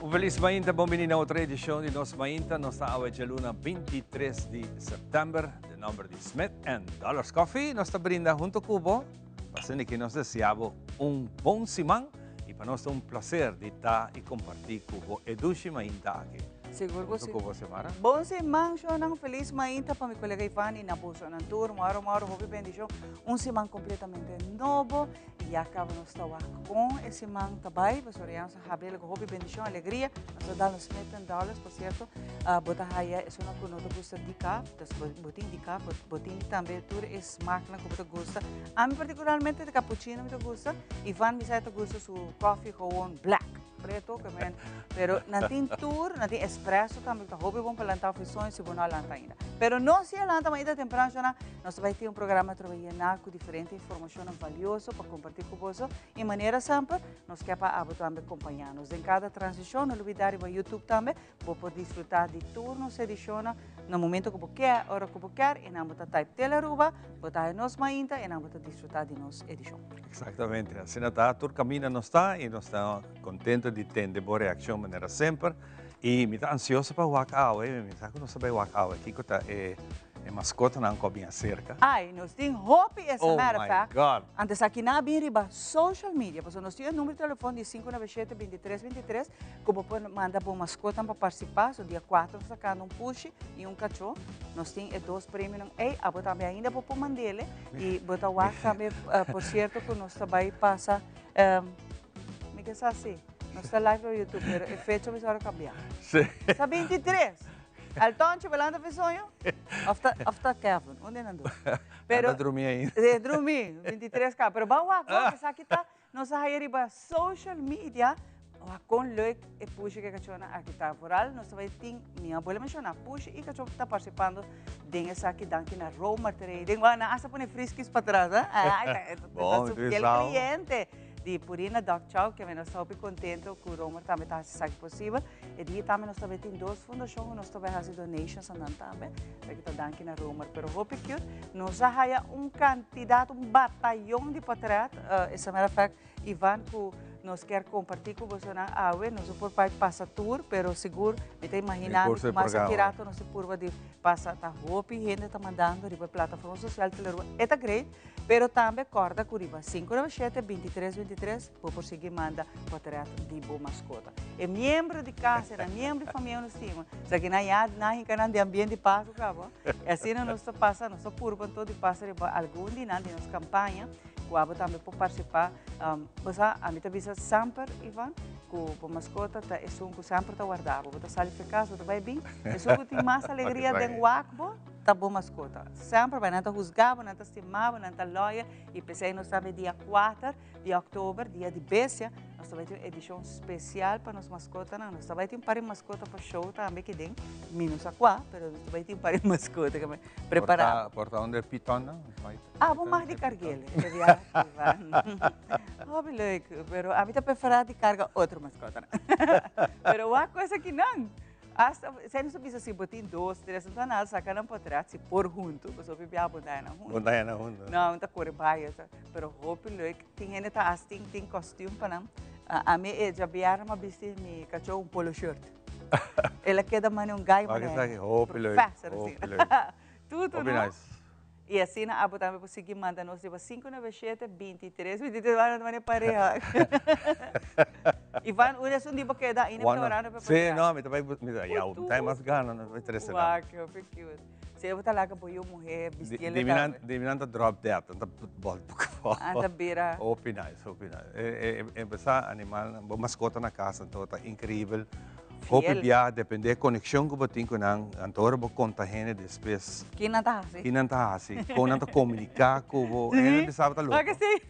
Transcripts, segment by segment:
Un felis mainta, bon bini na otro edicion di Nos Mainta. Nos ta awe djaluna 23 di september. Den nomber di Smith and Dollars Coffee, nos ta brinda hunto cu bo. Pa asina ki nos desea bo un bon siman y pa nos ta un placer di ta y comparti cu bo e dushi mainta aki. Sigur cu si. Hunto cu bo, Xiomara. Bon siman, shownan. Feliz mainta pa mi colega Ivan y na bosonan tur. Moro, moro, hopi bendicion. Un siman completamente nobo y ya caba nos ta wak con e siman ta bay. Pasobra ya nos a habri cu hopi bendicion, alegria. Nos a dal nos Smith and Dollars, por cierto. Bo ta haya esunnan cu no ta gusta decaf, dus bo tin decaf, bo tin tambe tur e smaaknan cu bo ta gusta. Ami particularmente ta cappuccino mi ta gusta. Ivan mi sa e ta gusta su coffee gewoon black, preto, que men. Pero nan tin tur, nan tin espresso tambe cu ta hopi bon pa lanta of e soño si bo no a lanta ainda. Pero nos si a lanta mainta tempran shona, nos ta bay tin un programa atrobe yena cu diferente informacionnan valioso pa comparti cu boso. Y manera semper, nos ke pa abo tambe compaña nos den cada transicion. No lubida riba YouTube tambe. Bo por disfruta di tur nos edicionnan na momento cu bo kier, ora cu bo kier, y nan bo ta type Telearuba, bo ta haña nos mainta y nan bo ta disfruta di nos edicion. Exactamente, asina ta, tur caminda nos ta y nos ta contento di tende bo reaccion manera semper y mi ta ansioso pa wak awe, mi sa cu nos ta bay wak awe, kico ta e E mascotanan cu a bin acerca. Ay, nos tin hopi as a matter of fact. Oh my God! Antes aki nan a bin riba social media, pasobra nos tin e numero di telefon di sinku nove shete bintitres bintitres cu bo por manda bo mascotanan pa participa. So dia cuatro nos ta sacando un pushi y un cacho. Nos tin e dos premionan ey. Abo tambe ainda bo por mandele y bo ta wak tambe, por cierto cu nos ta bay pasa, mi ke sa si nos ta live riba YouTube, pero e fecha mester ora cambia. Sí. Sa bintitres. Altoncho belanta fe soño? Of ta, of ta Kevin? Un de nan dos. Pero, Anda drumi ainda. Sí, drumi, 23 ka. Pero ba wak, wak, esaki ta, nos a haya riba social media, wak kon leuk e pushi ke kachona aki ta. Vooral nos ta bai tin, mi abuela menciona, pushi i kachon ta participando den esaki danki na Romer Trading. Wak, nan hasta pone friskies patras, eh? Ai, ta, ta, ta su fiel cliente di Purina Dog Chow, ke nos ta hopi contento ku Romer tambe ta hasi esaki posibel. E dia tambe nos ta bay tin dos fundacion cu nos ta bay haci donations a nan tambe. Esaki ta danki na Romer. Pero hopi cute. Nos a haya un cantidad, un batayon di potret. As a matter of fact, Ivan, cu nos kier comparti cu bosonan awe. Nos no por bay pasa tur, pero sigur mi ta imagina mi cu mas aki rato nos ta purba di pasa. Ta hopi hende ta mandando riba e plataforma social Telearuba. E ta great, pero tambe corda cu riba sinku nove shete, bintitres, bintitres, Bo por sigui manda potret di bo mascota. E miembro di casa, e miembro di famia nos stima. Esaki nan ya nan hinca nan den ambiente di Pascu caba. E asina nos ta pasa, nos ta purba anto di pasa riba algun di nan di nos campaña cu abo tambe por participa. Bo sa, ami ta bisa semper, Ivan, cu bo mascota ta esun cu semper ta warda bo. Bo ta sali for cas, bo ta bay bin, esun cu tin mas alegria den wak bo ta bo mascota. Semper bay, nan ta huzga bo, nan ta stima bo, nan ta loyal y p'esey nos ta bay dia cuater. Di òktober, dia di bestia, nos ta bai tin un edishon spesial pa nos maskotanan. Nos ta bai tin un par di maskota pa show tambe aki den. Mi no sa kua, pero nos ta bai tin un par di maskota ku prepará. Por ta unda e pitonnan? Ah, bo mag di karg'el. Hopi leuk, pero ami ta preferá di karga otro maskotanan. Pero wak ku esakinan. Hasta, esei nos ta bisa si bo tin dos, tres, no ta nada, saca nan potret si por hunto, pasobra hopi bia bo ta nan hunto. Bo ta nan hunto. No, un ta core bai, esa, pero hopi leuk. Tin hende ta hasta tin, tin kostuum pa nan. Ami e djabièrnè m'a bisti mi kachó un polo shirt. El a keda mane un gai Wak manera. esaki, hopi leuk, Professor hopi asina. leuk. Tutu, Hopi no? nice. I asina abo tambe por sigui manda nos riba sinku nove shete, bintitres, bintitres, wak nan ta manda e pareha. Ivan, un esun di bo keda ainda mi ta orando pa e Sí, pareha. no, mi ta bai, mi ta, ya, mi ta mas gana, no ta trese nan. Wak, hopi cute. Si bo ta laga bo yu muhe bistiel Di mi nan, di mi nan ta drop dead, nan ta bòlt boka afó. Nan ta bira. Hopi nice, hopi nice. E, e, empesá animal, bo maskota na kas anto ta increíbel. Hopi bia depende e konekshon ku bo tin ku nan, anto ora bo konta hende despues. Ki nan ta hasi? Ki nan ta hasi, kon nan ta komuniká ku bo, hende bisa bo ta loko. Wak si.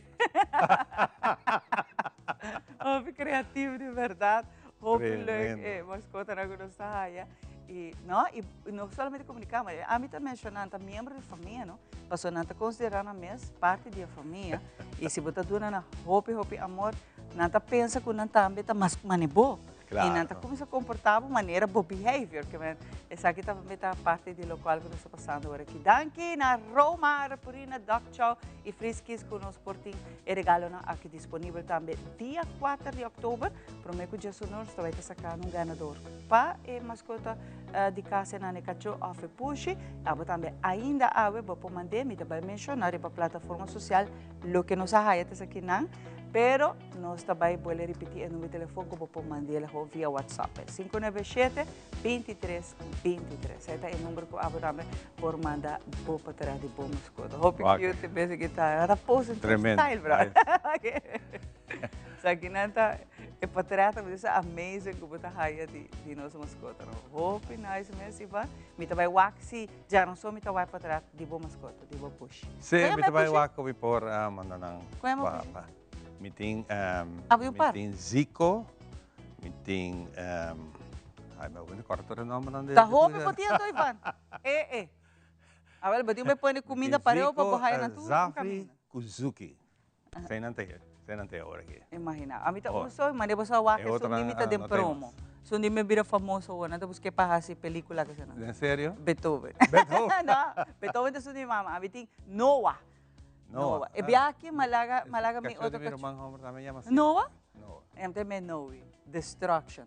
Hopi kreativo di bèrdat, hopi leuk e maskotanan ku nos ta haya. I no, i no solamente komuniká, ma ami ta menshoná nan ta miembro di famia no, pasobra nan ta konsiderá nan mes parti di e famia i si bo ta duna nan hopi hopi amor, nan ta pensa ku nan tambe ta mas mane bo. I nan ta kuminsá komportá bo manera bo behavior. Ke men esaki tambe ta parti di lokual ku nos ta pasando ora aki. Danki na Romar, Purina, Dog Chow i Friskies ku nos por tin e regalonan aki disponibel tambe dia kuater di òktober. Promé ku djesunor nos ta bai ta saka un ganador pa e maskota di kas e nan e kachó òf e pushi. Abo tambe ainda awe bo por mand'é, mi ta bai menshoná riba plataforma sosial loke nos a haya ta esaki nan, pero nos ta bai bolbe ripití e number di telefon ku bo por mand'é ho via WhatsApp, 597 23 23. Esei ta e number ku abo tambe por manda bo patrá di bo maskota. Hopi cute e bes aki ta. Nan ta pose in style, bro. Esaki nan ta e portretnan bo ta amazing ku bo ta haya di di nos maskota no. Hopi nice mes Ivan. Mi ta bai wak si djaranson mi ta wak portret di bo maskota, di bo pushi. Si, mi ta bai wak ku mi por manda nan pa pa. Mi tin mi tin Zico, mi tin ai mi a wende kòrda tur e nòmbernan de. Ta hopi bo tin anto Ivan. E e. Awel bo tin ku pone kuminda pareu pa bo haya nan tur un kaminda. Zico, Zafi ku Zuki. Esei nan ta esei nan ta e ora aki. Imagina. Ami ta un so, mane bo sa wak esun di mi ta den promo. Esun di mi a bira famoso awor. Nan ta busk'é pa hasi pelicula kese nan. En serio? Beethoven. Beethoven? No, Beethoven ta esun di mi mama. Ami tin Noah. Noah. E bia aki Malaga, Malaga mi otro Cacho di mi ruman homber tambe yama así. Noah? Noah. Em ta me Noe. Destruction.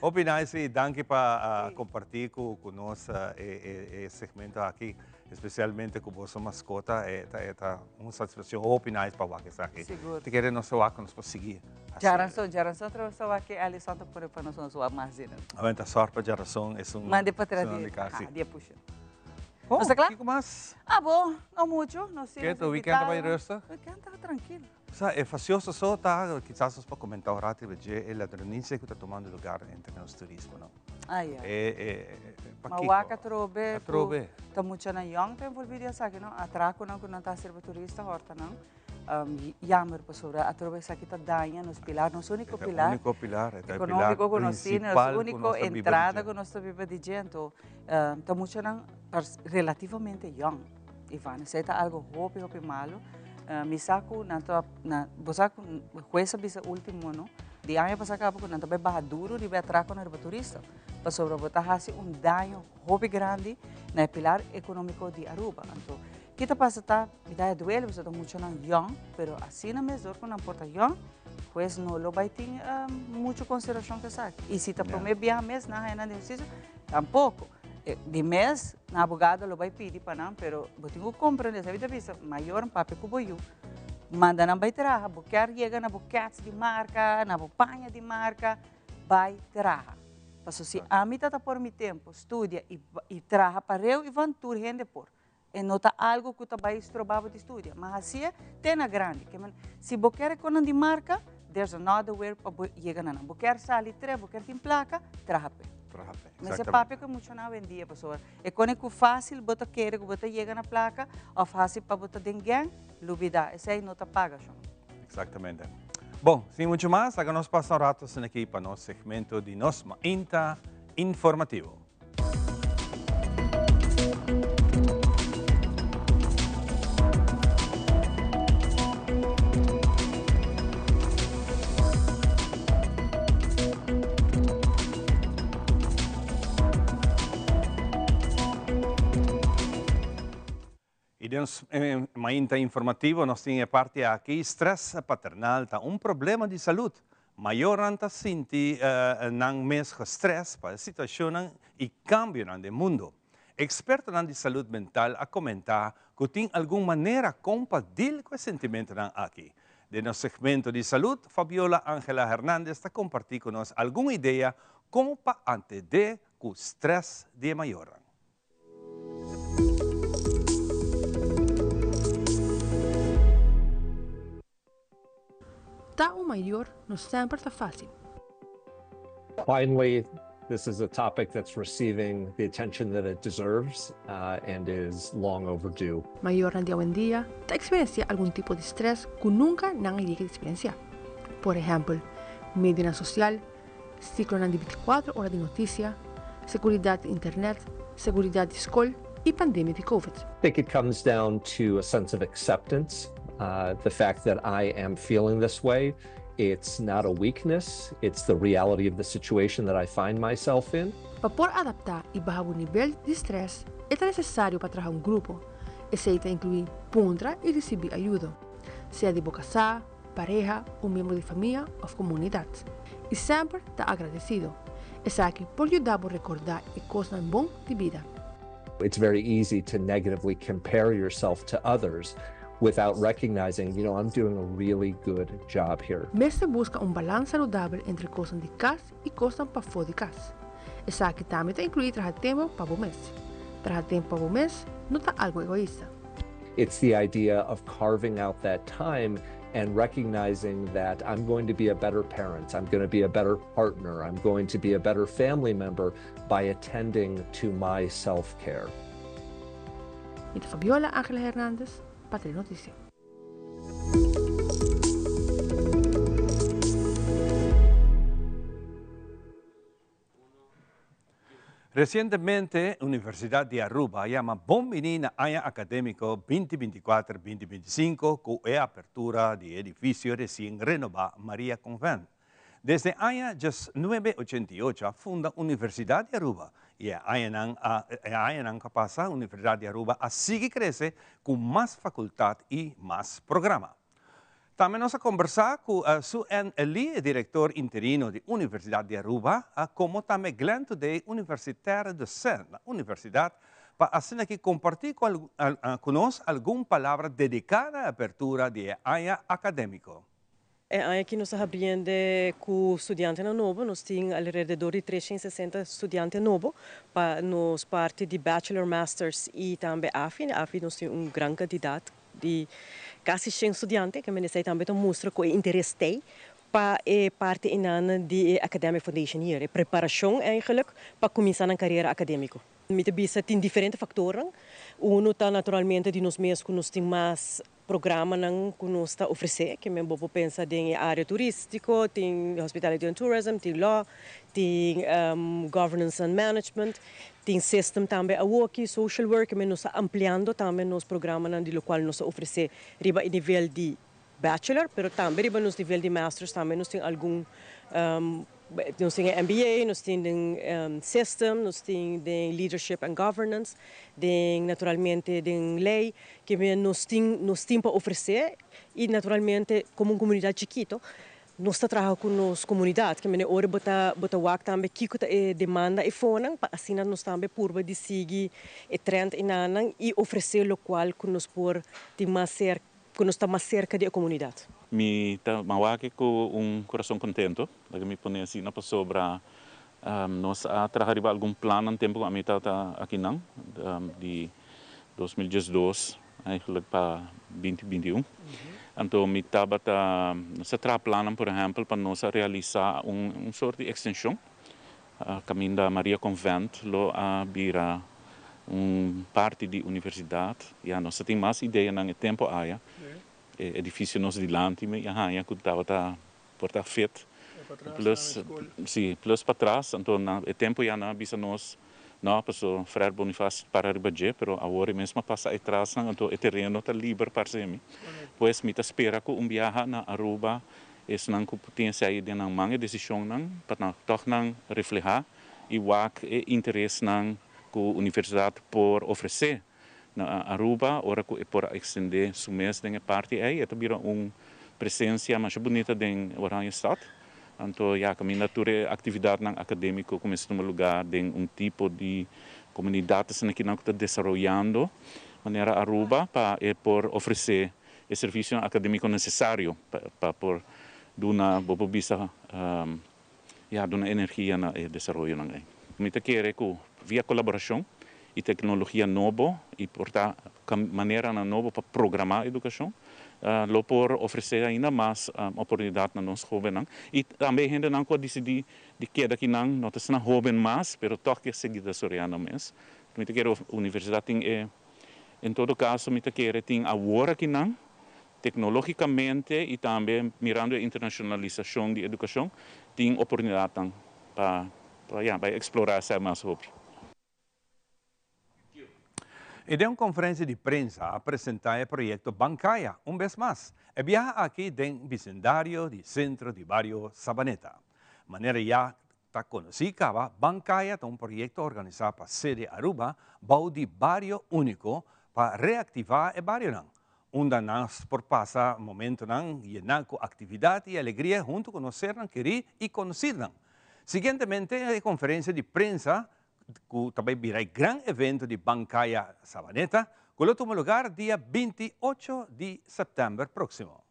Hopi nice y danki pa comparti cu nos e segmento aki, especialmente cu boso mascota, e ta un satisfaccion hopi nice pa wak esaki. Sigur. Te kere nos ta wak cu nos por sigui haci. Djaranson, djaranson otra vez ta wak e Alison ta pone pa nos nos wak mas di nan. Awen ta sort pa djaranson esun Mande pa tras di di, di e pusha. Bon, Nos ta kla? kiko mas? Ah bo, no mucho, nos tin Ke nos tu weekend ta bai invitado. rustig? Weekend ta trankilo. Sa, e fasioso so ta, kisas nos por comenta un rato riba dje, e ladronicia cu ta tomando lugar entre nos turismo, no? Ah, ya. E, e, e, Ma pakico? wak atrobe cu Atrobe. ta muchanan yong ta envolvi den esaki, no? Atraconan cu nan ta haci riba turista hortanan. Jammer pasobra atrobe esaki ta daña nos pilar, nos único pilar. E único pilar, e ta e pilar económico cu nos tin, nos principal cu único nos ta biba di entrada dje. cu nos ta biba di dje, anto ta muchanan relativamente yong, Ivan, esei ta algo hopi hopi malo. Mi sa cu nan ta, nan, bo sa cu hues a bisa ultimo no, di aña pasa caba cu nan ta bay baha duro riba e atraconan riba turista, pasobra bo ta haci un daño hopi grandi na e pilar economico di Aruba. Anto, ki ta pasa ta, mi ta haya duele pasobra ta muchanan yong, pero asina mes dor cu nan por ta yong, hues no lo bay tin mucho consideracion cu esaki. Y si ta prome biaha mes nan haya nan den husticia, tampoco. Di mes, nan abogado lo bay pidi pa nan, pero bo tin cu comprende, esaki ta bisa, mayor papia cu bo yu, manda nan bay traha, bo kier yega na bo cats di marca, na bo paña di marca, bay traha. Pasobra si ami ta ta por mi tempo studia y traha pareu y van tur hende por. E no ta algo cu ta bay stroba bo di studia, ma haci'e te na grandi. Ke men, si bo kier e conan di marca, there's another way pa bo yega na nan. Bo kier sali tre, bo kier tin placa, traha p'e. Traha p'e, Mester exactamente. papia cu e muchanan awendia, pasobra e cone cu facil bo ta kere cu bo ta yega na placa of haci pa bo ta den gang, lubida, esey no ta paga, shon. Exactamente. Bon, sin mucho mas, laga nos pasa un rato asina aki pa nos segmento di nos Mainta Informativo. I den mainta informativo nos tin e parti aki, Stress paternal ta un problema di salud. Mayornan ta sinti nan mes gestress pa e situacionnan i cambionan den mundo. Expertonan di salud mental a comenta cu tin algun manera con pa deal cu e sentimentonan aki. Den nos segmento di salud, Fabiola Angela Hernandez ta comparti cu nos algun idea con pa atende cu stress di e mayornan. Ta un mayor no semper ta fácil. Finally, this is a topic that's receiving the attention that it deserves and is long overdue. Mayornan di awendia ta eksperensiá algun tipo di strès ku nunka nan a yega di eksperensiá. Por ehèmpel, medionan sosial, Siklonan di bintikuater ora di notisia, seguridat di internet, seguridat di skol i pandemia di Covid. I think it comes down to a sense of acceptance, the fact that I am feeling this way It's not a weakness, it's the reality of the situation that I find myself in. Pa por adaptá i baha bo nivel di strès, e ta nesesario pa traha un grupo. Esei ta inkluí puntra i risibí ayudo, sea di bo kasá, pareha, un miembro di famia òf komunidat. I semper ta agradesido. Esaki por yuda bo rekordá e kosnan bon di bida. It's very easy to negatively compare yourself to others without recognizing, you know, I'm doing a really good job here. Mester buska un balans saludabel entre kosnan di kas i kosnan pafó di kas. Esaki tambe ta inkluí traha tempu pa bo mes. Traha tempu pa bo mes no ta algu egoista. It's the idea of carving out that time and recognizing that I'm going to be a better parent, I'm going to be a better partner, I'm going to be a better family member by attending to my self-care. Mi ta Fabiola Angela Hernandez pa Telenoticia. Recientemente Universidad di Aruba a yama bon bini na aña academico binti binticuater binti binticinco cu e apertura di e edificio recien renoba Maria Convent. Desde aña diesnuebe ochenta i ocho a funda Universidad di Aruba y e añanan a e añanan cu a pasa Universidad di Aruba a sigui crece cu mas facultad y mas programa. Tambe nos a combersa cu Su Ann Lee, director interino di Universidad di Aruba, como tambe Glenn Today, universitaire docent na universidad, pa asina aki comparti cu cu nos algun palabra dedica na e apertura di e aña academico. E aña aki nos ta habriende cu studiantenan nobo. Nos tin alrededor di 360 studiante nobo pa nos parti di bachelor, masters y tambe AFI. Na AFI nos tin un gran cantidad di casi 100 studiante, ke men esei tambe ta mustra cu e interes t'ei pa e parti einan di e Academic Foundation Year, e preparacion eigenlijk pa cuminsa nan carera academico. Mi ta bisa tin diferente factornan. Uno ta naturalmente di nos mes cu nos tin mas Programanan ku nos ta ofresé, ke men bo por pensa den e área turístiko, tin Hospitality and Tourism, tin Law, tin Governance and Management, tin System tambe awoki, Social Work, ke men nos ta ampliando tambe nos programanan di lokual nos ta ofresé riba e nivel di Bachelor, pero tambe riba nos nivel di Masters tambe nos tin algun Nos tin e MBA, nos tin den System, nos tin den Leadership and Governance, den naturalmente den ley, ke nos tin nos tin pa ofrece y naturalmente como un comunidad chikito nos ta traha cu nos comunidad, ke mene ora bo ta bo ta wak tambe kico ta e demanda e fonan pa asina nos tambe purba di sigui e trend enanan y ofrece locual cu nos por tin mas cerca. Ku nos ta mas serka di e komunidat. Mi ta mawaki ku un kurason kontento, laga mi pone asina, pasobra nos a traha riba algun plannan tempu ku ami tabata akinan, di 2012 eigenlijk pa 2021. Anto mi tabata, nos a traha plannan por ehèmpel pa nos a realisá un sort di ekstenshon Kaminda Maria Convent lo a bira un parti di universidat. Ya nos ta tin mas ideanan e tempo aya. E edifisio nos dilanti mi a haña ku tabata por ta fit. Plus, si, plus patras. Anto na e tempo ya nan a bisa nos, no, paso Frère Boniface para riba dje, pero awor e mes a pasa e trasnan, anto e tereno ta liber parse mi. Pues mi ta spera ku un biaha na Aruba Esnan ku tin esei den nan man e desishonnan pa nan tòg nan reflehá i wak e interesnan ku universidat por ofresé na Aruba ora ku e por a ekstendé su mes den e parti ei. E ta bira un presensia masha bunita den Oranjestad. Anto ya kaminda tur e aktividatnan akadémiko kuminsá tuma lugá den un tipo di komunidat asina kinan ku ta desaroyando manera Aruba pa e por ofresé e servisionan akadémiko nesesario pa por duna, bo por bisa, ya, duna energia na e desaroyonan ei. Mi ta kere ku via kolaborashon i teknologia nobo i por ta maneranan nobo pa programá edukashon, lo por ofresé ainda mas oportunidat na nos hóbennan i tambe e hendenan ku a disidí di keda akinan, no ta esnan hóben mas, pero tòg ke sigui desaroyá nan mes. Mi ta kere universidat tin e En todo caso mi ta kere tin awor akinan, tecnologicamente y tambe mirando e internacionalisacion di educacion, tin oportunidadnan pa pa ya bay explora esey mas hopi. Y den un conferencia di prensa a presenta e proyecto Ban Caya un bes mas, e biaha aki den bisindario di Centro di Bario Sabaneta. Manera ya ta conoci caba, Ban Caya ta un proyecto organisa pa Sede Aruba bou di Bario Unico pa reactiva e barionan, unda nos por pasa momentonan yena cu actividad y alegria hunto cu nos sernan keri y conocirnan. Siguientemente e conferencia di prensa cu ta bay bira e gran evento di Ban Caya Sabaneta cu lo tuma lugar dia 28 di september proximo.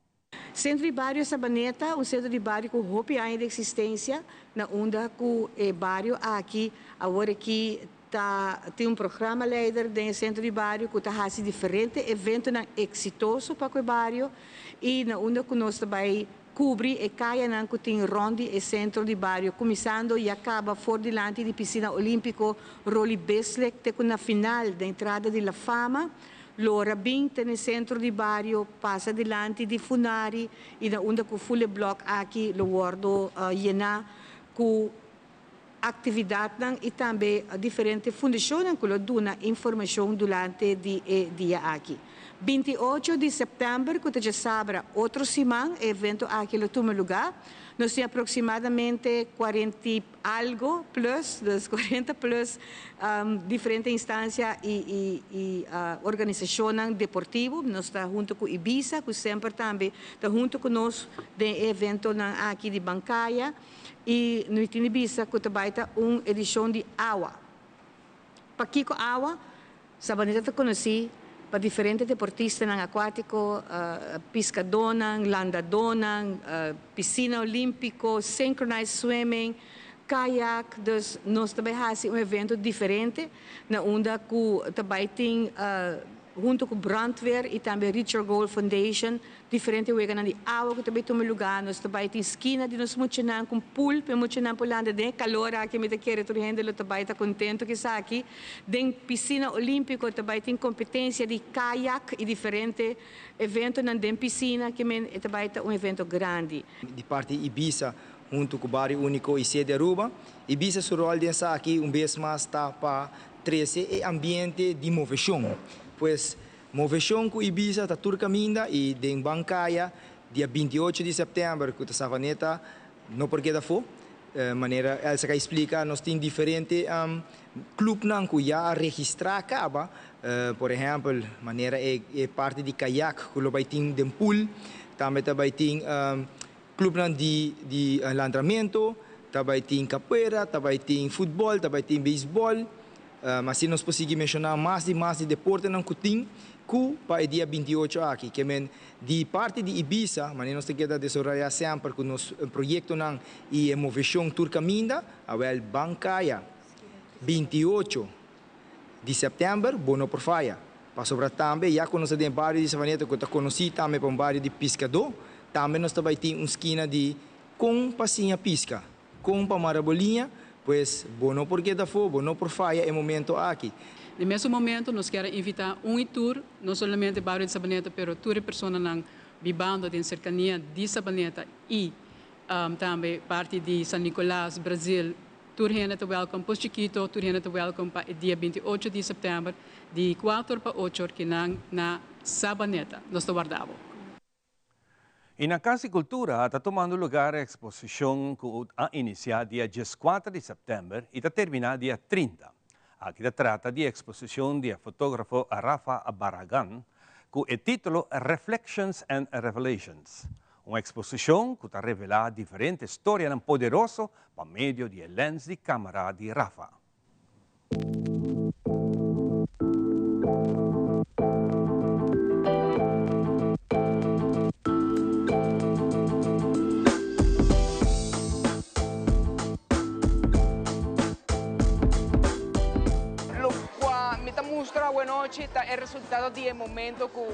Centro di Bario Sabaneta, un centro di bario cu hopi aña di existencia, na unda cu e bario aki awor aki ta tin un programa leider den e centro di bario cu ta haci diferente eventonan exitoso pa cu e bario y na unda cu nos ta bay Kubri e kayanan ku tin rònt di e sentro di bario, kuminsando ya kaba for dilanti di Pisina Olímpiko Roly Bisslik te ku na final den entrada di La Fama, lora bin te n'e sentro di bario, pasa dilanti di Funari i na unda ku ful e blòk aki lo wòrdu yená ku aktividatnan i tambe diferente fundashonnan ku lo duna informashon durante di e dia aki. 28 di sèptèmber ku ta djasabra otro siman e evento aki lo tuma lugá. Nos tin aproksimadamente kuarenta i algo plus, dus kuarenta plus diferente instansia i i organisashonnan deportivo. Nos ta huntu ku Ibisa ku semper tambe ta huntu ku nos den e eventonan aki di Bankaya. I no tin di bisa ku ta bai ta un edishon di awa. Pakiko awa? Sabaneta ta konosí pa diferente deportistanan akuátiko, piskadónan, landadónan, pisina olímpiko, synchronized swimming, kayak. Dus nos ta bai hasi un evento diferente na unda ku ta bai tin huntu ku brandweer i tambe Reach Your Goal Foundation Diferente weganan di awa ku ta bai tuma lugá. Nos ta bai tin skina di nos muchanan ku un pool pa e muchanan por landa den e kalor aki. Mi ta kere tur hende lo ta bai ta kontentu ku esaki. Den pisina olímpiko ta bai tin kompetensia di kayak i diferente eventonan den pisina ke men e ta bai ta un evento grandi. Di parti Ibisa huntu ku Bario Úniko i Sede Aruba, Ibisa su ròl den esaki un bes mas ta pa trese e ambiente di moveshon. Pues Moveshon ku Ibiza ta tur kaminda i den Bankaya dia 28 di sèptèmber ku ta Savaneta no por keda afó. Manera Elsa ka splika nos tin diferente klupnan ku ya a registrá kaba, por ehèmpel manera e parti di kayak ku lo bai tin den pool, tambe ta bai tin klupnan di landramentu, ta bai tin kapuera, ta bai tin futbòl, ta bai tin beisbòl. Asina nos por sigui menshoná mas di mas di deportenan ku tin ku pa e dia 28 aki. Ke men di parti di Ibisa, manera nos ta keda desaroyá semper ku nos proyektonan i e moveshon tur kaminda, awèl ban kaya 28 di sèptèmber bo no por faya. Pasobra tambe ya ku nos ta den e bario di Savaneta ku ta konosí tambe pa un bario di piskadó, tambe nos ta bai tin un skina di kon pa siña piska. Kon pa mara bo liña? Pues, bo no por keda afó, bo no por faya e momento aki. Den mesun momento nos kier a invita un y tur, no solamente bario di Sabaneta pero tur e personanan bibando den cercania di Sabaneta y tambe parti di San Nicolas, Brazil, tur hende ta welcome, Pos Chikito, tur hende ta welcome pa e dia 28 di september di cuater pa ocho or kinan na Sabaneta. Nos ta warda bo. Y na Cas di Cultura ta tumando lugar e exposicion cu a inicia dia 14 di september y ta termina dia 30. Aki ta trata di e exposicion di e fotografo Rafa Barragan cu e titulo Reflections and Revelations. Un exposicion cu ta revela diferente storianan poderoso pa medio di e lens di camera di Rafa. Loke mi ta mustra awenochi ta e resultado di e momento ku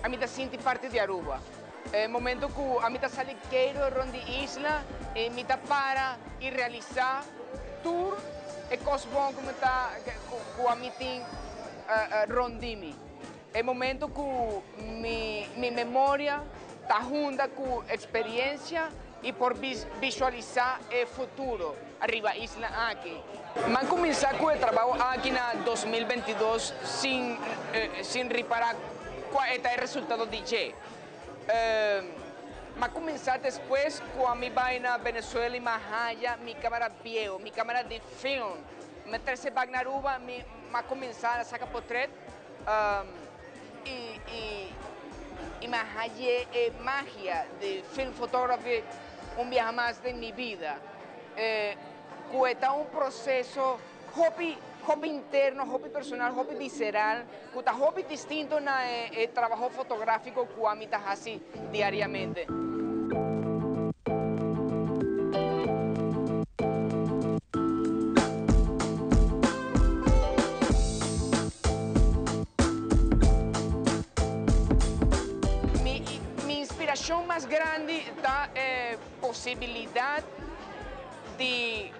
ami ta sinti parti di Aruba. E momento ku ami ta sali keiro rond di isla i mi ta para i realisá tur e kos bon ku mi ta ku ami tin rond di mi. E momento ku mi mi memoria ta hunta ku eksperensia. i por visualisá e futuro riba isla aki. M'a kuminsá ku e trabou aki na 2022 sin sin ripará kua e ta e resultado di dje. M'a kuminsá despues ku a mi bai na Venezuela i m'a haya mi kamera bieu, mi kamera di film. Mi trese bak na Aruba, mi m'a kuminsá saka potret i i i m'a haye e magia di film photography un biaha mas den mi bida. Ku e ta un proseso hopi hopi interno, hopi personal, hopi visceral, ku ta hopi distinto na e trabaho fotográfiko ku ami ta hasi diariamente. Mi mi inspirashon mas grandi ta e posibilidat di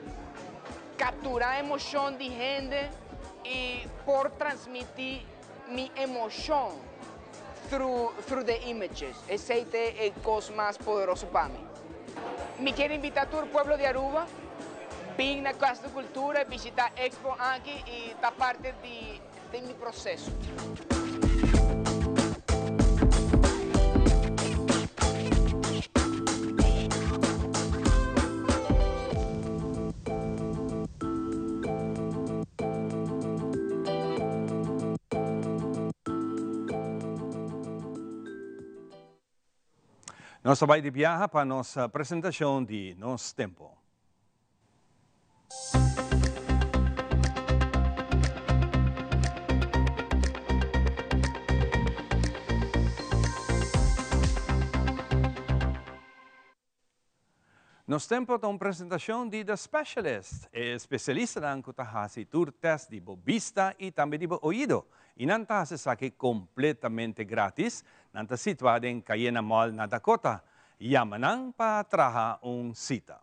kapturá emoshon di hende i por transmití mi emoshon through through the images. Esei ta e kos mas poderoso pa mi. Mi kier invitá tur pueblo di Aruba bin na Kas di Kultura i bishitá Expo aki i ta parte di den mi proseso. Nos ta bai di biaha pa nos presentacion di Nos Tempo. Nos Tempo ta un presentacion di The Specialist, e especialistanan cu ta haci tur test di bo bista y tambe di bo oido. Y nan ta haci esaki completamente gratis. Nan ta situa den Cayena Mall na Dakota. Yama nan pa traha un cita.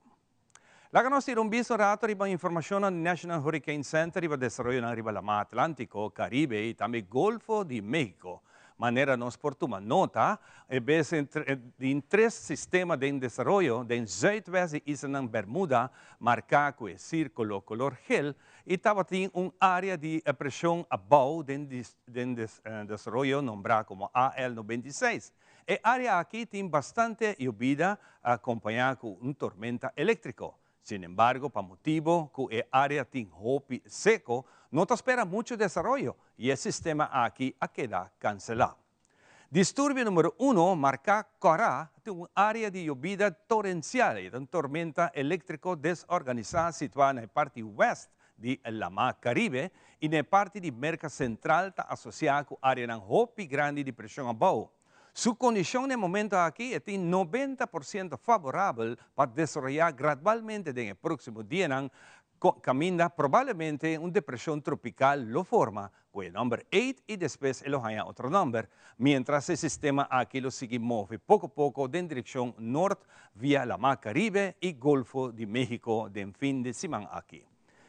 Laga nos tira un bista un rato riba informacionnan di National Hurricane Center riba desaroyonan riba Lama Atlantico, Caribe y tambe Golfo di Mexico. Manera nos por tuma nota, e bes tin tres sistema den desaroyo den zuidwest di islanan Bermuda, marká ku e sírkulo kolor gel, i tabatin un área di preshon abou den desaroyo nombrá komo AL 96. E área aki tin bastante yobida akompañá ku un tormenta eléktriko. Sin embargo, pa motibo ku e área tin hopi seko, no ta spera muchu desaroyo i e sistema aki a keda kanselá. Disturbio numero uno marká kòrá tin un área di yobida torensial i ta un tormenta eléktriko desorganisá situá na e parti wèst di Lamá Karibe i na e parti di Merka Sentral ta asosiá ku áreanan hopi grandi di preshon abou. Su kondishon na e momento aki e tin 90% favorabel pa desaroyá gradualmente den e próksimo dianan kaminda probablemente un depreshon tropikal lo forma ku e nòmber Eight i despues e lo haña otro nòmber, miéntras e sistema aki lo sigui move poko poko den direkshon nort via Lamá Karibe i Golfo di Méhiko den fin di siman aki.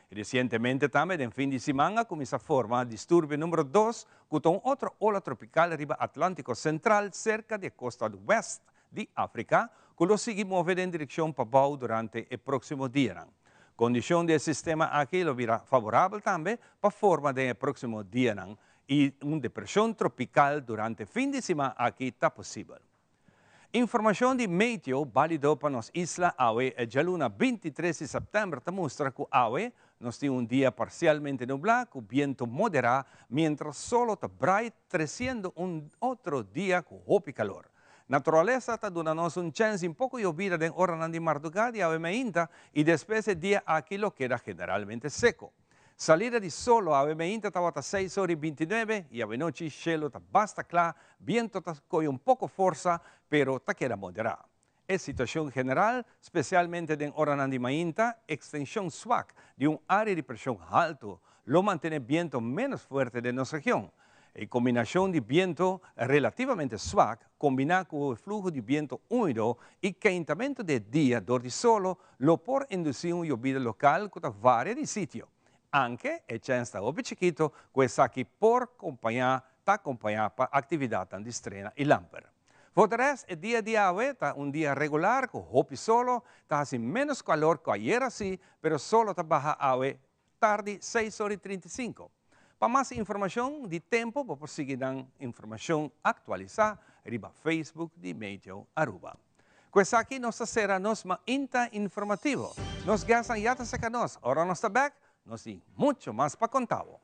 Resientemente tambe den fin di siman a kuminsá forma disturbio numero dos ku ta un otro ola tropikal riba Atlántiko Sentral serka di e kosta wèst di Afrika ku lo sigui move den direkshon pabou durante e próksimo dianan. Kondishon di e sistema aki lo bira favorabel tambe pa forma den e próksimo dianan i un depreshon tropikal durante fin di siman aki ta posibel. Informashon di meteo bálido pa nos isla awe djaluna 23 di sèptèmber ta mustra ku awe nos tin un dia parsialmente nublá ku bientu moderá miéntras solo ta brai tresiendo un otro dia ku hopi kalor. Naturalesa ta duna nos un chèns di un poko yobida den oranan di mardugá di awe meinta i despues e dia aki lo keda generalmente seko. Salida di solo awe meinta tabata seis ora i 29 i awenochi shelu ta basta kla, biento ta kohe un poko forsa pero ta keda moderá. E situashon general, spesialmente den oranan di mainta, ekstenshon swak di un área di preshon haltu lo mantené biento ménos fuerte den nos region. E kombinashon di biento relativamente swak kombiná ku e fluho di biento húmedo i keintamentu di e dia dor di solo lo por indusí un yobida lokal ku ta varia di sitio. Anke e chèns ta hopi chikito ku esaki por kompañá ta kompañá pa aktividatnan di strena i lamper. For de rest, e dia di awe ta un dia regular ku hopi solo, ta hasi ménos kalor ku ayera sí, pero solo ta baha awe tardi seis ora i 35. Pa mas informashon di tempu bo por sigui nan informashon aktualisá riba Facebook di Meteo Aruba. Ku esaki nos ta sera nos mainta informativo. Nos guestnan ya ta seka nos. Ora nos ta bèk, nos tin mucho mas pa konta bo.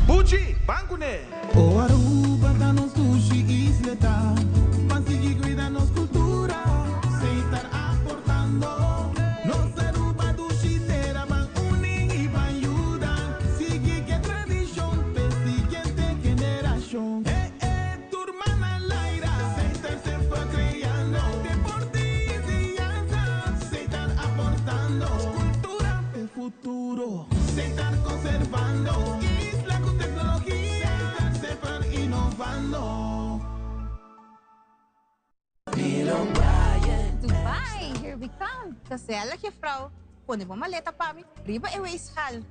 Buchi, ban kuné! O Aruba ta nos dushi isla ta ban sigui cuida nos cultura Seitar aportando nos Aruba dushi tera ban uni y ban yuda sigui ke tradicion p'e siguiente generacion E e tur mana laira Seitar semper creando deporte y enseñanza Seitar aportando cultura p'e futuro. Setar conservando isla cu tecnologia. Setar semper innovando. Dubai, here we come! Gezellig, juffrouw. Pone bo maleta pa mi riba e weegschaal.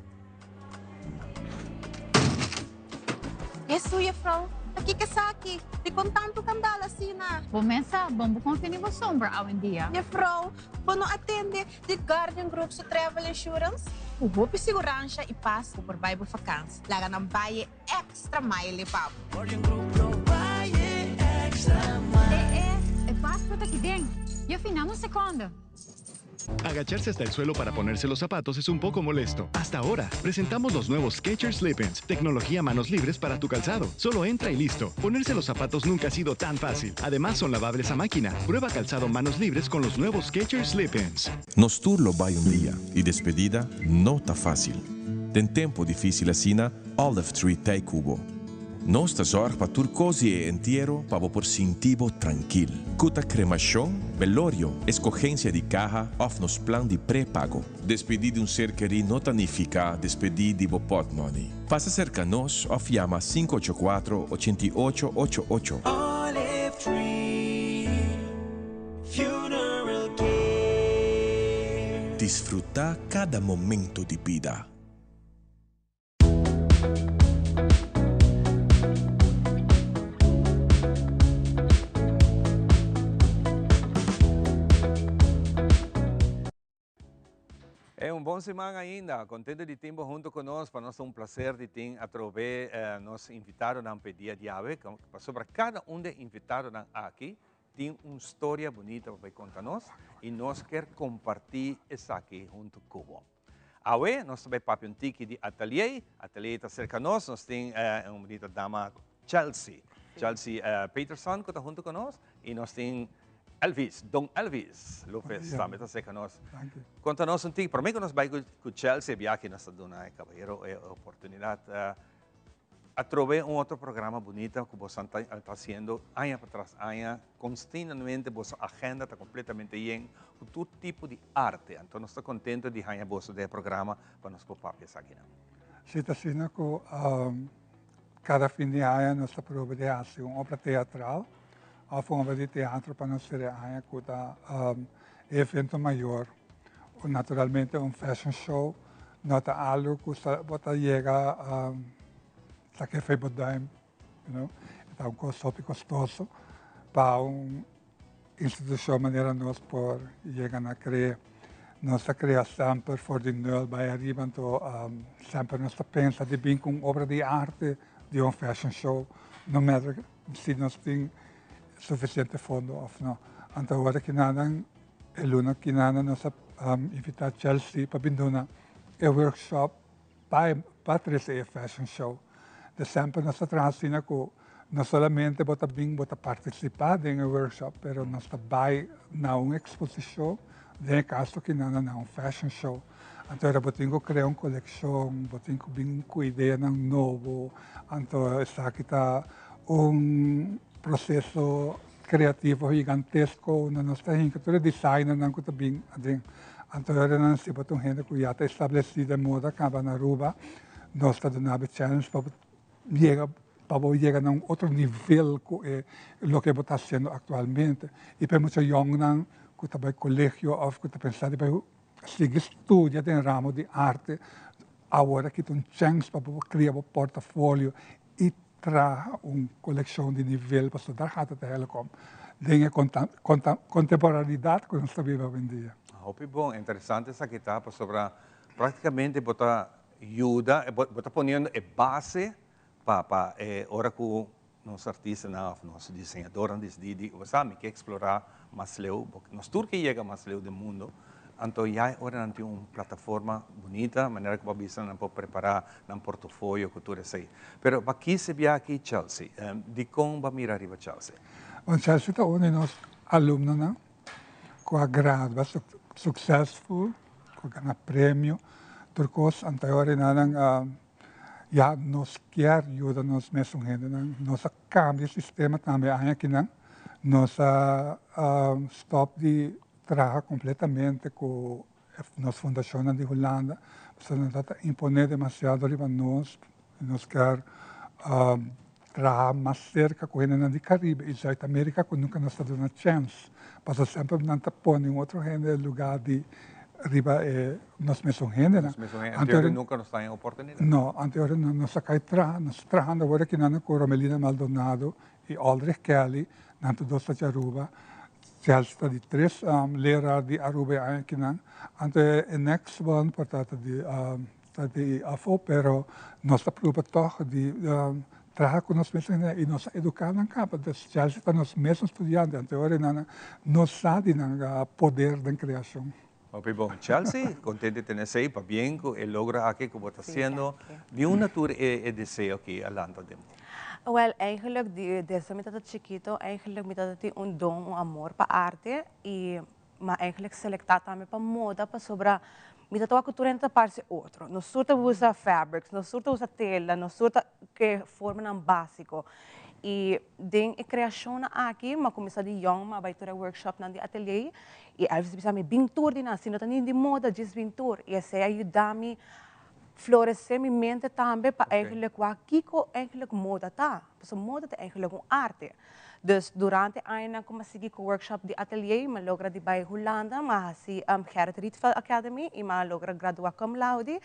Hesu, juffrouw, ta kiko esaki? Dikon tantu kandal asina? Bo mesa, bon bo konfia ni bo sombra awendia. Juffrouw, bo no a tende di Guardian Group su travel insurance? Ku hopi siguransha i pas bo por bai bo fakans. Laga nan bai e extra mile pa bo. Guardian Group lo bai e extra mile. E e, e paspoort aki den. Juffie, nam un seconde. Agacharse hasta el suelo para ponerse los zapatos es un poco molesto. Hasta ahora, presentamos los nuevos Skechers Slip-ins, tecnología manos libres para tu calzado. Solo entra y listo. Ponerse los zapatos nunca ha sido tan fácil. Además, son lavables a máquina. Prueba calzado manos libres con los nuevos Skechers Slip-ins. Nos tur lo bai un dia y despedida no ta facil. Den tempo dificil asina, Olive Tree t'ey cu bo. Nos ta zorg pa tur cos di e entiero pa bo por sinti bo trankil. Cu ta cremacion, belorio, escogencia di caha of nos plan di prepago. Despedi di un ser kerí no ta nifica despedi di bo potmoney. Pasa cerca nos of yama 584 88 88. Olive Tree Funeral Care. Disfruta cada momento di bida. E un bon siman ainda. Contento di tin bo hunto cu nos. Pa nos ta un placer di tin atrobe nos invitadonan p'e dia di awe. Pasobra cada un di e invitadonan aki tin un storia bunita pa bay conta nos y nos kier comparti esaki hunto cu bo. Awe nos ta bay papia un tiki di Atelier. Atelier ta cerca nos. Nos tin un bunita dama Chelsea. Chelsea Peterson cu ta hunto cu nos y nos tin Elvis, Don Elvis Lopez tambe ta cerca nos. Conta nos un tiki, prome cu nos bay cu Chelsea e biaha nos ta duna e caballero e oportunidad. Atrobe un otro programa bunita cu boso ta haciendo aña pa tras aña, constinamente boso agenda ta completamente yen cu tur tipo di arte. Anto nos ta contento di haña boso den e programa pa nos por papia esakinan. Si ta asina cu Kada fin di aña nos ta proba di hasi un obra teatral òf un obra di teatro pa nos sera aña ku ta e evento mayor. Naturalmente un fashion show no ta algu ku bo ta yega saka efe bo duim, you know. E ta un kos hopi kostoso pa un institushon manera nos por yega na krea. Nos ta krea semper for di nul bai ariba, anto semper nos ta pensa di bin ku un obra di arte di un fashion show, no matter si nos tin sufisiente fondo òf no. Anto awor kinanan, e luna kinanan nos a invitá Chelsea pa bin duna e workshop Pa pa trese e fashion show. De semper nos ta traha asina ku no solamente bo ta bin bo ta partisipá den e workshop pero nos ta bai na un eksposishon, den e kaso kinan na un fashion show. Anto ora bo tin ku krea un kolekshon, bo tin ku bin ku ideanan nobo, anto esaki ta un proseso kreativo gigantesko unda nos ta hinka tur e designernan ku ta bin aden. Anto nan si bo ta un hende ku ya ta establesí den moda kaba na Aruba, nos ta duna bo e chèns pa bo yega pa bo yega na un otro nivel ku e loke bo ta hasiendo aktualmente. I pa e mucha yòngnan ku ta bai kolegio òf ku ta pensa di bai sigui studia den ramo di arte, awor aki ta un chèns pa bo kria bo portafolio i traha un kolekshon di nivel pasobra dar gata ta helkom den e kontemporanidat ku nos ta biba awendia. Hopi bon, interesante esaki ta pasobra praktikamente bo ta yuda, bo ta poniendo e base pa pa e ora ku nos artistanan òf nos diseñadornan disidí di bo sa mi ke eksplorá mas leu, nos tur ke yega mas leu den mundo, anto ya e ora nan tin un plataforma bunita manera ku bo a bisa nan por prepará nan portofolio ku tur esei. Pero pa kise bia aki Chelsea? Dikon bo a mira riba Chelsea? Bon, Chelsea ta un di nos alumnonan ku a gradua successful, ku a gana premio, tur kos. Anto e ora nan ya nos kier yuda nos mesun hendenan. Nos a kambia e sistema tambe aña akinan. Nos a stop di traha kompletamente ku nos fundashonnan di Hulanda, pasobra nan ta imponé demasiado riba nos, nos kier traha mas serka ku hendenan di Karibe i Zuid Amerika ku nunka nos ta duna chèns, pasobra semper nan ta pone un otro hende lugá di riba e nos mesun hendenan. Nos mesun hende, anteor nunka nos ta haña oportunidat. No, anteor nos a kai traha, nos ta trahando awor aki nan ku Romelina Maldonado i Aldrich Kelly, nan tur dos ta di Aruba, Chelsea ta di tres leraar di Aruba e aña akinan, anto e next one por ta di ta di afo, pero nos ta prueba tog di traha ku nos mes hende i nos a eduká nan kaba, dus Chelsea ta nos mes studiante, anto e ora nan no sa di nan poder den kreashon. Hopi bon. Chelsea, kontent di tene esei, pabien ku e logro aki ku bo ta hasiendo. Di unda tur e deseo aki a lanta den bo? Wel, eigenlijk di desde mi tata chikito, eigenlijk mi tata tin un don, un amor pa arte y mi a eigenlijk selecta tambe pa moda pasobra mi ta wak ku tur hende ta parse otro. Nos tur ta usa fabrics, nos tur ta usa tela, nos tur ta ke formanan basico. Y den e creacionnan aki, mi a cuminsa di yong, mi a bay tur e workshopnan di atelier y Elvis a bisa mi, bin tur di nan, si no ta ni di moda, djis bin tur. Y esey a yuda mi florece mi mente tambe pa eigenlijk wak kico eigenlijk moda ta. Pasobra moda ta eigenlijk un arte. Dus durante añanan cu mi a sigui cu workshop di atelier, mi a logra di bay Hulanda, mi a haci Gerrit Rietveld Academy y mi a logra gradua cum laude.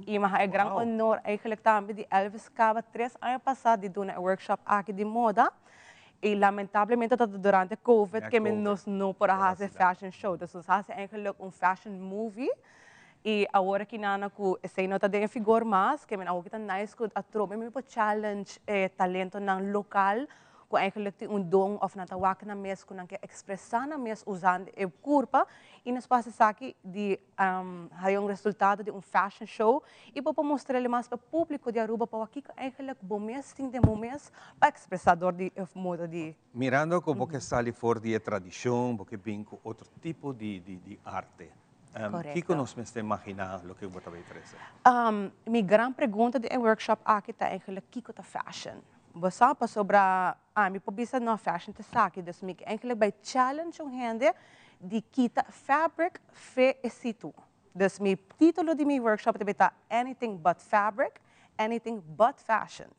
Y mi a haña e gran honor eigenlijk tambe di Elvis caba tres aña pasa di duna e workshop aki di moda. Y lamentablemente ta durante covid que mi nos no por a haci fashion show. Dus nos a haci eigenlijk un fashion movie. Y awor aki nana cu esey no ta den e figor mas, ke men awor ki ta nice cu atrobe mi por challenge e talentonan local cu eigenlijk tin un don of nan ta wak nan mes cu nan ke expresa nan mes usando e curpa y nos por haci esaki di haya un resultado di un fashion show y bo por mustr'e mas pa publico di Aruba pa wak kico eigenlijk bo mes tin den bo mes pa expresa door di e moda di. Mirando cu bo ke sali for di e tradicion, bo ke bin cu otro tipo di arte. Kiko nos mester imaginá loke bo ta bay trese? Mi gran pregunta den e workshop aki ta eigenlijk kiko ta fashion? Bo sa pasobra ami por bisa no fashion ta esaki, dus mi ke eigenlijk bay challenge un hende di kita fabric fe e situ. Dus mi titulo di mi workshop ta bay ta anything but fabric, anything but fashion.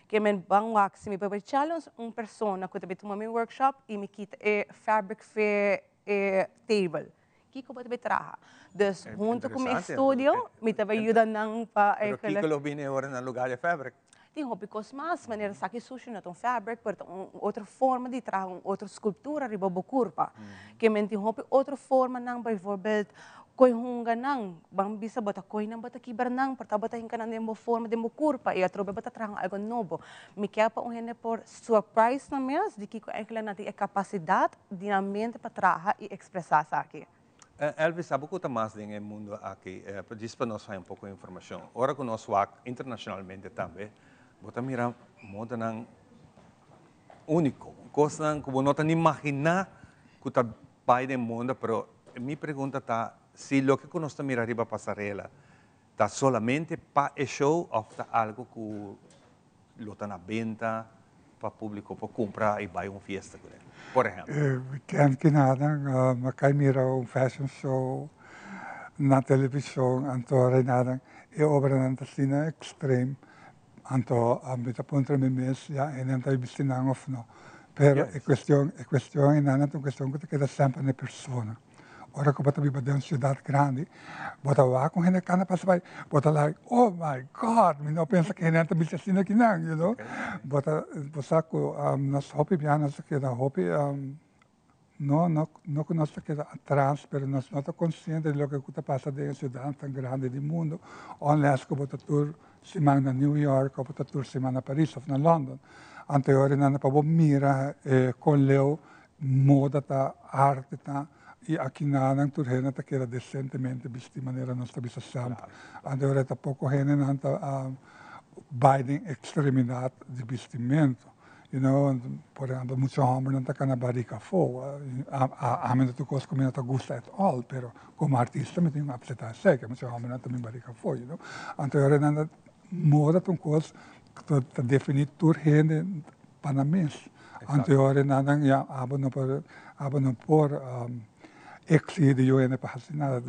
Ke men ban wak si mi por bay challenge un persona ku ta bay tuma mi workshop i mi kita e fabric fe e table. Kiko bo ta bay traha? Dus hunto ku mi estudio mi ta bay yuda nan pa Pero kiko lo bini ora na lugar di fabric? Tin hopi kos mas, manera saki sushi no ta un fabric, pero ta un otro forma di traha un otro skulptura riba bo kurpa. Ke men tin hopi otro formanan, bijvoorbeeld koi hunga nan, ban bisa bo ta koi nan bo ta kibra nan, por ta bo ta hinka nan den bo forma den bo kurpa i atrobe bo ta traha algo nobo. Mi kier pa un hende por surprise nan mes di kiko eigenlijk nan tin e kapasidat di nan mente pa traha i ekspresá esaki. Elvis, abo ku ta mas den e mundu aki, djis pa nos haña un poko informashon. Ora ku nos wak internashonalmente tambe, bo ta mira modanan úniko, kosnan ku bo no ta ni imaginá ku ta bai den moda, pero mi pregunta ta si loke ku nos ta mira riba pasarela ta solamente pa e show òf ta algu ku lo ta na benta pa publico por cumpra y bay un fiesta cu ne, por ehempel. E weekend ki nada mi a kai mira un fashion show. na televishon anto Reinaldo e obranan ta asina extreme anto mi ta puntra mi mes ya e nan ta bisti nan of no pero e cuestion e cuestion einan ta un cuestion cu ta keda semper na e persona ora cu bo ta biba den un ciudad grandi bo ta wak un hende cana pasa bai bo ta like oh my God mi no pensa cu e hende ta bisti asina kinan you know bo ta bo sa cu nos hopi bia nos ta keda hopi. No, no, no ku nos ta keda atras, pero nos no ta konsiente di loke ku ta pasa den e siudat tan grandi di mundu, unless ku bo ta tur siman na New York òf bo ta tur siman na Paris òf na London. Anto e ora nan pa bo mira e kon leu moda ta, arte ta, i akinanan tur hende ta keda desentemente bisti manera nos ta bisa semper. Anto e ora ta poko hendenan ta bai den ekstremidat di bistimentu. You know, por ehempel, mucha hombernan ta cana barica afo. Ami no ta cos cu mi no ta gusta at all, pero como artista mi tin cu acepta esey, cu mucha hombernan ta bin barica afo, you know. Anto e ora nan ta, moda ta un cos cu ta defini tur hende pa nan mes. Anto e ora nan, ya, abo no por, abo no por exigi di yu hende pa haci nada,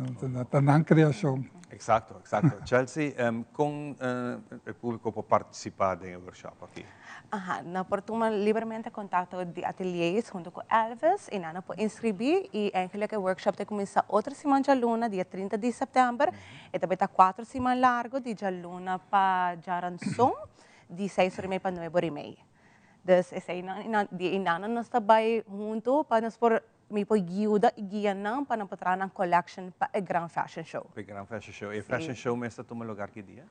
ta nan creacion. Exacto, exacto. Chelsea, con e publico por participa den e workshop aki? Aha, nan por tuma libremente contacto di Ateliers hunto cu Elvis y nan a por inscribi y eigenlijk e workshop ta cuminsa otro siman djaluna dia 30 di september. E ta bay ta cuatro siman largo di djaluna pa djaranson di seis ora y mei pa nuebe ora y mei. Dus esey nan di eynan nos ta bay hunto pa nos por mi por yuda y guia nan pa nan por traha nan collection pa e gran fashion show. Pa e gran fashion show. E fashion show mes ta tuma lugar ki dia?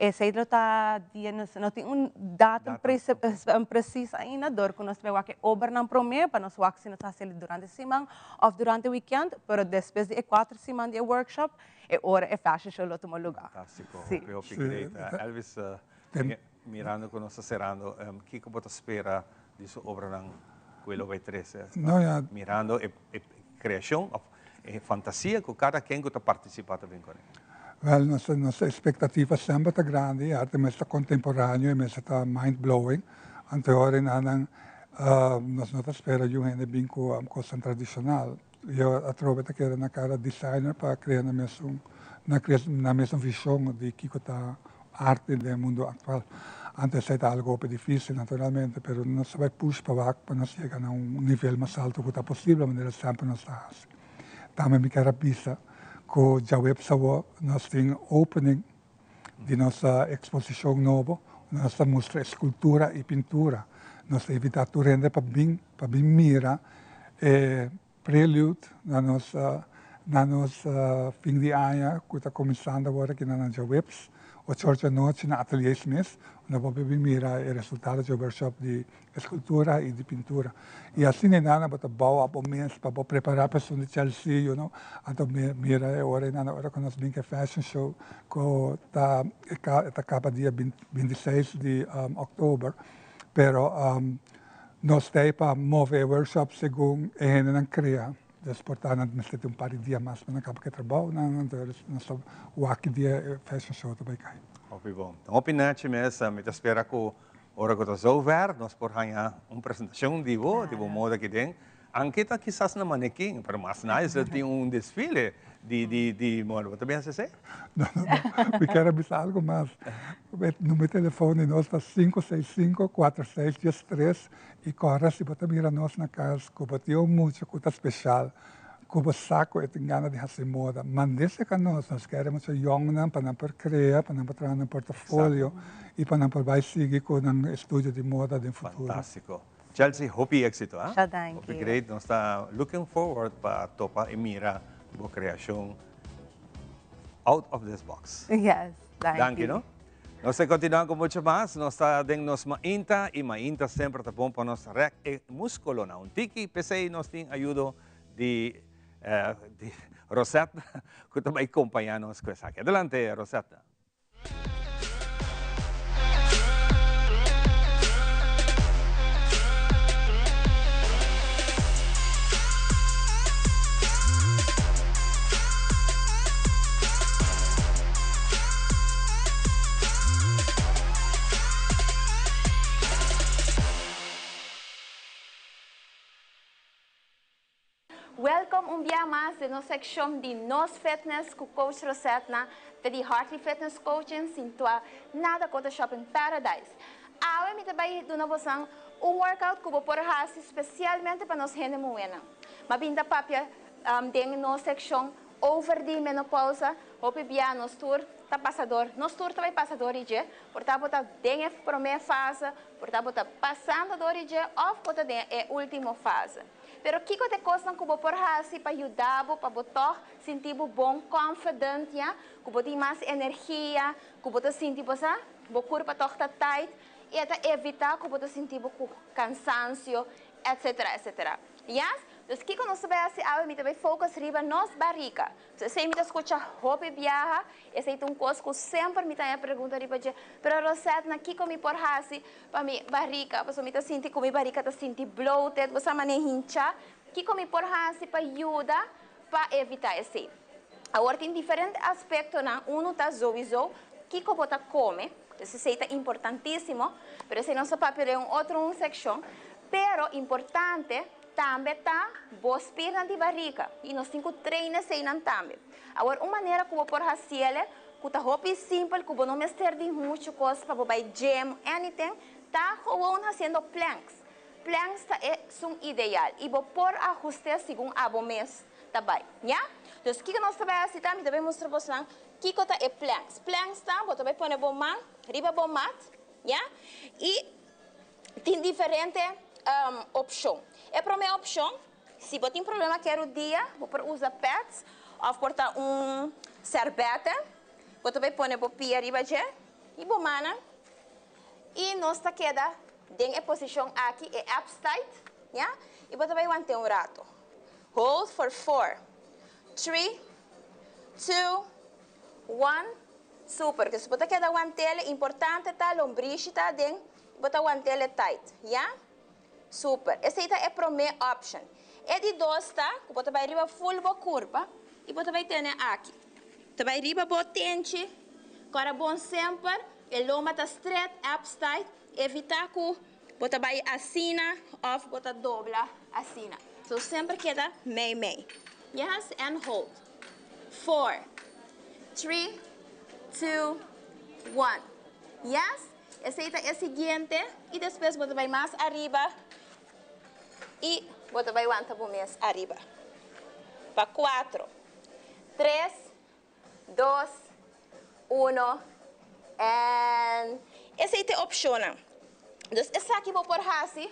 Esey lo ta dia, nos no tin un datum precies ainda, dor cu nos ta bay wak e obranan prome pa nos wak si nos ta haci durante siman of durante weekend, pero despues di e cuatro siman di e workshop, e ora e fashion show lo tuma lugar. Fantastico, hopi hopi great. Elvis, mirando cu nos ta cerando, kico bo ta spera di su obranan cu e lo bay trece? Mirando e creacion of e fantasia cu cada ken cu ta participa ta bin cune. Wel, nos nos expectativa semper ta grandi, e arte mester ta contemporaneo, e mester ta mind blowing. Anto e ora nan nos no ta spera yu hende bin cu cosnan tradicional. Yo atrobe ta keda na cada designer pa crea nan mesun nan mesun vision di kico ta arte den mundo actual. Anto esey ta algo hopi dificil naturalmente, pero nos ta bay push pa wak pa nos yega na un nivel mas alto cu ta posibel manera semper nos ta haci. Tambe mi kier a bisa cu djaweps awo nos tin opening di nos exposicion nobo unda nos ta mustra escultura y pintura. Nos ta invita tur hende pa bin pa bin mira e prelude na nos na nos fin di aña cu ta cuminsando awor aki na djaweps ocho or djanochi na Atelier Smith unda bo por bin mira e resultado dje workshop di escultura y di pintura. Y asina nan bo ta bou abo mes pa bo prepara pa esun di Chelsea you know. Anto mira e ora nan ora cu nos bin cu e fashion show cu ta e ta caba dia 26 di october. Pero nos ta ey pa move e workshop segun e hendenan crea. Dus por ta nan mester tin un par di dia mas pa nan caba cu e trabounan. Anto nos ta wak ki dia e fashion show ta bay cay. Hopi bon. Hopi nechi mes. Mi ta spera cu Ora ku ta zover, nos por haña un presentashon di bo, di bo moda aki den. Anke ta kisas na manekin, pero mas nice lo tin un desfile di di di moda. Bo ta bin hasi esei? No, no, no. Mi kier a bisa algo mas. E numero di telefon di nos ta 565 4613 i kòrda si bo ta mira nos na kas ku bo tin un mucha ku ta speshal, Ku bo sa ku e tin gana di hasi moda, mand'é serka nos. Nos kere mucha yòngnan pa nan por krea, pa nan por traha nan portafolio i pa nan por bai sigui ku nan estudio di moda den futuro. Fantástiko. Chelsea, hopi éksito, ha? Sha danki. Hopi great. Nos ta looking forward pa topa i mira bo kreashon out of this box. Yes, danki. Danki, no? Nos ta continua cu mucho mas. Nos ta den nos mainta y mainta semper ta bon pa nos rek e musculonan un tiki. P'esey nos tin ayudo di di Rosetta cu ta bay compaña nos cu esaki. Adelante Rosetta. Welcome un bia mas den nos seccion di Nos Fitness cu Coach Rosetna te di Hartley Fitness Coaching sintua na Dakota Shopping Paradise. Awe mi ta bay duna bosan un workout cu bo por haci specialmente pa nos hende muhenan. Ma bin ta papia den nos seccion over di menopausa, hopi bia nos tur ta pasa door, nos tur ta bay pasa door di dje, por ta bo ta den e prome fase, por ta bo ta pasando door di dje of bo ta den e ultimo fase. Pero kiko ta e kosnan ku bo por hasi pa yuda bo pa bo tòg sinti bo bon, confident, ya? Ku bo tin mas energia, ku bo ta sinti bo sa bo kurpa tòg ta tight i e ta evitá ku bo ta sinti bo ku kansansio, etsetera, etsetera. Yes? Dus kiko nos ta bai hasi awe? Mi ta bai focus riba nos barika. So esei mi ta skucha hopi biaha, esei ta un kos ku semper mi ta haña pregunta riba dje, pero Rosette na kiko mi por hasi pa mi barika, pasobra mi ta sinti ku mi barika ta sinti bloated, bo sa manera hinchá, kiko mi por hasi pa yuda pa evitá esei? Awor tin diferente aspektonan, unu ta souiso kiko bo ta kome, dus esei ta importantísimo, pero esei nos ta papia den un otro un sekshon, pero importante. Tambe ta bo spirnan di barika y nos tin cu train eseynan tambe. Awor un manera cu bo por haciele cu ta hopi simpel cu bo no mester di mucho cos pa bo bay gym anything ta gewoon haciendo planks. Planks ta esun ideal y bo por ahuste segun abo mes ta bay. Ya? Dus kico nos ta bay haci ta mi ta bay mustra bosnan kico ta e planks. Planks ta bo ta bay pone bo man riba bo mat ya y Tin diferente opshon. E promé opshon, si bo tin problema ku e rudia, bo por usa pads òf por ta un sèrbètè. Bo ta bai pone bo pia riba dje i bo mannan i nos ta keda den e posishon aki, e abs tight, ya, i bo ta bai want'é un rato. Hold for four, three, two, one. Super. Dus bo ta keda want'é. Importante ta lombrishi ta aden. Bo ta want'é tight, ya? Super. Esei ta e promé option. E di dos ta ku bo ta bai riba full bo kurpa i bo ta bai tene aki. Ta bai riba bo tenchi, kòrda bon semper, e lomba ta stret, abs tight, evitá ku bo ta bai asina òf bo ta dobla asina. So semper keda mei mei. Yes, and hold. Four, three, two, one. Yes? Esei ta e siguiente y despues bo ta bay mas ariba y bo ta bay wanta bo mes ariba. Pa cuatro, tres, dos, uno en esei ta e opcionnan. Dus esaki bo por haci,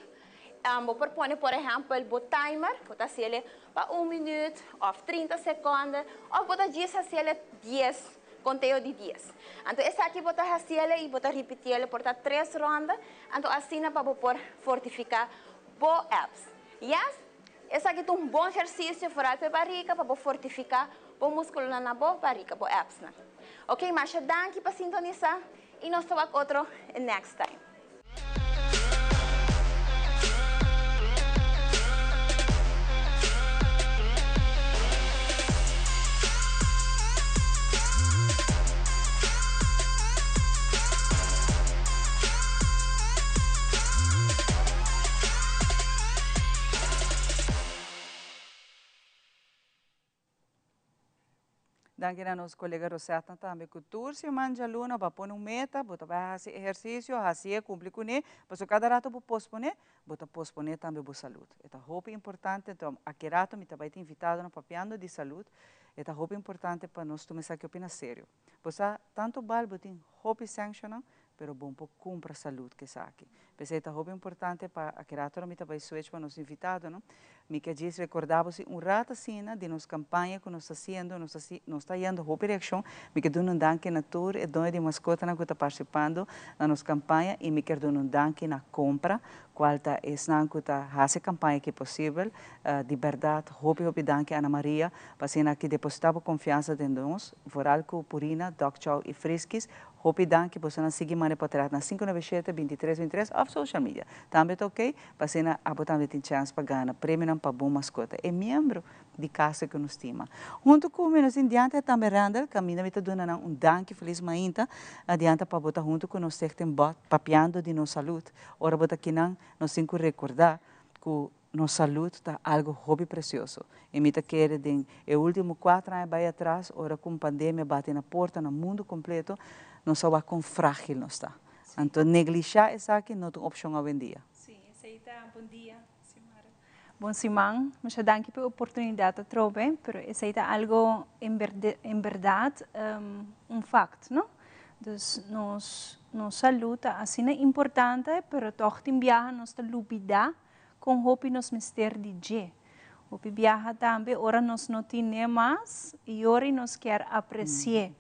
bo por pone por ehempel bo timer, bo ta haciele pa un minuut of trinta seconde of bo ta djis haciele dies. Konteo di dies. Anto esaki bo ta hasiele i bo ta ripitiele por ta tres ronda, anto asina pa bo por fortifiká bo abs. Yes, esaki ta un bon ehersisio foral pa e barika pa bo fortifiká bo muskulonan na bo barika, bo absnan. Ok, masha danki pa sintonisá i nos ta wak otro next time. Danki na nos kolega Rosetna tambe ku tur siman djaluna bo a pone un meta, bo ta bai hasi ehersisio, hasié, kumpli kuné, pasobra kada rato bo posponé, bo ta posponé tambe bo salud. E ta hopi importante, enton aki rato mi ta bai tin invitadonan papiando di salud, e ta hopi importante pa nos tuma esaki hopi na serio. Bo sa, tantu bal bo tin hopi sanctionnan, pero bon por cumpra salud cu esaki. P'esey ta hopi importante pa aki rato mi ta bay switch pa nos invitadonan. Mi ke djis recorda bo si un rato asina di nos campaña cu nos ta haciendo, nos ta nos ta hayando hopi reaccion. Mi ke duna un danki na tur e doño di mascotanan cu ta participando na nos campaña y mi kier duna un danki na Compra, cual ta esnan cu ta haci e campaña aki posibel. Di berdad hopi hopi danki Ana Maria pa asina aki deposita bo confiansa den nos, vooral cu Purina, Dog Chow y Friskies. Hopi danki boso nan sigui manda potret na 597 23 23 of social media. Tambe ta ok pa asina abo tambe tin chance pa gana premionan pa bo mascota e miembro di casa cu nos stima. Hunto cu mi nos tin Diantha tambe Randall caminda mi ta duna nan un danki feliz mainta na Diantha pa bo ta hunto cu nos Stichting Bot papiando di nos salud. Ora bo ta kinan nos tin cu recorda cu. Nos salud ta algo hopi precioso y mi ta kere den e ultimo cuater aña bay atras ora cu un pandemia bati na porta na mundo completo, nos a wak con fragil nos ta. Anto neglisha esaki no ta un opcion awendia. Sí, esey ta. Bon dia, Xiomara. Bon siman. Masha danki pa e oportunidad atrobe, pero esey ta algo en en berdad un fact, no? Dus nos nos salud ta asina importante, pero tog tin biaha nos ta lubida Kon hopi nos mester di dje. Hopi biaha tambe ora nos no tin'é mas i ora i nos kier apresi'é.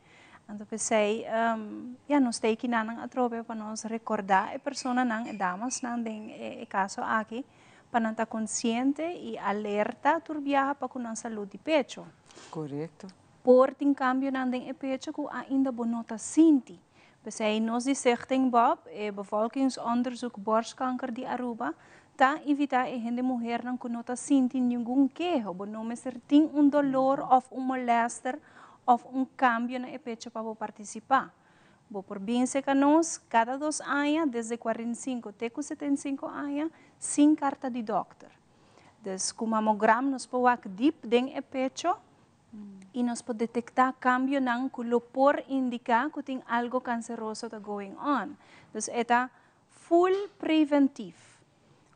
Anto p'esei, ya, nos ta e kinanan atrobe pa nos rekordá e personanan, e damasnan den e kaso aki, pa nan ta konsiente i alerta tur biaha pa ku nan salud di pecho. Korekto. Por tin kambionan den e pecho ku ainda bo no ta sinti. P'esei nos di Stichting Bob, e Bevolkingsonderzoek Borstkanker di Aruba, ta invitá e hende muhernan ku no ta sinti ningun keho, bo no mester tin un dolor òf un molèster òf un kambio na e pecho pa bo partisipá. Bo por bin serka nos kada dos aña desde 45 te ku 75 aña sin karta di dòkter. Dus ku mamogram nos por wak dip den e pecho i nos por detektá kambionan ku lo por indiká ku tin algo kanseroso ta going on. Dus e ta full preventif.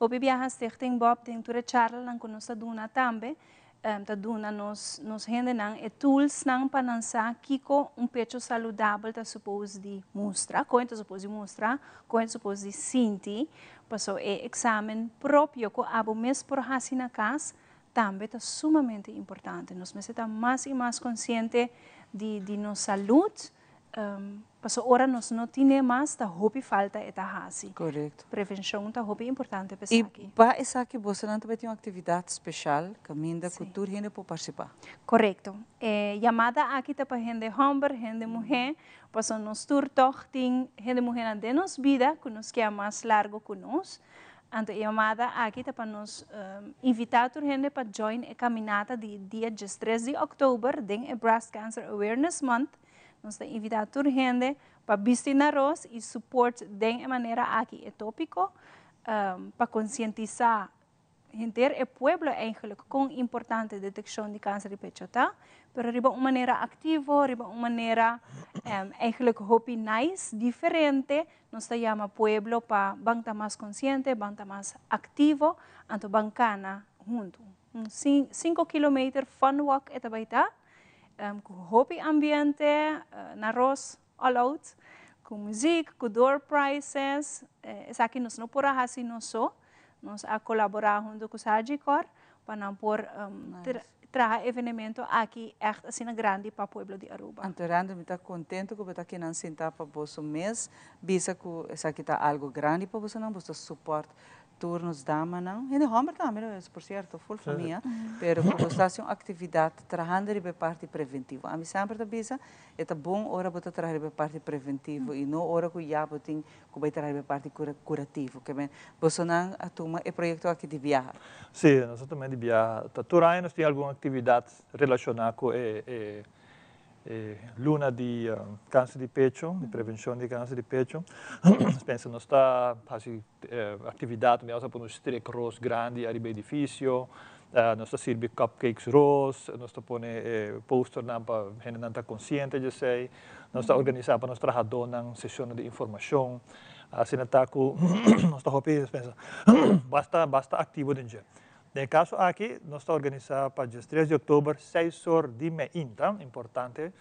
Hopi biaha Stichting Bob den tur e charlanan ku nos ta duna tambe ta duna nos nos hendenan e toolsnan pa nan sa kiko un pecho saludabel ta supos di mustra, kon e ta supos di mustra, kon e ta supos di sinti, paso e eksamen propio ku abo mes por hasi na kas tambe ta sumamente importante. Nos mester ta mas y mas consciente di di nos salud, pasobra ora nos no tine mas ta hopi falta e ta haci. Correcto. Prevencion ta hopi importante pa esaki. Y pa esaki bosonan ta bay tin un actividad special caminda cu tur hende por participa. Correcto. E yamada aki ta pa hende homber, hende muhe, pasobra nos tur tog tin hende muhenan den nos bida cu nos kia mas largo cu nos. Anto e yamada aki ta pa nos invitá tur hende pa join e kaminata di dia diestres di òktober den e Breast Cancer Awareness Month. Nos ta invitá tur hende pa bisti na ros i support den e manera aki e tópiko pa konsientisá henter e pueblo eigenlijk kon importante detekshon di kanser di pecho ta. Pero riba un manera aktivo, riba un manera eigenlijk hopi nice, diferente. Nos ta yama pueblo pa ban ta mas konsiente, ban ta mas aktivo, anto ban kana huntu. Un sinku kilometer fun walk e ta bai ta, ku hopi ambiente, na ros all out, ku muzik, ku door prizes. Esaki nos no por a hasi nos so, nos a kolaborá huntu ku Sagicor pa nan por traha evenemento aki echt asina grandi pa pueblo di Aruba. Anto Randall mi ta contento cu bo ta kinan sinta pa boso mes bisa cu esaki ta algo grandi pa bosonan, boso ta support tur nos damanan, hende homber tambe no por cierto, full famia, pero cu boso ta haci un actividad trahando riba e parti preventivo. Ami semper ta bisa e ta bon ora bo ta traha riba e parti preventivo y no ora cu ya bo tin cu bay traha riba e parti curativo. Ke men, bosonan a tuma e proyecto aki di biaha? Sí, nos a tuma di biaha. Ta tur aña nos tin algun actividad relaciona cu e e luna di cancer di pecho, di prevencion di cancer di pecho. Nos pensa nos ta haci actividad, mi a pone un strik roos grandi ariba e edificio, nos ta sirbi cupcakes roos, nos ta pone e posternan pa hendenan ta consciente di esey. Nos ta organisá pa nos trahadónan sesionnan di informashon. Asina ta ku nos ta hopi pensa basta basta aktivo den dje. Den e kaso aki nos ta organisá pa diestres di òktober seis or di meinta, importante,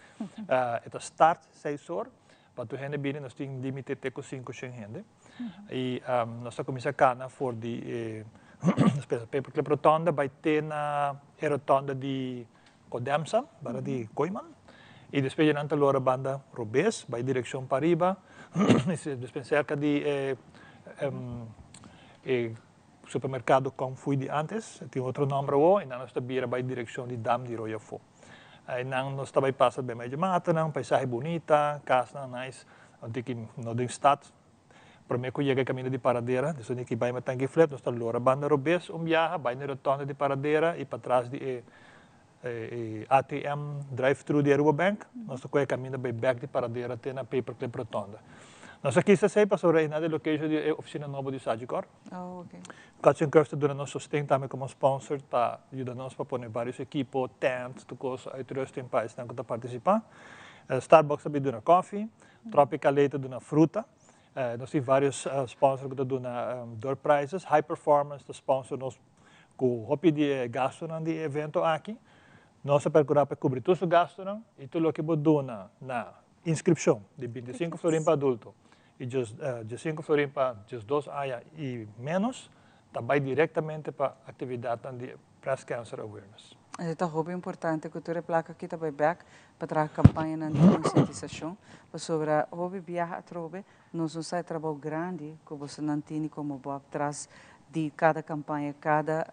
e ta start seis or, pa tur hende bini nos tin límite te ku sinku shen hende. I nos ta kuminsá kana for di e nos pensa Paperclip Rotonda bai te na e rotonda di Codemsa, banda di Kooiman, y despues dje nan ta lora banda robes, bay direccion pariba, y despues cerca di e e supermercado Kong Fui di antes, e tin otro nomber awo, y nan nos ta bira bay direccion di Dam di Rooi afo. Eynan nos ta bay pasa bay medio matanan, paisahe bunita, casnan nice, no den stad. Promé ku yega e kaminda di Paradera, despues di ki bai Matanki Flat, nos ta lora banda robes un biaha, bai na e rotonda di Paradera i patras di e e ATM drive-thru di Aruba Bank, nos ta kohe e kaminda bai bèk di Paradera te na Paperclip Rotonda. Nos a kisa esei pasobra e na di location di e oficina nobo di Sagicor. Oh, okay. Cuts and Curves ta duna nos sosten tambe como sponsor pa yuda nos pa pone varios ekipo, tent, tur cos, uitrusting pa esnan cu ta participa. Starbucks ta bin duna koffie, Tropical ta duna fruta. Nos tin varios sponsor cu ta duna door prizes. High Performance ta sponsor nos cu hopi di e gastonan di e evento aki. Nos a percura pa cubri tur su gastonan y tur loke bo duna na inscripcion di 25 florin pa adulto y 15 florin pa 12 aña y menos ta bay directamente pa actividadnan di Breast Cancer Awareness. E ta hopi importante cu tur e placa aki ta bay bek pa traha campañanan di concientisacion, pasobra hopi biaha atrobe nos no sa e trabou grandi cu bosonan tini como Bob tras di cada campaña, cada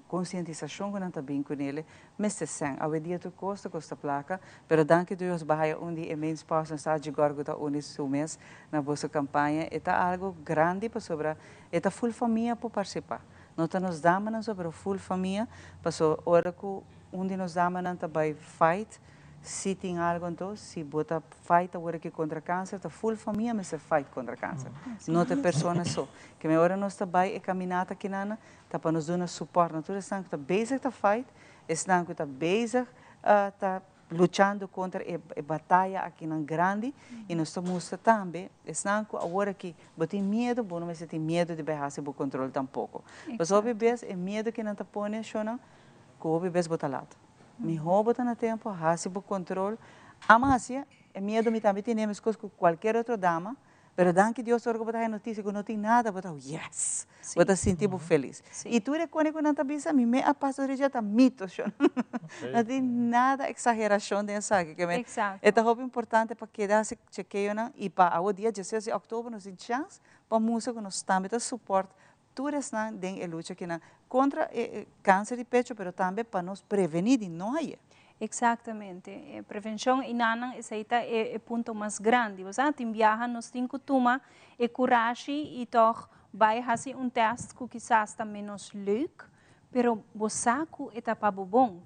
concientisacion cu nan ta bin cunele, mester sen. Awe dia tur cos ta costa placa, pero danki Dios bo haya un di e main sponsors sa Gigor cu ta uni su mes na boso campaña. E ta algo grandi pasobra e ta full famia por participa. No ta nos damanan so, pero full famia, paso ora cu un di nos damanan ta bay fight, si tin algo anto, si bo ta fight awor aki contra cancer, ta full famia mester fight contra cancer. No ta e persona so. Ke me ora nos ta bay e caminata akinana, ta pa nos duna support na tur esnan cu ta bezig ta fight, esnan cu ta bezig ta luchando contra e bataya akinan grandi, y nos ta mustra tambe esnan cu awor aki bo tin miedo, bo no mester tin miedo di bay haci bo control tampoco. Pasobra hopi bes e miedo cu nan ta pone shownan, cu hopi bes bo ta laat. Miho bo ta na tempo, haci bo control. Ama haci e miedo mi tambe tene mescos cu cualkier otro dama, pero danki Dios ora cu bo ta haya noticia cu no tin nada, bo ta yes, bo ta sinti bo feliz. Y tur e cone cu nan ta bisa, mi me a pasa dor dje ta mito, shon. No tin nada exageracion den esaki. Ke men, e ta hopi importante pa keda haci chekeonan y pa awo dia 16 di october nos tin chance pa mustra cu nos tambe ta support tur esnan den e lucha kinan contra e cancer di pecho, pero tambe pa nos preveni di no haye. Exactamente. E prevencion y nanan esey ta e punto mas grandi. Bo sa, tin biaha nos tin cu tuma e curashi y toch bay haci un test cu kisas ta menos leuk, pero bo sa cu e ta pa bo bon.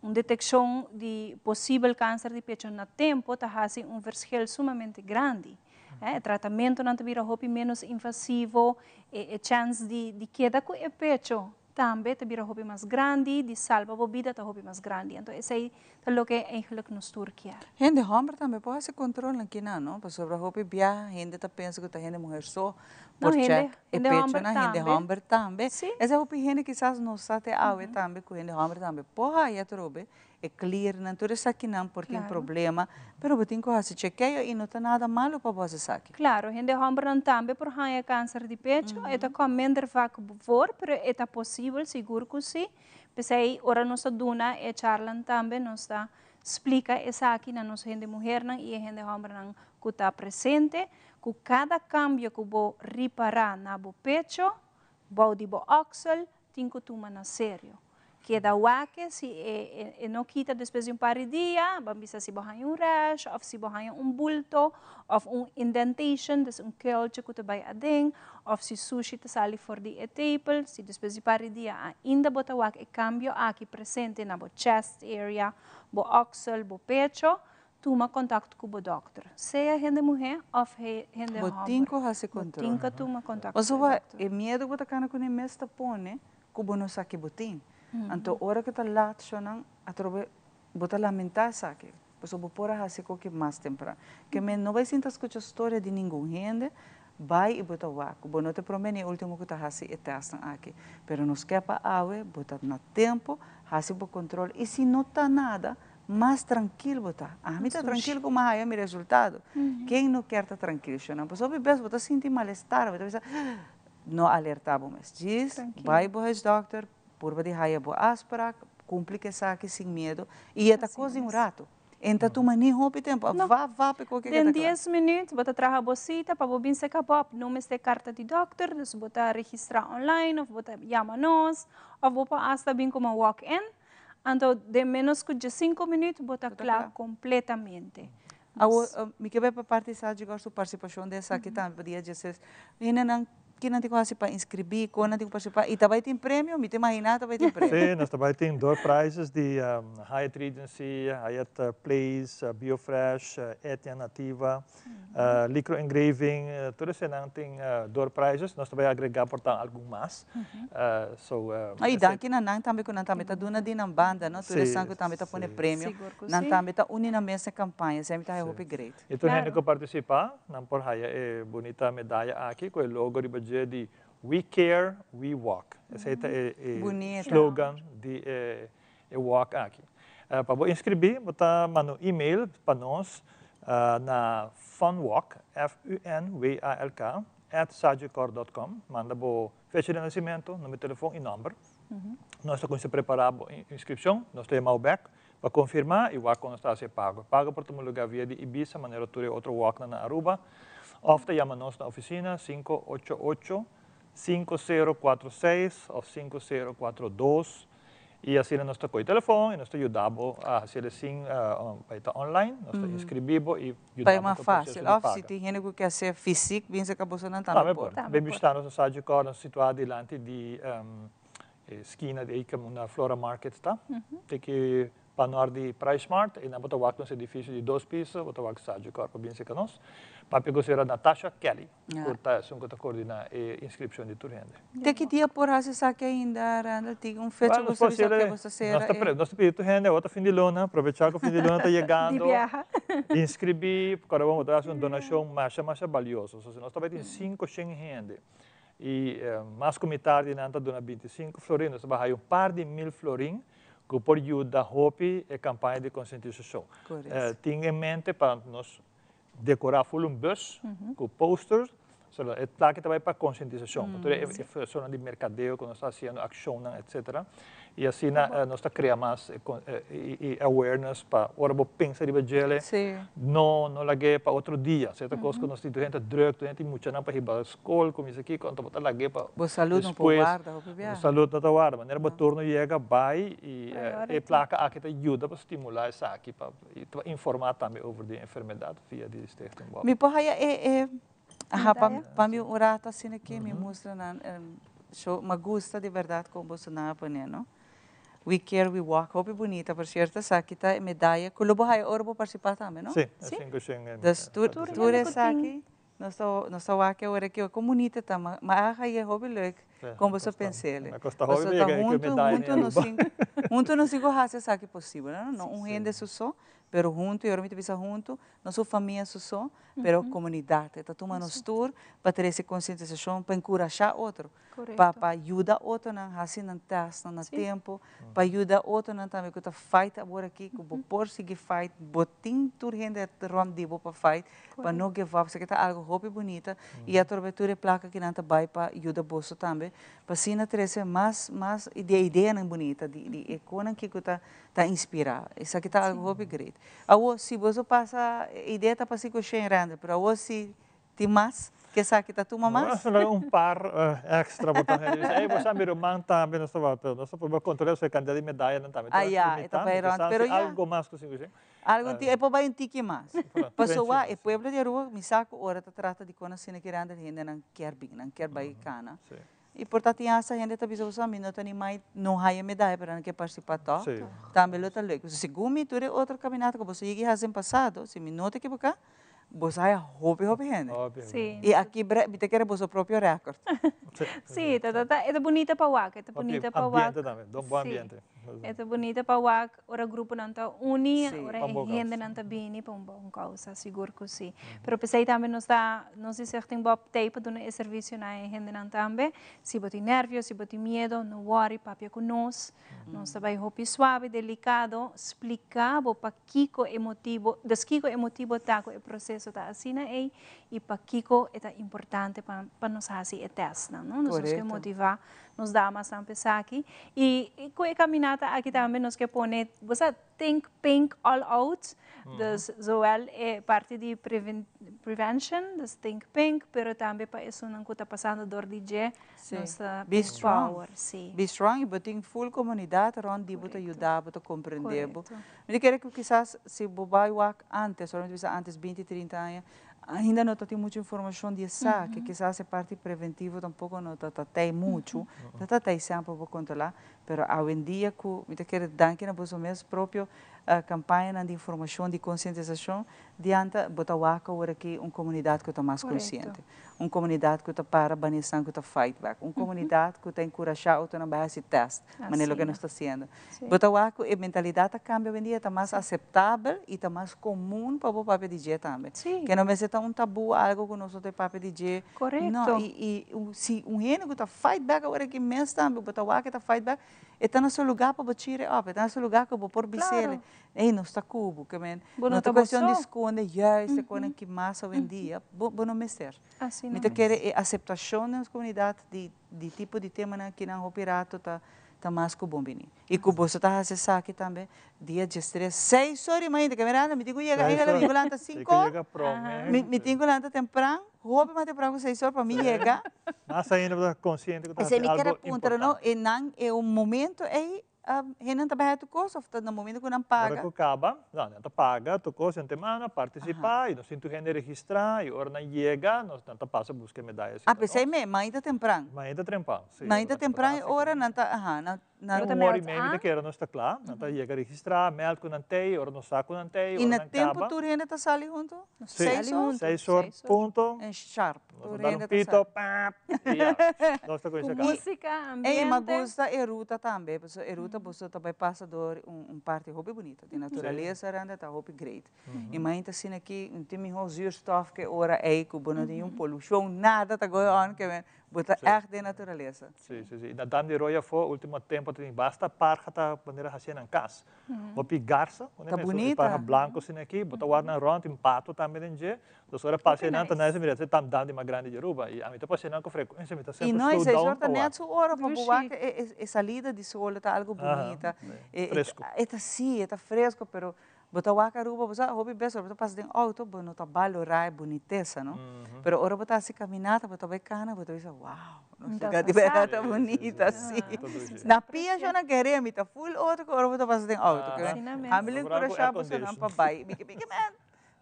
Un deteccion di posibel cancer di pecho na tempo ta haci un verschil sumamente grandi. E tratamentonan ta bira hopi menos invasivo, e chance di keda cu e pecho tambe ta bira hopi mas grandi, di salba bo bida ta hopi mas grandi. Anto esey ta loke eigenlijk nos tur kier. Hende homber tambe por haci control akinan, no? Pasobra hopi biaha hende ta pensa cu ta hende muher so por check e pechonan, hende homber tambe. Esey hopi hende kisas no sa te awe tambe cu hende homber tambe por haya atrobe e kliernan, tur esakinan por tin problema, pero bo tin ku hasi chekeo i no ta nada malu pa bo hasi esaki. Claro, hende hombernan tambe por haña cancer di pecho, e ta kom minder vaak voor, pero e ta posibel, sigur cu si. P'esei ora nos ta duna e charlan tambe nos ta splica esaki na nos hende muhernan i e hende hombernan cu ta presente, cu cada cambio cu bo ripara na bo pecho, bou di bo oksel, tin cu tuma na serio. Keda wak si e no kita despues di un par di dia, ban bisa si bo haña un rash of si bo haña un bulto of un indentation, dus un kuiltje ku ta bai aden, of si sushi ta sali for di e tepel, si despues di par di dia ainda bo ta wak e kambio aki presente na bo chest area, bo oksel, bo pecho, tuma kontakto ku bo dòkter, sea hende muhé òf hende Bo hòmber. tin ku hasi Bo kontrol. tin ku tuma kontakto ku e Pasobra dòkter. e miedu ku bo ta kana kuné mes ta pone ku bo no sa ke bo tin. Anto ora ku ta lat shownan atrobe bo ta lamentá esaki, pasobra bo por a hasi koke mas tempran. Ke men no bai sinta skucha storia di ningun hende, bai i bo ta wak. Bo no ta e promé ni e último ku ta hasi e tèstnan aki. Pero nos ke pa awe bo ta na tempu hasi bo kontrol i si no ta nada, mas trankil bo ta. Ami ta trankil ku mi a haya mi resultado. Ken no kier ta trankil, shownan? Pasobra hopi bes bo ta sinti malestar, bo ta bisa, No alerta bo mes. Djis, bai bo huisdokter, purba di haya bo afspraak, kumpli ku esaki sin miedu, i e ta kos di un ratu. E no ta tuma ni hopi tempu, a va va pa e koke Den keda kla. 10 minuut bo ta traha bo sita pa bo bin seka Bob. No mester karta di dokter, dus bo ta registrá online òf bo ta yama nos, òf bo por asta bin komo walk-in. Anto den ménos ku 15 minuut bo ta kla kompletamente. Awor, mi ke bai pa parti sa Gigor su partisipashon den esaki tambe pa dia 16. Hendenan. Ki nan tin ku hasi pa inskribí, kon nan tin ku partisipá i ta bai tin premio? Mi ta imaginá ta bai tin premio. Sí, nos ta bai tin door prizes di Hyatt Regency, Hyatt Place, Biofresh, Etnia Nativa, Licro Engraving, tur esenan tin door prizes. Nos ta bai agregá por ta algun mas. So, I danki na nan tambe ku nan tambe ta duna di nan banda, no? Tur esan ku tambe ta pone premio, nan tambe ta uni nan mes na kampaña. Esei mi ta haya hopi great. I tur hende ku partisipá, nan por haya e bunita medaya aki ku e logo riba dje di We Care, We Walk. Esei ta e slogan di e walk aki. Pa bo inskribí, bo ta manda un email pa nos na funwalk, F-U-N-W-A-L-K, at sagicor dot com. Manda bo fecha di nasimentu, number di telefon i nòmber. Nos ta kuminsá prepará bo inskripshon. Nos ta yama bo bèk Pa konfirmá i wak kon nos ta hasi e pago. E pago por tuma lugá via di Ibisa manera tur e otro wòknan na Aruba òf ta yama nos na ofisina 588 5046 òf 5042 i asina nos ta kohe telefòn i nos ta yuda bo a hasi el sin pa e ta online nos ta inskribí bo i yuda bo ku e proseso di paga. Òf si tin hende ku ke hasi fisik bin serka bosonan tambe por. Tambe por. Bin bishita nos na Sagicor nos ta situá dilanti di E skina di ei kaminda Flora Market ta, te ki pa nort di Price Mart, einan bo ta wak nos edifisio di dos piso, bo ta wak Sagicor pa bin serka nos. Papia ku sra. Natasha Kelly, ku ta esun ku ta koordiná e inskripshon di tur hende. Te ki dia por hasi esaki ainda, Randall? Tin un fecha ku bo ta bisa ke bo ta sera e. Nos ta pidi tur hende awor ta fin di luna, aprovechá ku fin di luna ta yegando, inskribí, pasobra bo ta hasi un donashon masha masha balioso. So si nos ta bai tin sinkoshen hende I mas ku mitar di nan ta duna bintisinko florin, nos ta bai haya un par di mil florin ku por yuda hopi e kampaña di konsientisashon. Tin en mente pa nos dekorá ful un bus ku posters, so e plaka ta bai pa konsientisashon, pa tur e esfuersonan di merkadeo ku nos ta hasiendo, akshonnan etsetera. I asina nos ta krea mas e awareness pa ora bo pensa riba djele, no no lag'é pa otro dia. Sierto kos ku nos tin tur hende ta drùk, tur hende tin muchanan pa hiba skol, kuminsá kiko, anto bo ta lag'é pa Bo salud no por warda hopi biaha. Bo salud no ta warda. Manera bo turno yega bai i e plaka aki ta yuda pa stimulá esaki pa i ta informá tambe over di e enfermedat via di Stichting Bob. Mi por haya e e Aha, pa pa mi un rato asina aki mi mustra nan show, mi a gusta di berdad con boso nan a pone no. We care we walk, hopi bunita por cierto, esaki ta e medaya cu lo bo haya ora bo participa tambe no? Si, e cinco shen e Dus tur tur esaki nos ta nos ta wak awor aki con bunita ta, mi a haya hopi leuk con boso pensele. Pasobra ta hunto hunto nos tin hunto nos tin cu haci esaki posibel no, no un hende su so, pero hunto y ora mi ta bisa hunto No su famia su so, pero comunidad. E ta tuma nos tur pa trece concientisacion, pa encurasha otro, pa pa yuda otronan haci nan testnan na tempo, pa yuda otronan tambe cu ta fight awor aki, cu bo por sigui fight, bo tin tur hende rond di bo pa fight, pa no give up. Esaki ta algo hopi bunita y atrobe tur e placa kinan ta bay pa yuda boso tambe, pa asina trece mas mas ideanan bunita di di e conan kico ta ta inspira. Esaki ta algo hopi great. Awor si boso pasa e idea ta pa si ku shen render, pero awor si tin mas, ke esaki ta tuma mas? Bueno, un par extra bo ta hende bisa, ey bo sa mi ruman tambe nos tabata, nos ta purba kontrola su e kantidat di medayanan tambe Ah ya, e ta bai rond, pero ya. Algo mas ku sinku shen. Algo e por bai un tiki mas. Pasobra e pueblo di Aruba mi sa ku ora ta trata di kon asina ki render hendenan kier bin, nan kier bai kana. I por ta tin hasta hende ta bisa bo sa mi no ta ni mai no haya medaya pero nan ke participa toch. Tambe lo ta leuk. Pasobra segun mi tur e otro caminata cu boso yegi haci en pasado, si mi no ta ekiboca, boso haya hopi hopi hende. I aki mi ta kere boso propio record. Si, ta ta ta e ta bunita pa wak, e ta bunita pa wak. Ambiente tambe, don bon ambiente. E ta bunita pa wak ora gruponan ta uni, ora e hendenan ta bini pa un bon causa, sigur cu si. Pero p'esey tambe nos ta, nos di Stichting Bob t'ey pa duna e servicio na e hendenan tambe. Si bo tin nervio, si bo tin miedo, no worry, papia cu nos. Nos ta bay hopi suave, delicado, splica bo pakico e motibo, dus kico e motibo ta cu e proceso ta asina ey y pakico e ta importante pa pa nos haci e testnan, no. Nos ke motiva nos damasnan pa esaki. Y cu e caminata aki tambe nos ke pone, bo sa, think pink all out, dus zowel e parti di prevention, dus think pink, pero tambe pa esunnan cu ta pasando door di dje, nos ta Be strong. empower, si. Be strong y bo tin full comunidad rond di bo ta yuda bo, ta comprende bo. Mi ta kere cu kisas si bo bay wak antes, ora mi ta bisa antes binti, trinta aña, Ainda no ta tin mucho informacion di esaki, kisas e parti preventivo tampoco no ta ta tey mucho, ta ta tey semper bo controla, pero awendia cu mi ta kere danki na boso mes propio campañanan di informacion, di concientisacion, dianta bo ta wak awor aki un comunidad cu ta mas conciente, un comunidad cu ta para bani esnan cu ta fight back, un comunidad cu ta encurasha otronan bay haci test, manera loke nos ta haciendo. Bo ta wak ku e mentalidat a kambia awendia, ta mas aseptabel i ta mas komun pa bo papia di dje tambe. Ke no mester ta un tabú, algu ku nos no ta papia di dje. No, i si un hende ku ta fight back awor aki mes tambe, bo ta wak e ta fight back, e ta na su lugá pa bo cheer e op, e ta na su lugá ku bo por bis'el, ey nos ta ku bo, ke men no ta kuestion di skonde juist e konan ki mas awendia, bo no mester. Mi ta kere e aseptashon den nos komunidat di di tipo di temanan aki nan hopi rato ta ta mas ku bon bini. I ku boso ta hasi esaki tambe dia diestres seis or di mainta ke miranda mi tin ku yega Seis mi tin ku or. lanta Tin sinku ku or yega prome. mi mi tin ku lanta tempran hopi mas tempran ku seis or pa mi yega. Mas ainda bo ta konsiente ku ta Esei hasi mi ker a algo puntra no importante. e nan e un momento ei Hendenan ta baha tur kos of ta na momento ku nan Ora paga? ku kaba, no, nan ta paga tur kos antemano, partisipá i nos tin tur hende registrá i ora nan yega nos nan ta pasa buska e medaya si Ah, ta p'esei nos. me, mainta tempran. Mainta trempan, si. Mainta Ora nan tempran ta e hasi ora ku nan ta, aha, nan, nan. Un ora i mei mi ta kere nos ta kla, nan ta yega registrá, mèld ku nan tei, ora nos sa ku nan tei, I ora na nan tempu kaba. tur hende ta sali huntu? Si, Seis or? seis or punto. En sharp. Nos ta dal un pito, pap, i ya. Nos ta kuminsá Ku kaba. músika, Ey, ma ambiente. gusta e ruta tambe, pasobra e ruta boso ta bai pasa door un parti hopi bunita, di naturalesa randa ta hopi great. I mainta asina aki, no tin miho zuurstof ke ora ey ku bo no tin niun polushon, nada ta going on, ke men bo ta ègt den naturalesa. Si, si, si. I na Dam di Rooi afó, ultimo tempo ta tin basta parha ta manera hasié nan kas. Hopi garza, Ta bunita. Parha blanco asina aki, bo ta wak nan rond, tin pato tambe den dje. Dus ora pasa einan ta nice mira, esei ta dam di mas grandi di Aruba. I ami ta pasa einan ku frekuensia, mi ta I semper no, slow esei down sort ta pa wak. net su ora pa bo wak e salida di sol ta algo bunita. Fresco. E ta si, e ta fresco, pero bo ta wak Aruba, bo sa hopi bes ora bo ta pasa den auto, bo no ta balora e bunitesa, no? Pero ora bo ta hasi caminata, bo ta bai cana, bo ta bisa, wow, nos lugar di berdad ta bunita, si. Na pia yo nan kere, mi ta full otro ku ora bo ta pasa den auto. Ami lo enkurashá bosonan pa bai. Mi ke men,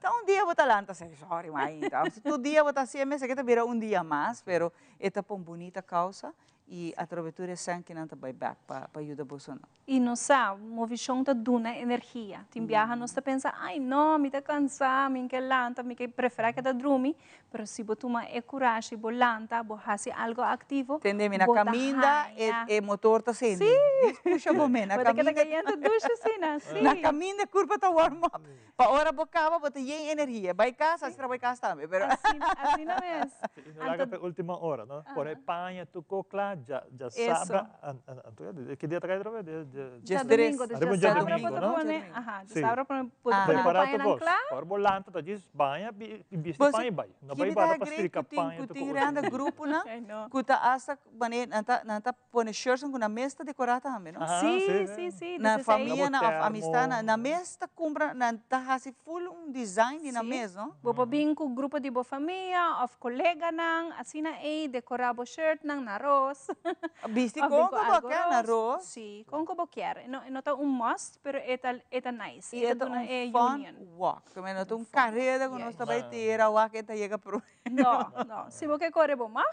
ta un dia bo ta lanta seis ora i mainta. Tur dia bo ta hasi e mes, esaki ta bira un dia mas, pero e ta pa un bunita causa i atrobe tur e sènkinan ta bai bèk pa yuda bosonan. I nos sa, movishon ta duna energia. Tin biaha nos ta pensa, ai no, mi ta kansá, mi ke lanta, mi ke preferá keda drumi. Pero si bo tuma e kurashi, bo lanta, bo hasi algo aktivo, Tende mi na bo ta kaminda haña. e motor ta sende. Sí! Dis pusha bo me na Bo ta keda kaminda. kayente dushi asina, sí. Na kaminda e kurpa ta warm up. Pa ora bo kaba bo ta yen energia. Bai kas, asina bai kas tambe, pero. Asina, asina mes. Sí, i no laga pa e ultima ora, no? Pone paña tur ko kla, dja, dja sabra, anto ya, ki dia ta kai otra vez? Dja domingo, Ariba un djasabra djadomingo, bo ta no? pone, aha, Sí. djasabra bo ta pone Prepara tur pañanan kos. kla. Ora bo lanta ta djis baña i bisti Bo paña i bai. No bai warda pa strika paña Ku tur tin kos. randa gruponan ku ta hasta mane nan ta nan ta pone shirtsnan ku nan mes ta dekorá tambe, no? Sí, sí, sí. Na Desde ahí. famianan of amistadnan, nan mes ta kumpra, nan ta hasi full un design di nan mes, no? Bo por bin ku grupo di bo famia of koleganan, asina ei dekorá bo shirtnan na ros. Bisti Of kon bin ku ku bo algo kier na ros. ros. Sí, kon ku bo kier. No, e no ta un must, pero e ta e ta nice. I E e ta ta duna un e fun union. walk. No ta un kareda ku nos ta bai tera wak e ta yega promé. No, no. Si bo ke kore bo mag,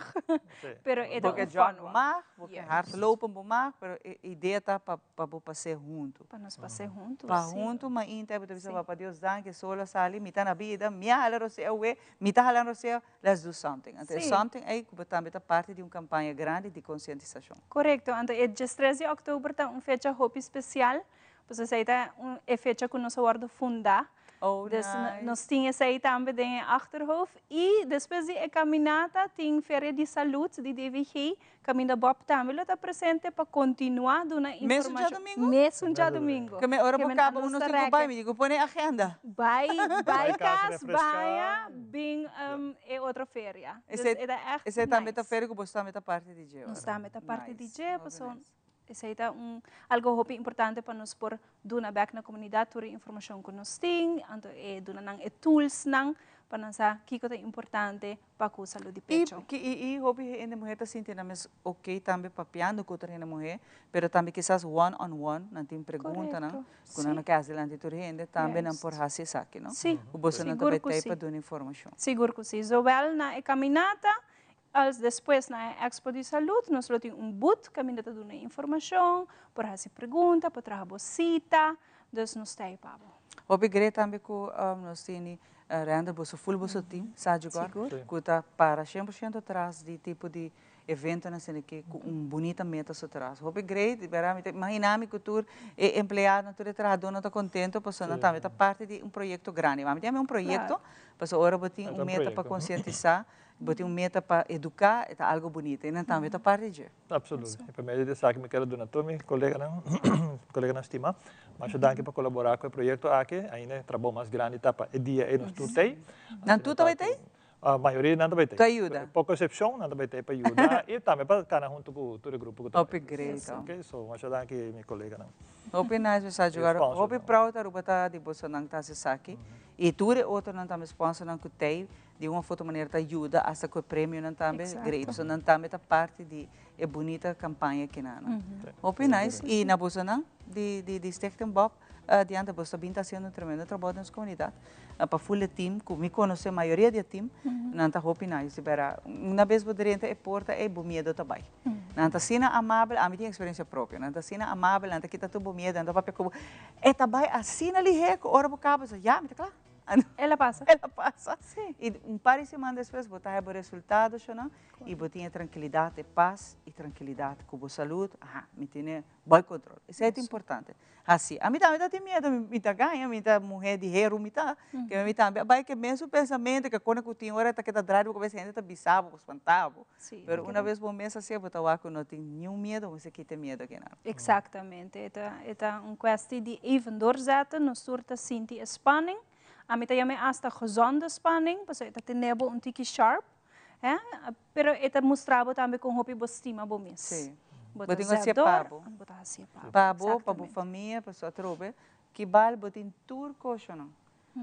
pero e ta Bo ke un jog fun bo walk. mag, bo ke hardlopen bo mag, pero e idea ta pa pa bo pas'é huntu. Pa nos pas'é huntu, Pa sí. huntu mainta bo ta bisa Papa Dios danki sol a sali, mi ta na bida, mi a hala rosea awe, mi ta hala rosea, let's do something. Anto e something ei ku bo tambe ta parti di un kampaña grandi di konsientisashon. Korekto, anto e diestres di òktober ta un fecha hopi spesial, pasobra esei ta un e fecha ku nos a wòrdu fundá. Oh, Dus nice. nos tin esei tambe den e achterhoofd. I despues di e caminata tin Feria di Salud di DVG, caminda Bob tambe lo ta presente pa continua duna Mesun informacion. djadomingo? Mesun djadomingo. Ke me ora Ke bo men caba a nos uno ta sin cu bai, reke. mi di cu pone agenda. Bai, bai Bai cas, cas, refresca. baña, bin e otro feria. Dus Esei e ta echt esei tambe ta nice. feria cu bo tambe ta parti di dje Nos ora. tambe ta parti di Nice, dje, hopi pasobra nice. Esei ta un algo hopi importante pa nos por duna bek na komunidat tur e informashon ku nos tin, anto e duna nan e toolsnan pa nan sa kiko ta importante pa ku salud di pecho. I i hopi hende muhé ta sinti nan mes ok tambe papiando ku otro hende muhé, pero tambe kisas one on one nan tin preguntanan ku nan no ke hasi dilanti tur hende, tambe nan por hasi esaki no? Ku boso nan ta bai tei pa duna informashon. Sigur ku si. Zowel na e kaminata Als despues na e Expo di Salud nos lo tin un booth kaminda ta duna informashon, por hasi pregunta, por traha bo sita, dus nos ta ei pa bo. Hopi great tambe ku nos tini render boso full boso team sa Jugor ku ta para 100% tras di tipo di eventonan asina aki ku un bunita meta su tras. Hopi great, di berdad mi ta imagina mi ku tur e empleadonan, tur e trahadónan ta kontento pasobra nan tambe ta parti di un proyekto grandi. Ami ta yama un proyekto pasobra ora bo tin un meta pa konsientisá Bo tin un meta pa educa, e ta algo bunita y nan tambe ta parti dje. Absoluut. Y pa medio di esaki mi kier a duna tur mi coleganan, coleganan stima, masha danki pa colabora cu e proyecto aki. Ainda e trabou mas grandi ta pa e dia ey nos tur t'ey. Nan tur ta bay t'ey? Mayoria di nan ta bay t'ey. Ta yuda? Poco excepcion, nan ta bay t'ey pa yuda y tambe pa cana hunto cu tur e grupo cu ta bay. Hopi great. Ok, so masha danki mi coleganan. Hopi nice mi sa jugar. Hopi proud Aruba ta di bosonan ta haci esaki y tur e otronan tambe sponsornan cu t'ey. Di un of otro manera ta yuda hasta cu e premionan tambe great. So nan tambe ta parti di e bunita campaña kinan. Hopi nice. Y na bosonan di di Stichting Bob diante boso ta bin ta haciendo un tremendo trabou den nos comunidad. Pa full e team cu mi conoce mayoria di e team nan ta hopi nice. Di bera una bes bo drenta e porta ey bo miedo ta bay. Nan ta asina amabel, ami tin experiencia propio, nan ta asina amabel, nan ta kita tur bo miedo, nan ta papia cu bo. E ta bay asina lihe cu ora bo caba bo bisa ya mi ta cla. El a pasa. El a pasa. Sí. Y un par di siman despues bo ta haya bo resultado shonan y bo tin e trankilidad, e pas y trankilidad cu bo salud, aha, mi tene boi control. Esey ta importante. Haci. Ami tambe ta tin miedo, mi ta gaña, mi ta muher di heru mi ta, ke mi tambe a bay ke mesun pensamento ke kone ku tin ora ta keda draai di bo kabes hende ta bisa bo, spanta bo. Pero una bes bo mes hacié bo ta wak ku no tin niun miedo, bo mester kita e miedo akinan. Exactamente. E ta e ta un kwestie di even doorzetten. Nos tur ta sinti e spanning. Ami ta yama e hasta gezonde spanning, pasobra e ta tene bo un tiki sharp, hè. Pero e ta mustra bo tambe kon hopi bo stima bo mes. Sí. Bo ta ta tin ku zet hacié door, pa bo. bo ta hacié pa bo. Pa bo, pa bo Exactamente. famia, pasobra atrobe kibal bo tin tur koshonan.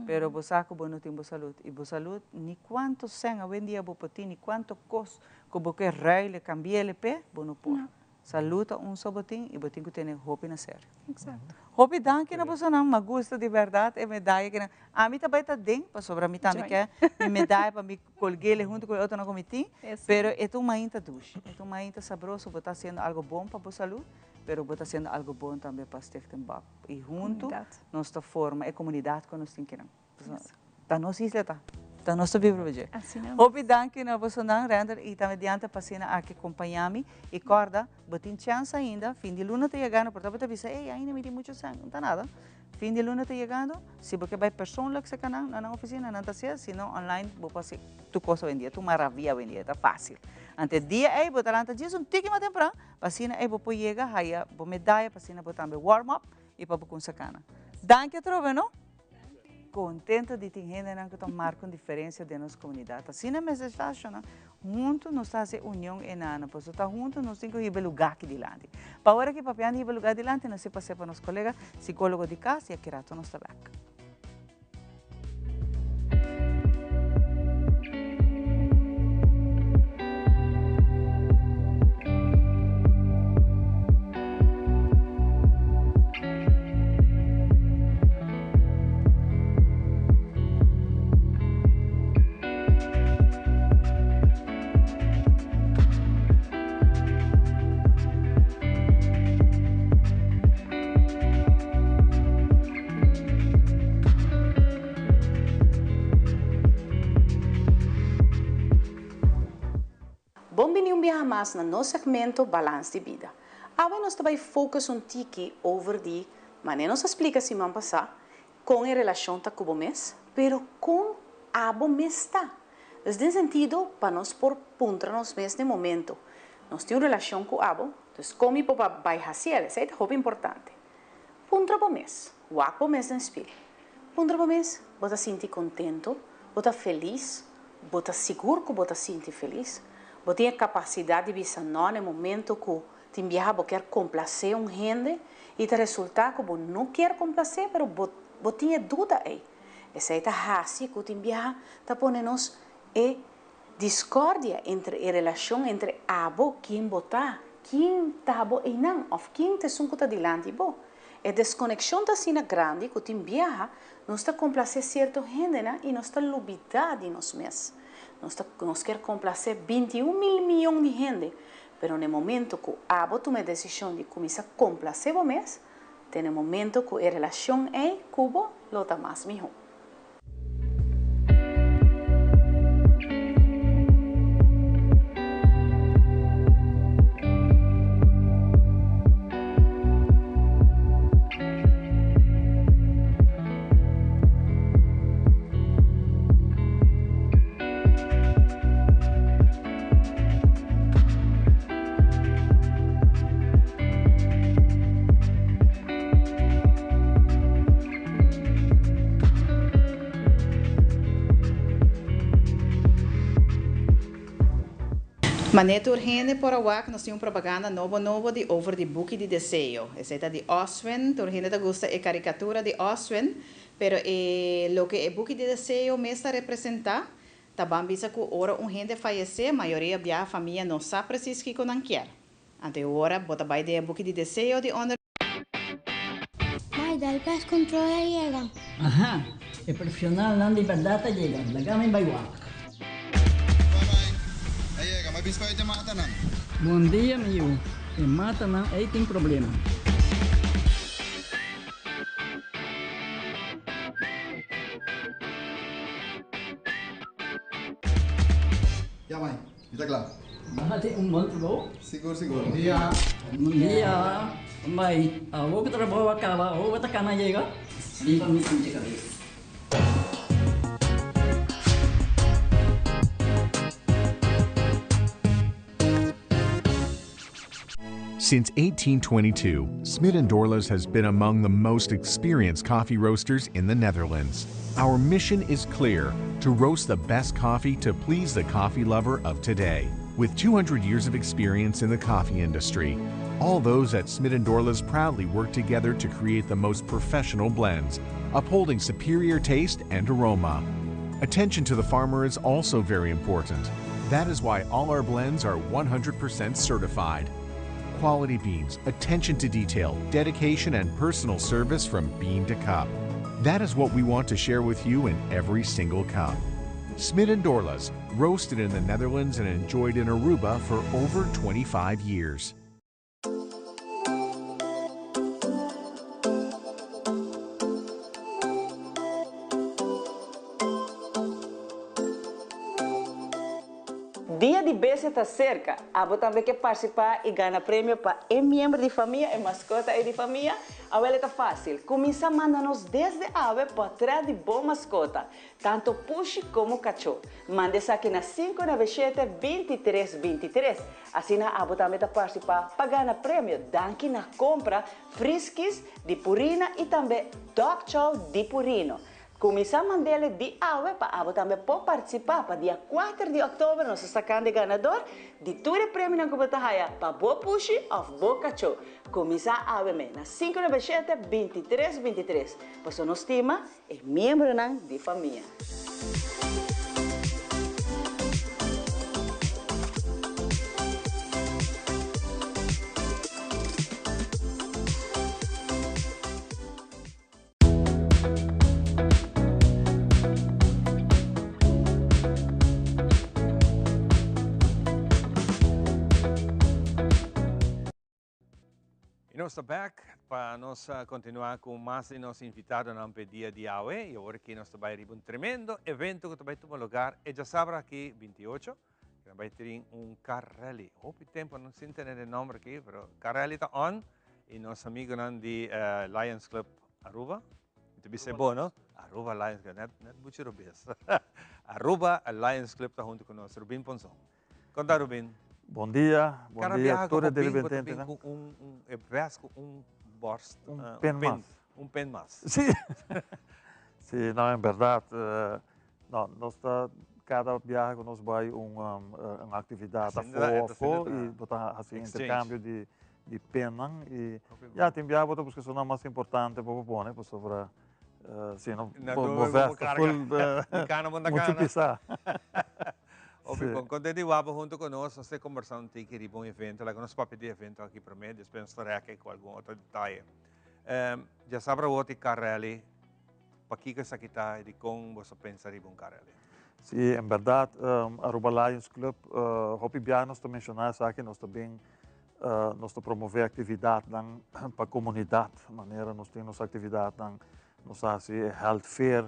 Pero bo sa ku bo no tin bo salud. I bo salud, ni kuantu sèn awendia bo por tin, ni kuantu kos ku bo ke ruile, kambi'el p'e, bo no por. Salud ta un so bo tin i bo tin ku tene hopi na serio. Hopi danki na bosonan, m'a gusta di bèrdat e medaya kinan. Ami ta bai ta den, pasobra mi tambe ke mi medaya pa mi kolg'el huntu ku e otronan ku mi tin, pero e ta un mainta dushi, e ta un mainta sabroso, bo ta hasiendo algo bon pa bo salud, pero bo ta hasiendo algo bon tambe pa Stichting Bab. I huntu nos ta forma e komunidat ku nos tin kinan. Ta nos isla ta. Ta nos ta biba riba dje. Hopi danki na bosonan, Render i tambe Diantha pa asina aki kompañá mi. I kòrda, bo tin chèns ainda, fin di luna ta yegando, por ta bo ta bisa, ey, ainda mi tin muchu sèn. No ta nada. Fin di luna ta yegando, si bo ke bai persoonlijk serka nan, na nan ofisina, nan ta hasié, si no online bo por hasi tur kos awendia, tur maravia awendia, ta fásil. Anto e dia ey bo ta lanta djis un tiki mas tempran, Pa asina ei bo por yega haya bo medaya, pa asina bo tambe warm up y pa bo cunsa cana. Danki atrobe no? Contento di tin hendenan cu ta marca un diferencia den nos comunidad. Asina mester ta shona, hunto nos ta haci union enano, pasobra ta hunto nos tin cu hiba e lugar aki dilanti. Pa ora ki papiando hiba e lugar dilanti, nos ta pasa pa nos colega psicologo di cas y aki rato nos ta bek. Bon bini un biaha mas na nos segmento Balans di Bida. Awe nos ta bai focus un tiki over di, manera nos a splica siman pasa, con e relacion ta cu bo mes, pero con abo mes ta. Dus den sentido pa nos por puntra nos mes den momento nos tin un relacion cu abo, dus con mi por bai haciel, esey ta hopi importante. Puntra bo mes, wak bo mes den spil. Puntra bo mes, bo ta sinti contento? Bo ta felis? Bo ta sigur cu bo ta sinti felis? Bo tin e capacidad di bisa no na e momento cu. Tin biaha bo kier complacé un hende y ta resulta cu bo no kier complacé pero bo bo tin e duda ey. Esey ta haci cu tin biaha ta pone nos e discordia entre e relacion entre abo ken bo ta, ken ta bo eynan of ken ta esun cu ta dilanti bo. E desconexion ta asina grandi cu tin biaha nos ta complacé cierto hendenan y nos ta lubida di nos mes. Nos ta nos kier complacé 21 mil miyon di hende Pero n'e momento cu abo tuma e decision di cuminsa complace bo mes, te n'e momento cu e relacion ey cu bo lo ta mas miho. Manera tur hende por a wak nos tin un propaganda nobo nobo di over di buki di deseo. Esei ta di Oswin. Tur hende ta gusta e karikatura di Oswin, pero e loke e buki di deseo mes ta representa Ta ban bisa ku ora un hende fayesé, mayoria biaha famia no sa presis kiko nan kier. Anto e ora bo ta bai den e buki di deseo di onder. Bai, dal pest control a yega. Aha, e profesionalnan di berdad a yega, laga mi bai wak. Bye bye, a yega, mi a bisa bai te matanan. Bon dia mi yu, e matanan ei tin problema. Ya mai, mi ta kla. Nan tin un bon trabou. Sigur sigur. Bon dia. Bon dia. Mai, awor ku trabou a kaba, awor bo ta kana yega? Riba mi pinche kabes. Since 1822, Smit & Dorlas has been among the most experienced coffee roasters in the Netherlands. Our mission is clear, to roast the best coffee to please the coffee lover of today. With 200 years of experience in the coffee industry, all those at Smit & Dorlas proudly work together to create the most professional blends, upholding superior taste and aroma. Attention to the farmer is also very important. That is why all our blends are 100% certified. Quality beans, attention to detail, dedication, and personal service from bean to cup. That is what we want to share with you in every single cup. Smit & Dorlas, roasted in the Netherlands and enjoyed in Aruba for over 25 years. Dia di Bestia ta serka, abo tambe ke partisipá i gana premio pa e miembro di famia, e maskota ei di famia? Awel e ta fásil, kuminsá manda nos desde awe pòtrèt di bo maskota, tantu pushi komo kachó. Manda esaki na 597 23 23. Asina abo tambe ta partisipá pa gana premio danki na kompra Friskies di Purina i tambe Dog Chow di Purino. Kuminsá mand'ele di awe pa abo tambe por partisipá pa dia kuater di òktober nos ta sakando e ganador di tur e premionan ku bo ta haya pa bo pushi òf bo kachó. Kuminsá awe me na 597 23 23 pasobra nos stima e miembronan di famia. Y nos ta back pa nos continua cu mas di nos invitadonan p'e dia di awe. Y awor aki nos ta bay riba un tremendo evento cu ta bay tuma lugar e djasabra aki 28. Nan bay tin un car rally. Hopi tempo no sin tene e nomber aki, pero car rally ta on. Y nos amigonan di Lions Club Aruba. Mi ta bisa e bo, no? Aruba Lions Club, net, net buchi robes. Aruba Lions Club ta hunto cu nos. Rubin Ponson. Con ta, Rubin? Bon dia, bon Cada dia biaha tur cu e bo bin, bo ta bin televidentenan. cu un, un, e bes cu un borst, Un un pen pen, mas. un pen mas. Sí. Sí, no, en berdad, no, nos ta. Kada biaha ku nos bai un un aktividat afó afó i bo ta hasi interkambio di di pennan i ya tin biaha bo ta buska esunnan mas importante pa bo pone pasobra si no bo vest ta ful muchu pisá. Hopi bon. Konten di wak bo huntu ku nos. Nos ta kombersá un tiki riba un evento. Laga nos papia di e evento aki promé, despues nos ta rèk ku algun otro detaye. Djasabra awor tin car rally. Pakiko esaki ta i dikon boso pensa riba un car rally? Sí, en bèrdat Aruba Lions Club hopi biaha nos ta menshoná esaki, nos ta bin nos ta promové aktividatnan pa komunidat, manera nos tin nos aktividatnan, nos ta hasi e health fair,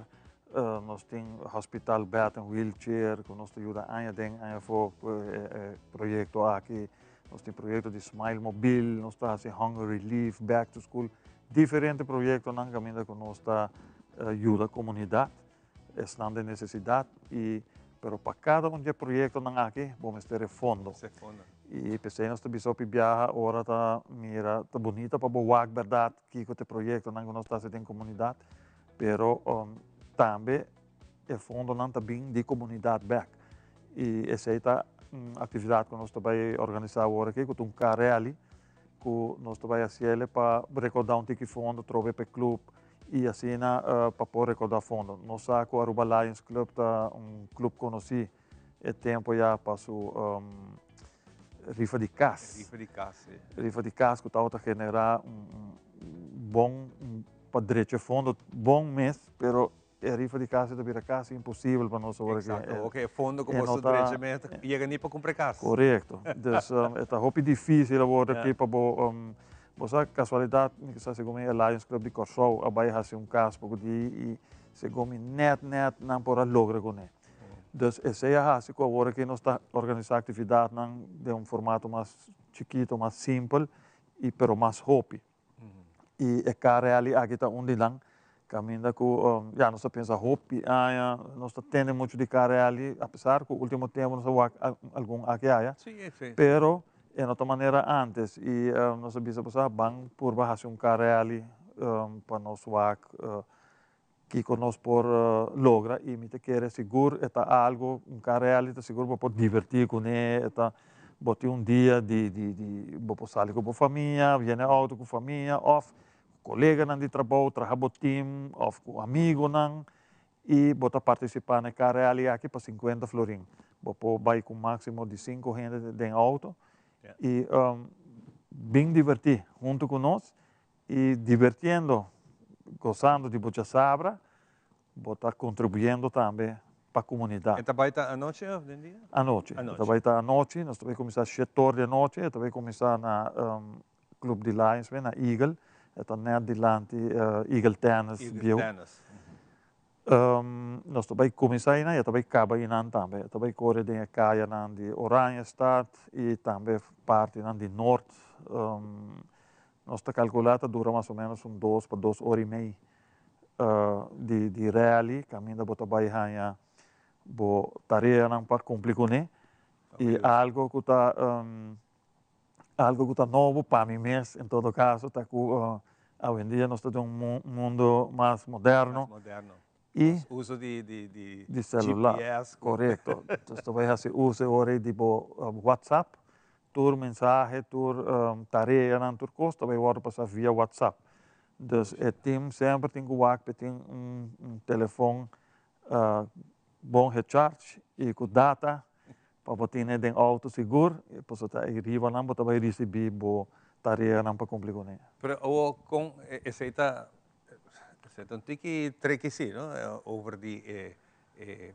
nos tin hospital bed en wheelchair ku nos ta yuda aña aden aña afó ku e proyekto aki, nos tin proyekto di smile mobil, nos ta hasi hunger relief, back to school, diferente proyektonan kaminda ku nos ta yuda komunidat. Esnan den nesesidat i pero pa kada un di e proyektonan aki bo mester e fondo. I p'esei nos ta bisa hopi biaha ora ta mira ta bunita pa bo wak bèrdat kiko ta e proyektonan ku nos ta hasi den komunidat pero tambe e fondonan ta bin di komunidat bèk i esei ta un aktividat ku nos ta bai organisá awor aki ku ta un car rally ku nos ta bai hasiel pa rekòrdá un tiki fondo trobe pa e klup i asina pa por rekòrdá fondo. Nos sa ku Aruba Lions Club ta un klup konosí e tempu ya pa su rifa di kas. Rifa di kas, si. Rifa di kas ku tabata generá un bon pa drecha fondo bon mes, pero E rifa di kas ta bira kasi imposibel pa nos awor aki. Exacto, oke e fondo ku boso drecha mes ta yega ni pa kumpra e kas. Korekto, dus e ta hopi difisil awor aki pa bo, bo sa kasualidat mi sa segun mi e Lions Club di Kòrsou a bai hasi un kas poko di i segun mi nèt nèt nan por a logra kuné. Dus esei a hasi ku awor aki nos ta organisá aktividatnan den un formato mas chikito, mas simpel i pero mas hopi. I e car rally aki ta un di nan caminda cu ya nos ta pensa hopi aña nos ta tende mucho di car rally apesar cu ultimo tempo nos a wak algun aki aya pero e no ta manera antes y nos a bisa bo sa ban purba haci un car rally pa nos wak kico nos por logra y mi ta kere sigur e ta algo un car rally ta sigur bo por diverti cune e ta bo tin un dia di di di bo por sali cu bo famia yena e auto cu famia of coleganan di trabou traha bo team of cu amigonan y bo ta participa na e car rally aki pa cincuenta florin bo por bay cu maximo di cinco hende den auto y bin diverti hunto cu nos Y dibertiendo, gozando di bo djasabra, bo ta contribuyendo tambe pa comunidad. E ta bay ta anochi of den dia? Anochi. E ta bay ta anochi. Nos ta bay cuminsa shete or di anochi. E ta bay cuminsa na Club di Lions, na Eagle. E ta net dilanti Eagle Tennis Eagle Tennis. Nos ta bai kuminsá einan i e ta bai kaba einan tambe. E ta bai kore den e kayanan di Oranjestad i tambe partinan di Noord. Nos ta kalkulá ta dura mas o ménos un dos pa dos ora i mei di di rally kaminda bo ta bai haña bo tareanan pa kumpli kuné. I algu ku ta Algo cu ta nobo pa mi mes en todo caso ta cu awendia nos ta den un mundo mas moderno. Mas moderno. Y uso di di di di celular. GPS. Corecto. Entonces ta bay haci uso e ora di bo WhatsApp. Tur mensahe, tur tareanan, tur cos ta bay wordo pasa via WhatsApp. Dus e team semper tin cu wak pa e tin un telefon bon gecharge y cu data Pa bo tene den auto sigur, pasobra ta ei ribanan bo ta bai ricibi bo tareanan pa cumpli cune. Pero awor con esey ta, esey ta un tiki tricky si, no? Over di e, e,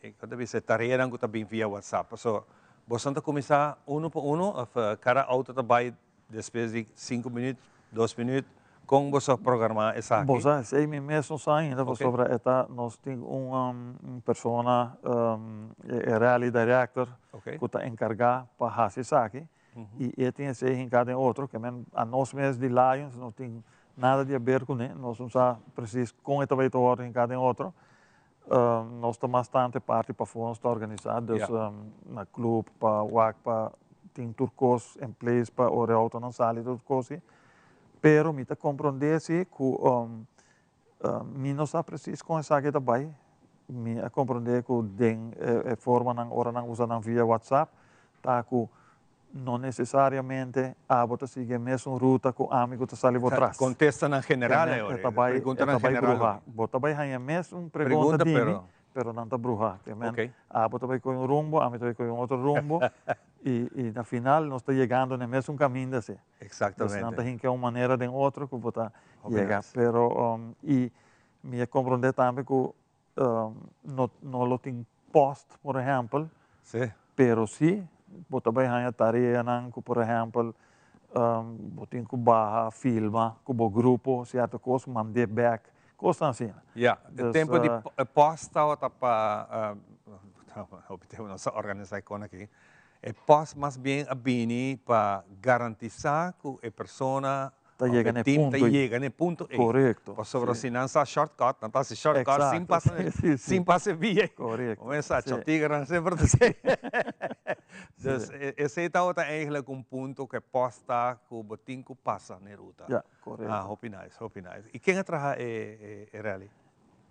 e, con ta bisa, e tareanan cu ta bin via WhatsApp. Pasobra boso ta cuminsa uno pa uno of cada auto ta bai Despues di sinku minuut, dos minuut, kon boso a programá esaki? Bo sa, esei mi mes no sa ainda, pasobra e ta, nos tin un persona, e rally director, ku ta enkargá pa hasi esaki, i e tin esei hinká den otro, ke men anos mes di Lions no tin nada di aber kuné, nos no sa presis kon e ta bai ta wòrdu hinká den otro. Nos ta mas tantu e parti pafó nos ta organisá, dus na club pa wak pa tin tur kos en place pa ora e autonan sali tur kos si. Pero mi ta komprondé si ku mi no sa presis kon esaki ta bai. Mi a comprende cu den e formanan ora nan usa nan via WhatsApp ta cu no necesariamente abo ta sigui e mesun ruta cu ami cu ta sali bo tras. Contestanan general e ora, preguntanan general. Bruha. Bo ta bay haña mesun pregunta di mi, pero nan ta bruha. Ke men abo ta bay coge un rumbo, ami ta bay coge un otro rumbo y na final nos ta yegando na e mesun caminda si. Exactamente. Dus nan ta hinca un manera den otro cu bo ta yega. Pero y Mi a comprende tambe cu no no lo tin post por ehempel. Sí. Pero si bo ta bay haña tareanan cu por ehempel bo tin cu baha filma cu bo grupo cierto cos mand'é bek, cosnan asina. Ya, e tempo di post tabata pa, hopi tempo nos a organisa e con aki, e post mas bien a bini pa garantisa cu e persona Ta yega na e punto Ta yega na e punto ei. Korekto. Pasobra si nan sa shortcut, nan ta hasi shortcut sin pasa sin pasa e via ei. Korekto. Bo sa, chòtigernan semper ta esei. Dus esei tabata eigenlijk un punto ku e pòst ta ku bo tin ku pasa na e ruta. Ya, korekto. Ah, hopi nice, hopi nice. I ken a traha e rally?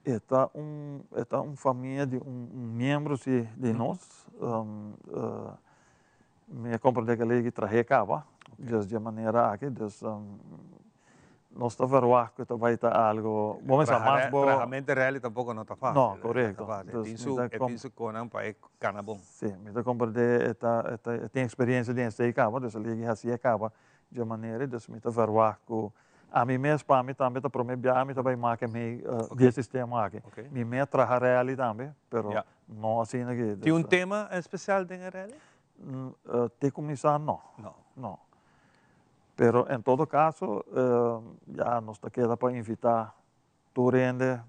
E ta un e ta un famia di un un miembro si di nos. Mi a comprende cu ley trahe caba, dus di e manera aki, dus nos ta verwacht cu ta bay ta algo, bo mester mas bo. Trahamente rally tampoco no ta facil. No, corecto. E tin su, e tin su conan pa e cana bon. Si, mi ta comprende e ta, e ta, e tin experiencia den esey caba, dus e ley haci'e caba di e manera, dus mi ta verwacht cu ami mes pa mi tambe ta prome biaha mi ta bay make mey di e sistema aki. Mi mes traha rally tambe, pero no asina ki. Tin un tema especial den e rally? Te kuminsá no. No. No. Pero en todo kaso ya nos ta keda pa invitá tur hende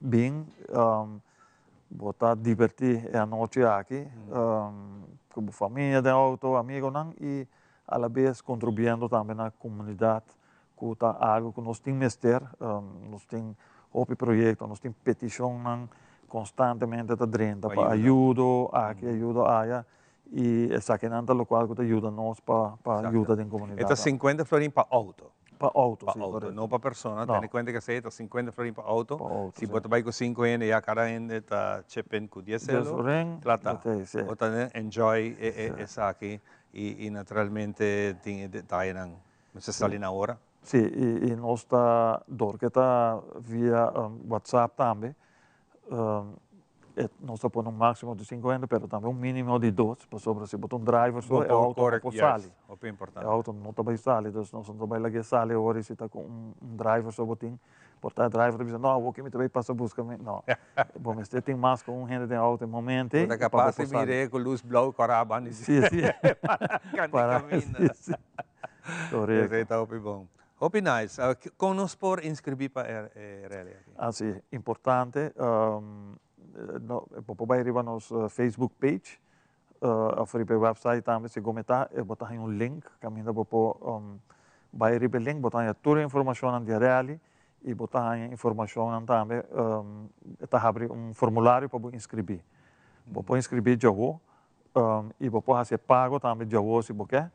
bin. Bo ta divertí e anochi aki ku bo famia den outo, amigonan i alabes kontribuiendo tambe na komunidat ku ta algu ku nos tin mester. Nos tin hopi proyekto, nos tin petishonnan konstantemente ta drenta pa ayudo aki, ayudo aya, i esakinan ta lokual ku ta yuda nos pa pa yuda den komunidat. E ta sinkuenta florin pa outo. Pa outo, si, korekto. No pa persona, tene kuenta ku esei ta sinkuenta florin pa outo. Pa outo, si. Si bo ta bai ku sinku hende ya kada hende ta chip in ku dies elo. Dies florin, Kla ta. Bo ta enjoy esaki i naturalmente tin e detayenan Mester sali na ora. Sí, i nos ta dor ke ta via WhatsApp tambe, nos ta pone un máksimo di sinku hende, pero tambe un mínimo di dos, pasobra si bo ta un driver so e outo no por sali. Hopi importante. E outo no ta bai sali, dus nos no ta bai lag'é sali ora si ta ku un driver so bo tin, por ta e driver ta bisa no awor ke mi ta bai pasa buska mi, no, bo mester tin mas ku un hende den outo e momento ei pa bo por sali. Bo ta kapas di mir'é ku lus blou kòrá banda di Sí, sí. Para kaminda. Sí, sí. Correcto. Esey ta hopi bon. Hopi nice. Con nos por inscribi pa e rally aki? Ah si, importante. No, bo por bay riba nos Facebook page of riba e website tambe segun mi ta, bo ta haña un link caminda bo por bay riba e link, bo ta haña tur e informacionnan di e rally y bo ta haña informacionnan tambe, e ta habri un formulario pa bo inscribi. Bo por inscribi djawo Y bo por haci e pago tambe djawo si bo ke.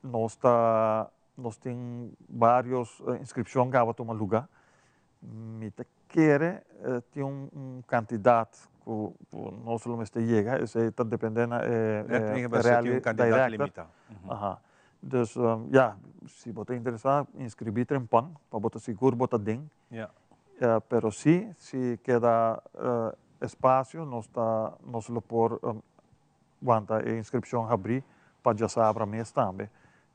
Nos ta, nos tin varios inscripcion cu a tuma luga. Mi ta kere tin un cantidad cu nos lo mester yega, esey ta depende na e rally director. Dus ya, si bo ta interesa inscribi trempan pa bo ta sigur bo ta den. Pero si, si keda espacio nos ta nos lo por wanta e inscripcion habri pa djasabra mes tambe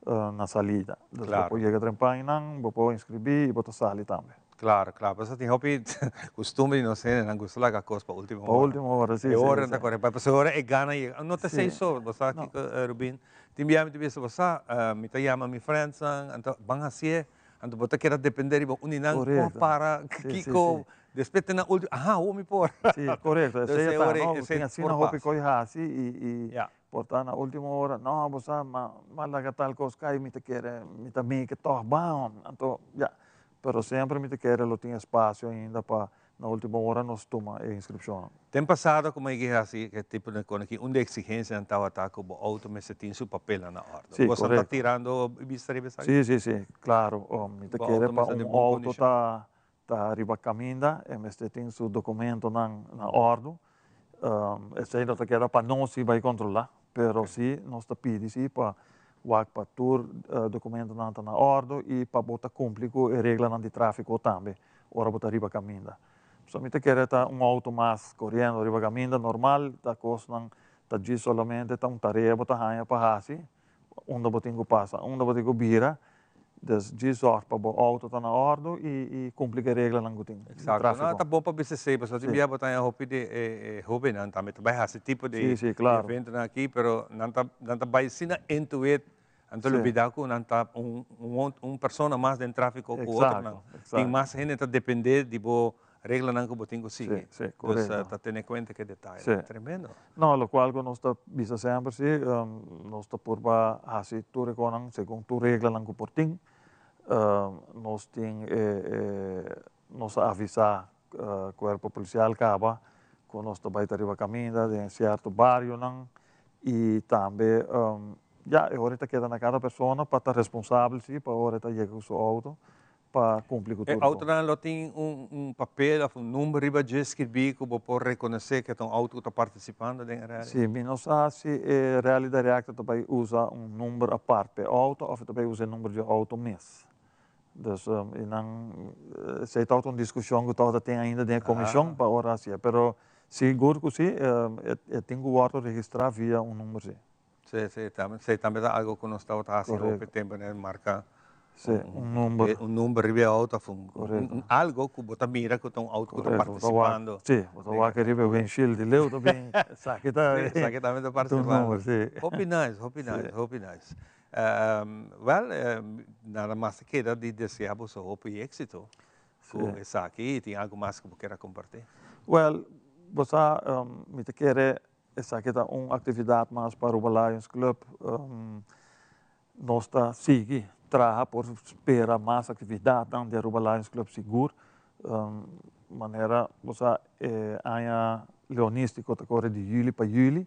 na salida. Dus bo por yega trempan einan, bo por inscribi y bo ta sali tambe. Claro, claro. Pasobra tin hopi costumber di nos hendenan gusta laga cos pa ultimo ora. Pa ultimo ora, si, si. E ora nan ta core bai, pasobra ora e gana yega. No ta esey so, bo sa kico Rubin, tin bia mi ta bisa bo sa, mi ta yama mi friendsnan, anto ban hacié. Anto bo ta keda depende riba un di nan por para kiko despues te na ultimo aha awor mi por. Si korekto esei ta no tin asina hopi kos hasi i por ta na ultimo ora no bo sa ma laga tal kos kai mi ta kere mi ta meke tog ban anto ya pero semper mi ta kere lo tin espasio ainda pa Na ultimo ora nos tuma e inscripcionnan. Den pasado como e haci e tipo di con aki, un di e exigencianan tabata cu bo auto mester tin su papelnan na orde. Sí, Boso ta correcto. tirando bista riba esaki? Sí, sí, sí, claro. Mi ta Bo kere auto pa mester un den bon auto condicion. ta. ta riba caminda e mester tin su documentonan na ordo. Esey no ta keda pa nos si bay controla, pero si nos ta pidi si pa wak pa tur documentonan ta na ordo y pa bo ta cumpli cu e reglanan di trafico tambe ora bo ta riba caminda. So mi ta kere ta un auto mas coriendo riba caminda normal ta cosnan ta djis solamente ta un tarea bo ta haya pa haci unda bo tin cu pasa, unda bo tin cu bira, dus djis zorg pa bo auto ta na ordo y y cumpli cu e reglanan cu tin di Exacto, trafico. No, ta bon pa bisa esey, pasobra tin bia bo ta haña hopi di e e hobennan tambe ta bay haci tipo di Sí, sí, claro. eventonan aki, pero nan ta nan ta bay asina into it, nan ta lubida cu nan ta un un un persona mas den trafico cu otronan. Exacto, exacto. Tin mas hende ta depende di bo Reglanan ku bo tin ku sigui. Sí, sí, korekto. Dus ta tene kuenta ku e detaye. Sí. Tremendo. No, lokual ku nos ta bisa semper sí, nos ta purba hasi tur e konan segun tur reglanan ku por tin. Nos tin e, e, nos a avisá kuerpo polisial kaba ku nos ta bai ta riba kaminda den sierto barionan i tambe, ya, e ora ta keda na kada persona pa ta responsabel sí pa ora e ta yega ku su outo. pa cumpli cu E tur con. autonan lo tin un un papel of un number riba dje skirbí ku bo por rekonosé ku e ta un auto ku ta partisipando den e rally? Sí, mi no sa si e Rally Director ta bai usa un number apart pa e auto of e ta bai usa e number dje auto mes. Dus i nan esei tabata un diskushon ku tabata tin ainda den e komishon pa ora hasié, pero sigur ku si e tin ku wòrdu registrá via un number si. Sí, sí, tambe, sí, tambe ta algo ku nos tabata hasi hopi tempu, ne, marka Sí, un number. Un number riba e auto of un, Correcto. un algo ku bo ta mira ku ta un auto ku ta Correcto, bo ta wak, partisipando. sí, bo ta wak riba e windshield di leu ta bin, esaki ta Sí, esaki tambe ta ta un partisipando. number, sí. Hopi nice, hopi nice, Sí. hopi nice. Wel, nada mas ta keda di desea boso hopi éxito ku Sí. esaki. I tin algo mas ku bo kier a kompartí? Wel, bo sa, mi ta kere Esaki ta un actividad mas pa Aruba Lions Club. Nos ta sigui traha por spera mas actividadnan di Aruba Lions Club sigur. Manera bo sa e aña leonistico ta core di juli pa juli.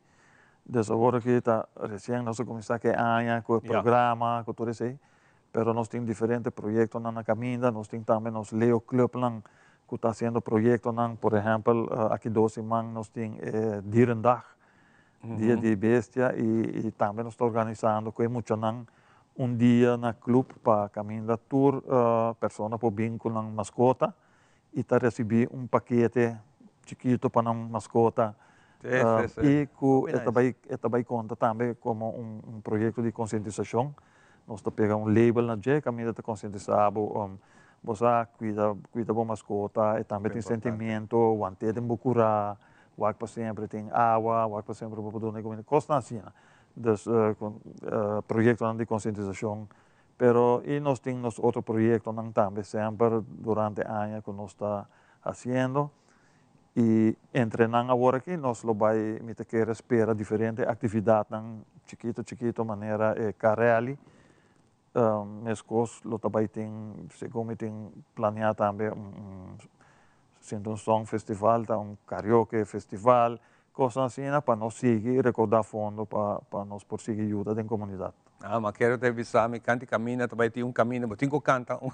Dus awor aki ta recien nos a cuminsa cu e aña cu e programa cu tur esey. Pero nos tin diferente proyectonan na caminda, nos tin tambe nos Leo Clubnan cu ta haciendo proyectonan, por ehempel aki dos siman nos tin e Dierendag, Dia di Bestia, y tambe nos ta organisando cu e muchanan un dia na club pa caminda tur persona por bin cu nan mascota y ta recibi un pakete chikito pa nan mascota y cu e ta bay e ta bay conta tambe como un proyecto di concientisacion. Nos ta pega un label na dje caminda ta concientisa bo bo sa cuida cuida bo mascota e tambe tin sentimiento want'e den bo cura wak pa siempre tin awa wak pa siempre bo por duna e cuminda cosnan asina. Dus proyectonan di concientisacion Pero y nos tin nos otro proyectonan tambe semper durante aña cu nos ta haciendo y entre nan awor aki nos lo bay mi ta kere spera diferente actividadnan chikito chikito manera e car rally mescos lo ta bay tin segun mi tin planea tambe un sinti un song festival ta un karaoke festival cosnan asina pa nos sigui recauda fondo pa nos por sigui yuda den comunidad. Ah, ma kero te bisa mi kanti camina ta bai tin un camina, bo tin ku kanta un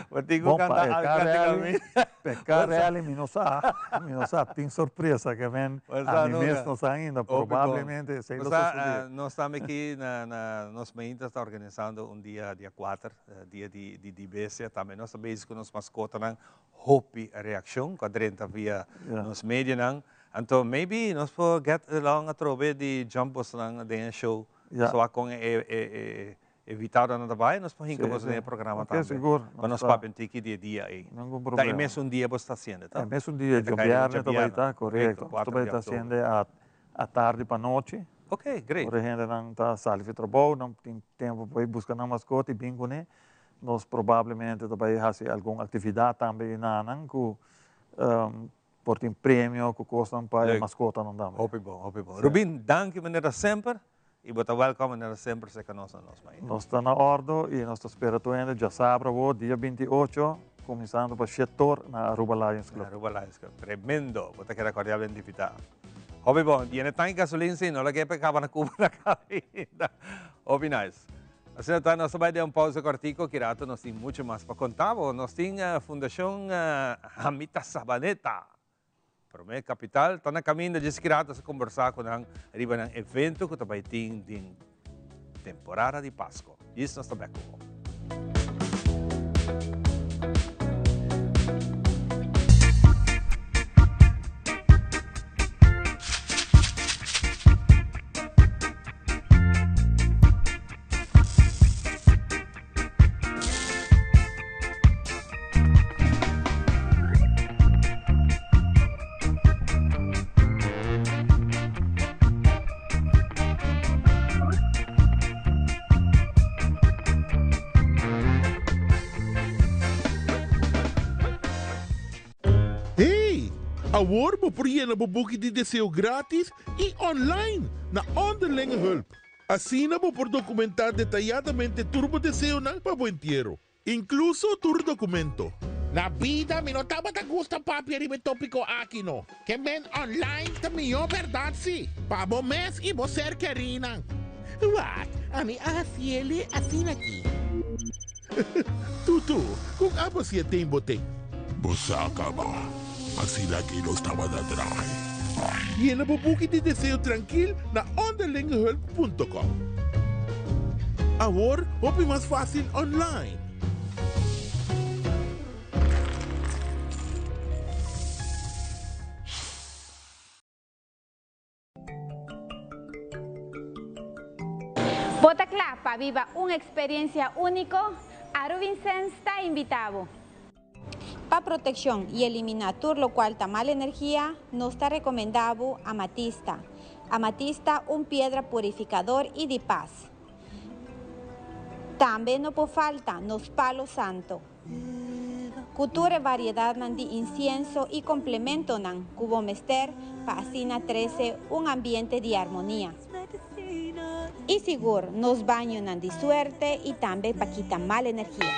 bo tin ku Bon, kanta pa e algo car kanti rally, camina. pa e car rally mi no sa, mi no sa, tin sorpresa ke men Bo sa ami mes nunca. no sa ainda, Hopi bon. probablemente esei Bo lo sa, sosode. nos tambe aki na na nos mainta ta organisando un dia, dia kuater, dia di di di bestia, tambe nos ta bezig ku nos maskotanan, hopi reakshon ku a drenta via nos medianan, anto maybe nos por get along atrobe di jump bosnan den e show. So a con e e e e invitadonan ta bai, nos por hinca boso den e programa Ok, tambe. sigur. Pa nos papia un tiki di e dia ei. Ningun Ta e problema. mesun dia bo sta haciendo, ta? E mesun dia, E ta cai riba djobierne ta bai djabièrnè. ta, Correcto, correcto. Ta kuater bai di ta october. haciende a atardi pa nochi. Ok, great. Ora e hendenan ta sali fi trabou, nan tin tempo pa bai busca nan mascota y bin cune. Nos probablemente ta bai haci algun actividad tambe enanan cu Por tin premio cu cosnan pa e mascotanan tambe. Hopi bon, hopi bon. Rubin, danki manera semper y bo ta welcome manera semper cerca nos na nos mainta. Nos ta na ordo y nos ta spera tur hende djasabra awo dia 28 cuminsando pa shetor na Aruba Lions Club. Na Aruba Lions Club. Tremendo! Bo ta keda cordialmente invita. Hopi bon. Yena tanki gasolin si, no laga e pa e caba na Cuba na caminda. Hopi nice. Asina ta, nos ta bai den un pausa cortico, ki rato nos tin mucho mas pa conta bo. Nos tin Fundacion Hamita Sabaneta, prome capital, ta na caminda djis ki rato sa conversa cu nan riba nan evento cu ta bai tin den temporada di Pasco. Djis nos ta bek cu bo. Hey! Awor bo por yena bo buki di deseo gratis y online na Onderlinge Hulp. Asina bo por dokumentá detayadamente tur bo deseonan pa bo entiero, inkluso tur dokumento. Na bida mi no tabata gusta papia riba e topiko aki no. Ke men online ta mihó bèrdat si, pa bo mes i bo ser kerínan. Wak, ami a hasiele asina aki. Tutu, kon abo si e ten bo ten? Bo sa kaba, asina aki nos tabata draai. Yena bo buki di deseo trankil na onderlingehulp punto com. Awor hopi mas fácil online. Bo ta kla pa biba un eksperensia úniko? Aruvincens ta invitá bo! Pa protekshon i eliminá tur lokual ta mal energia, nos ta rekomendá bo amatista. Amatista un piedra purifikador i di pas. Tambe no por falta nos palo santo. Ku tur e variedatnan di insienso i komplementonan ku bo mester pa asina trese un ambiente di armonia. I sigur nos bañonan di suerte i tambe pa kita mal energia.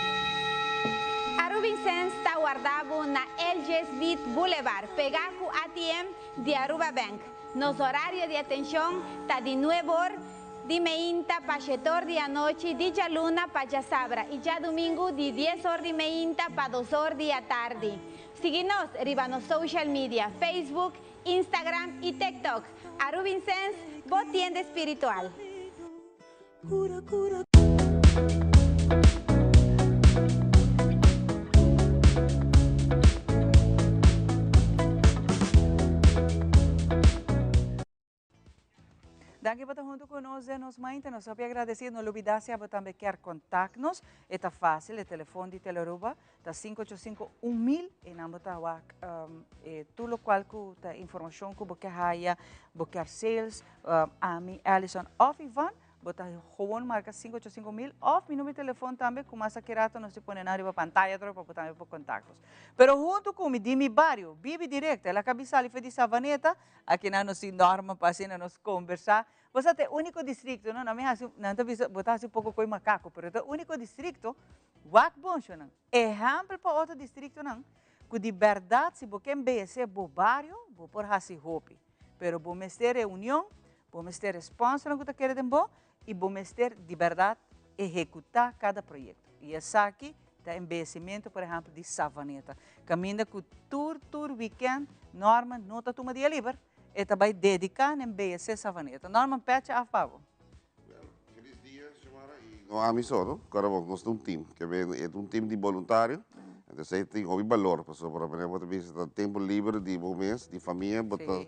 Arubinsens ta warda bo na LG Smith Boulevard, pegá ku ATM di Aruba Bank. Nos orario di atenshon ta di nueb'or Di meinta pa shetor di anochi, di djaluna pa djasabra i djadumingu di dies or di meinta pa dos or di atardi. Sigui nos riba nos social media, Facebook, Instagram i TikTok. Arubinsens, bo tienda espiritual. Danki pa ta huntu ku nos den nos mainta. Nos hopi agradesido. No lubida si abo tambe kier kontak nos. E ta fásil, e telefon di Telearuba ta 585 1000 i nan bo ta wak e tur lokual ku ta informashon ku bo ke haya, bo kier sales, ami, Alison òf Ivan. Bo ta gewoon marca 585 mil of mi numero di telefon tambe cu mas aki rato nos ta pone nan riba pantaya atrobe pa bo tambe por contact nos. Pero hunto cu mi di mi bario, Bibi Directo, el a cabi sali for di Savaneta, aki nan nos tin norma pa asina nos conversa. Bo sa ta e unico districto, no, nan mi haci, nan ta bisa bo ta haci un poco coi macaco, pero ta e unico districto, wak bon shonan, ehempel pa otro districtonan cu di berdad si bo ke embeyece bo bario, bo por haci hopi. Pero bo mester reunion, bo mester sponsornan ku ta kere den bo i bo mester di bèrdat ehekutá kada proyekto. I esaki ta embeyesimentu por ehèmpel di Savaneta, kaminda ku tur tur wikènt Norman no ta tuma dia liber, e ta bai dediká na embeyesé Savaneta. Norman, pètje af pa bo. Felis dia, Xiomara, y no ami so, no? Kora bo, nos ta un team, ke ben, e ta un team di boluntario, entonces ei tin hopi balor, pasobra manera bo ta bisa ta tempo liber di bo mes, di famia, bo ta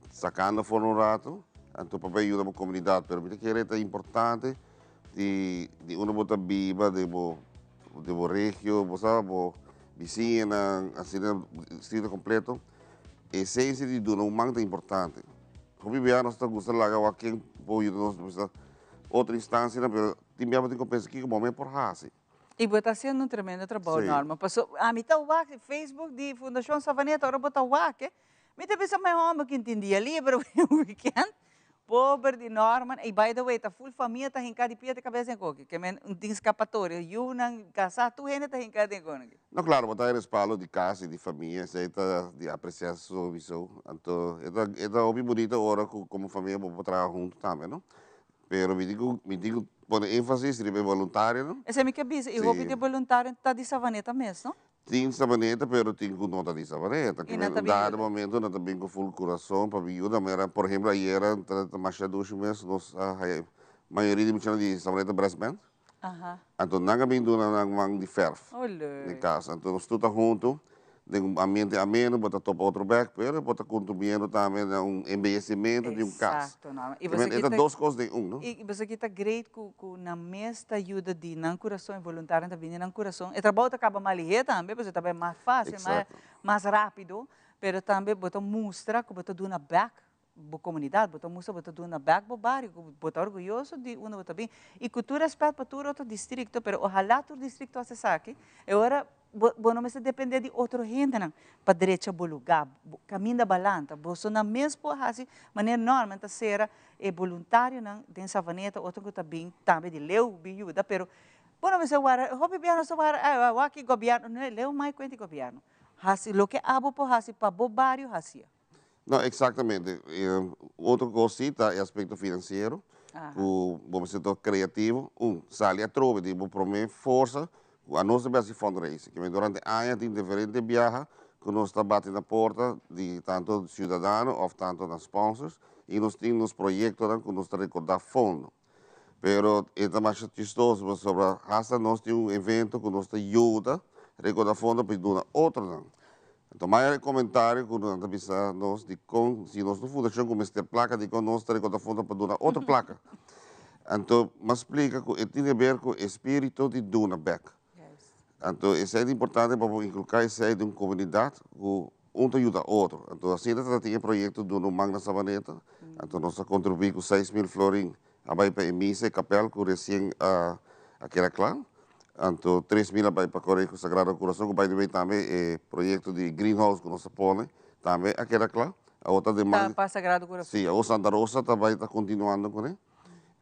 sacando afor un rato, anto pa bai yuda bo comunidad, pero mi ta kere ta importante di di unda bo ta biba, di bo di bo regio, bo sa, bo bisiñanan, asina distrito completo, esencia di duna un man ta importante. Hopi bia nos ta gusta laga wak ken por yuda nos bisa otro instancianan pero tin bia bo tin ku pensa kiko bo mes por hasi. I bo ta hasiendo un tremendo trabou Sí. Norma paso ami ta wak Facebook di Fundacion Savaneta ora bo ta wak e mi ta bisa mi homber kin tin dia liber weekend pober di Norman i by the way ta full famia ta hinka di pia te kabes den koki ke men un tin skapatorio yunan kasa tur hende ta hinka den koki. No claro, bo ta e respaldo di cas y di famia, esey ta di aprecia sowiso. Anto e ta e ta hopi bunito ora cu como famia bo por traha hunto tambe, no? Pero mi tin ku mi tin ku pone énfasis riba e voluntarionan. Esei mi ke bisa, i hopi di e voluntarionan ta di Savaneta mes, no? Tin Savaneta, pero tin ku no ta di Savaneta. I nan ta Un bin dado yuda. momento nan ta bin ku ful kurason pa bin yuda. Mira, por ehemplo, ayera ta masha dushi mes, nos a haya mayoria di muchanan di Savaneta Brass Band. Anto nan a bin duna nan man di fèrf Oh, leuk. den kas. Anto nos tur ta huntu den un ambiente ameno, bo ta topa otro bèk, pero bo ta kontribuyendo tambe na un embeyecimento di un kas. Exacto, no. I Te men, boso e ta kita dos kos den un, no? I boso kita great ku ku nan mes ta yuda di nan kurason, e voluntarionan ta bini di nan kurason. E trabou ta kaba mas lihé tambe, pasobra ta bai mas fásil, mas mas rápido, pero tambe bo ta mustra ku bo ta duna bèk bo komunidat, bo ta mustra bo ta duna bèk bo bario, ku bo ta orguyoso di unda bo ta bin i ku tur rèspèt pa tur otro distrikto, pero ohalá tur distrikto hasi esaki, e ora bo bo no mester dependé di otro hendenan pa drecha bo lugá, bo kaminda balanta, boso nan mes por hasi manera Norman ta sera e boluntarionan den Savaneta, otro ku ta bin tambe di leu bin yuda, pero bo no mester wara, hopi bia nos ta wara, ay awor aki gobièrnu, no leu mai kuenta di gobièrnu, hasi loke abo por hasi pa bo bario hasié. No, exactamente. Otro cos si ta e aspecto financiero, cu bo mester ta creativo. Un, sali atrobe di bo prome forsa, cu anos ta haci fundraising. Kimen durante aña tin diferente biaha cu nos ta bati na porta di tanto ciudadano of tanto na sponsors y nos tin nos proyectonan cu nos ta recorda fondo. Pero e ta masha chistoso pasobra hasta nos tin un evento cu nos ta yuda recorda fondo pa duna otronan. Anto maya e comentario cu nan ta bisa nos dicon si nos no fundacion cu mester placa dicon nos ta recorda fondo pa duna otro placa. Anto m'a splica cu e tin haber cu e spirito di duna bek. Anto esey ta importante pa bo inculca esey den un comunidad cu un ta yuda otro. Anto asina ta tin e proyecto Duna un Man na Sabaneta. Anto nos a contribui cu 6000 florin a bay pa e misa e kapel cu recien a keda cla. Anto 3000 a bay pa Colegio Sagrado Corazon cu by the way tambe e proyecto di greenhouse cu nos a pone tambe a keda cla. Awor ta den man. Ta pa Sagrado Corazon. Si, awor Santa Rosa ta bay ta continuando cune.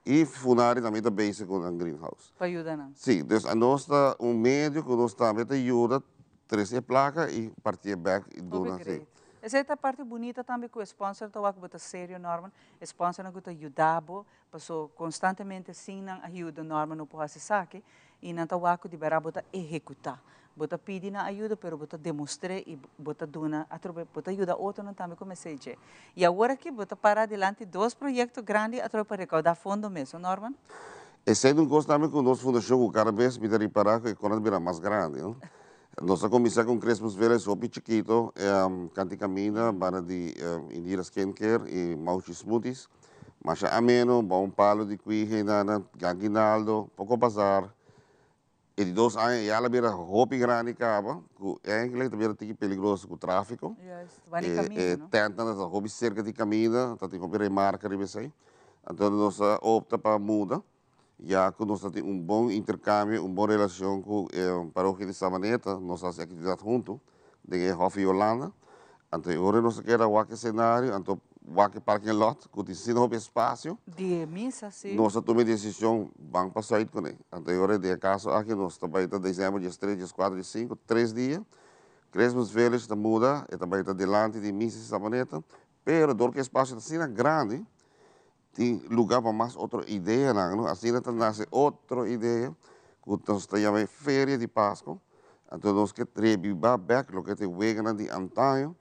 Y Funari tambe ta bezig cu nan greenhouse. Pa yuda nan. Si, dus anos ta un medio cu nos tambe ta yuda trece e placa y parti'e bek y duna. Hopi great. Esey ta parti bunita tambe cu e sponsor ta wak bo ta serio Norman, e sponsornan cu ta yuda bo, paso constantemente sin nan ayuda Norman no por haci esaki y nan ta wak cu di berdad bo ta ehecuta. Bo ta pidi nan ayuda pero bo ta demostr'é y bo ta duna atrobe bo ta yuda otronan tambe ku mester dje. Y awor aki bo ta para dilanti dos proyecto grandi atrobe pa recauda fondo mes, no Norman? Esei ta un kos tambe ku nos fundashon ku kada bes mi ta ripará ku e kos ta bira mas grandi, no. Nos a kuminsá ku un Christmas Village hopi chikito kanti kaminda banda di Indira Skin Care y Mauchi Smoothies. Masha ameno, bou un palo di kuihe nana, aguinaldo, poko bazar. E di dos aña ya la bira hopi grandi caba cu eigenlijk ta bira tiki peligroso cu trafico. Juist, wan e caminda, E no? tentnan ta hopi cerca di caminda, ta tin hopi remarca riba esey. Anto nos a opta pa muda, ya cu nos ta tin un bon intercambio, un bon relacion cu e parokia di Savaneta, nos a haci actividad hunto den e Hof Yolanda. Anto e ora nos a keda wak e scenario, anto wak e parking lot cu tin asina hopi espacio. Di e misa, si. Nos a tuma e decision ban pa Zuid cune. Anto e ora den e caso aki nos ta bay ta december diestres, diescuatro, diescinco, tres dia. Christmas Village ta muda, e ta bay ta dilanti di misa si Sabaneta. Pero dor cu e espacio ta asina grandi, tin luga pa mas otro ideanan, no? Asina ta nace otro idea cu nos ta yama e Feria di Pasco. Anto nos ke rebiba bek loke ta e weganan di antaño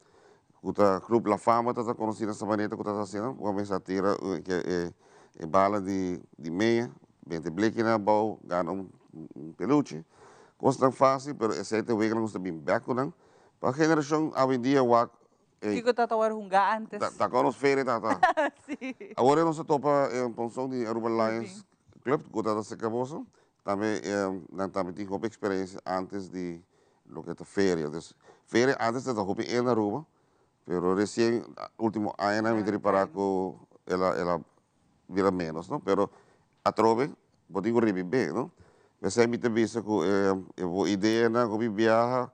cu ta Club La Fama ta ta conoci na Sabaneta cu ta ta haciendo. Bo a mester a tira e bala di meya, bente blekinan abou, gana un peluche. Cosnan facil pero esey ta e weganan cu nos ta bin bek cu nan pa generacion awendia wak. Ey. Kiko tata wòrdu hunga antes? Ta kon nos feria tata. Si. Awor nos a topa e ponson di Aruba Lions Club ku tata serka boso. Tambe nan tambe tin hopi eksperensia antes di loke ta feria. Dus feria antes tata hopi en Aruba, pero resien ultimo añanan mi ta ripara ku el a el a bira menos no. Pero atrobe bo tin ku rebibé no. P'esei mi ta bisa ku e bo ideanan hopi biaha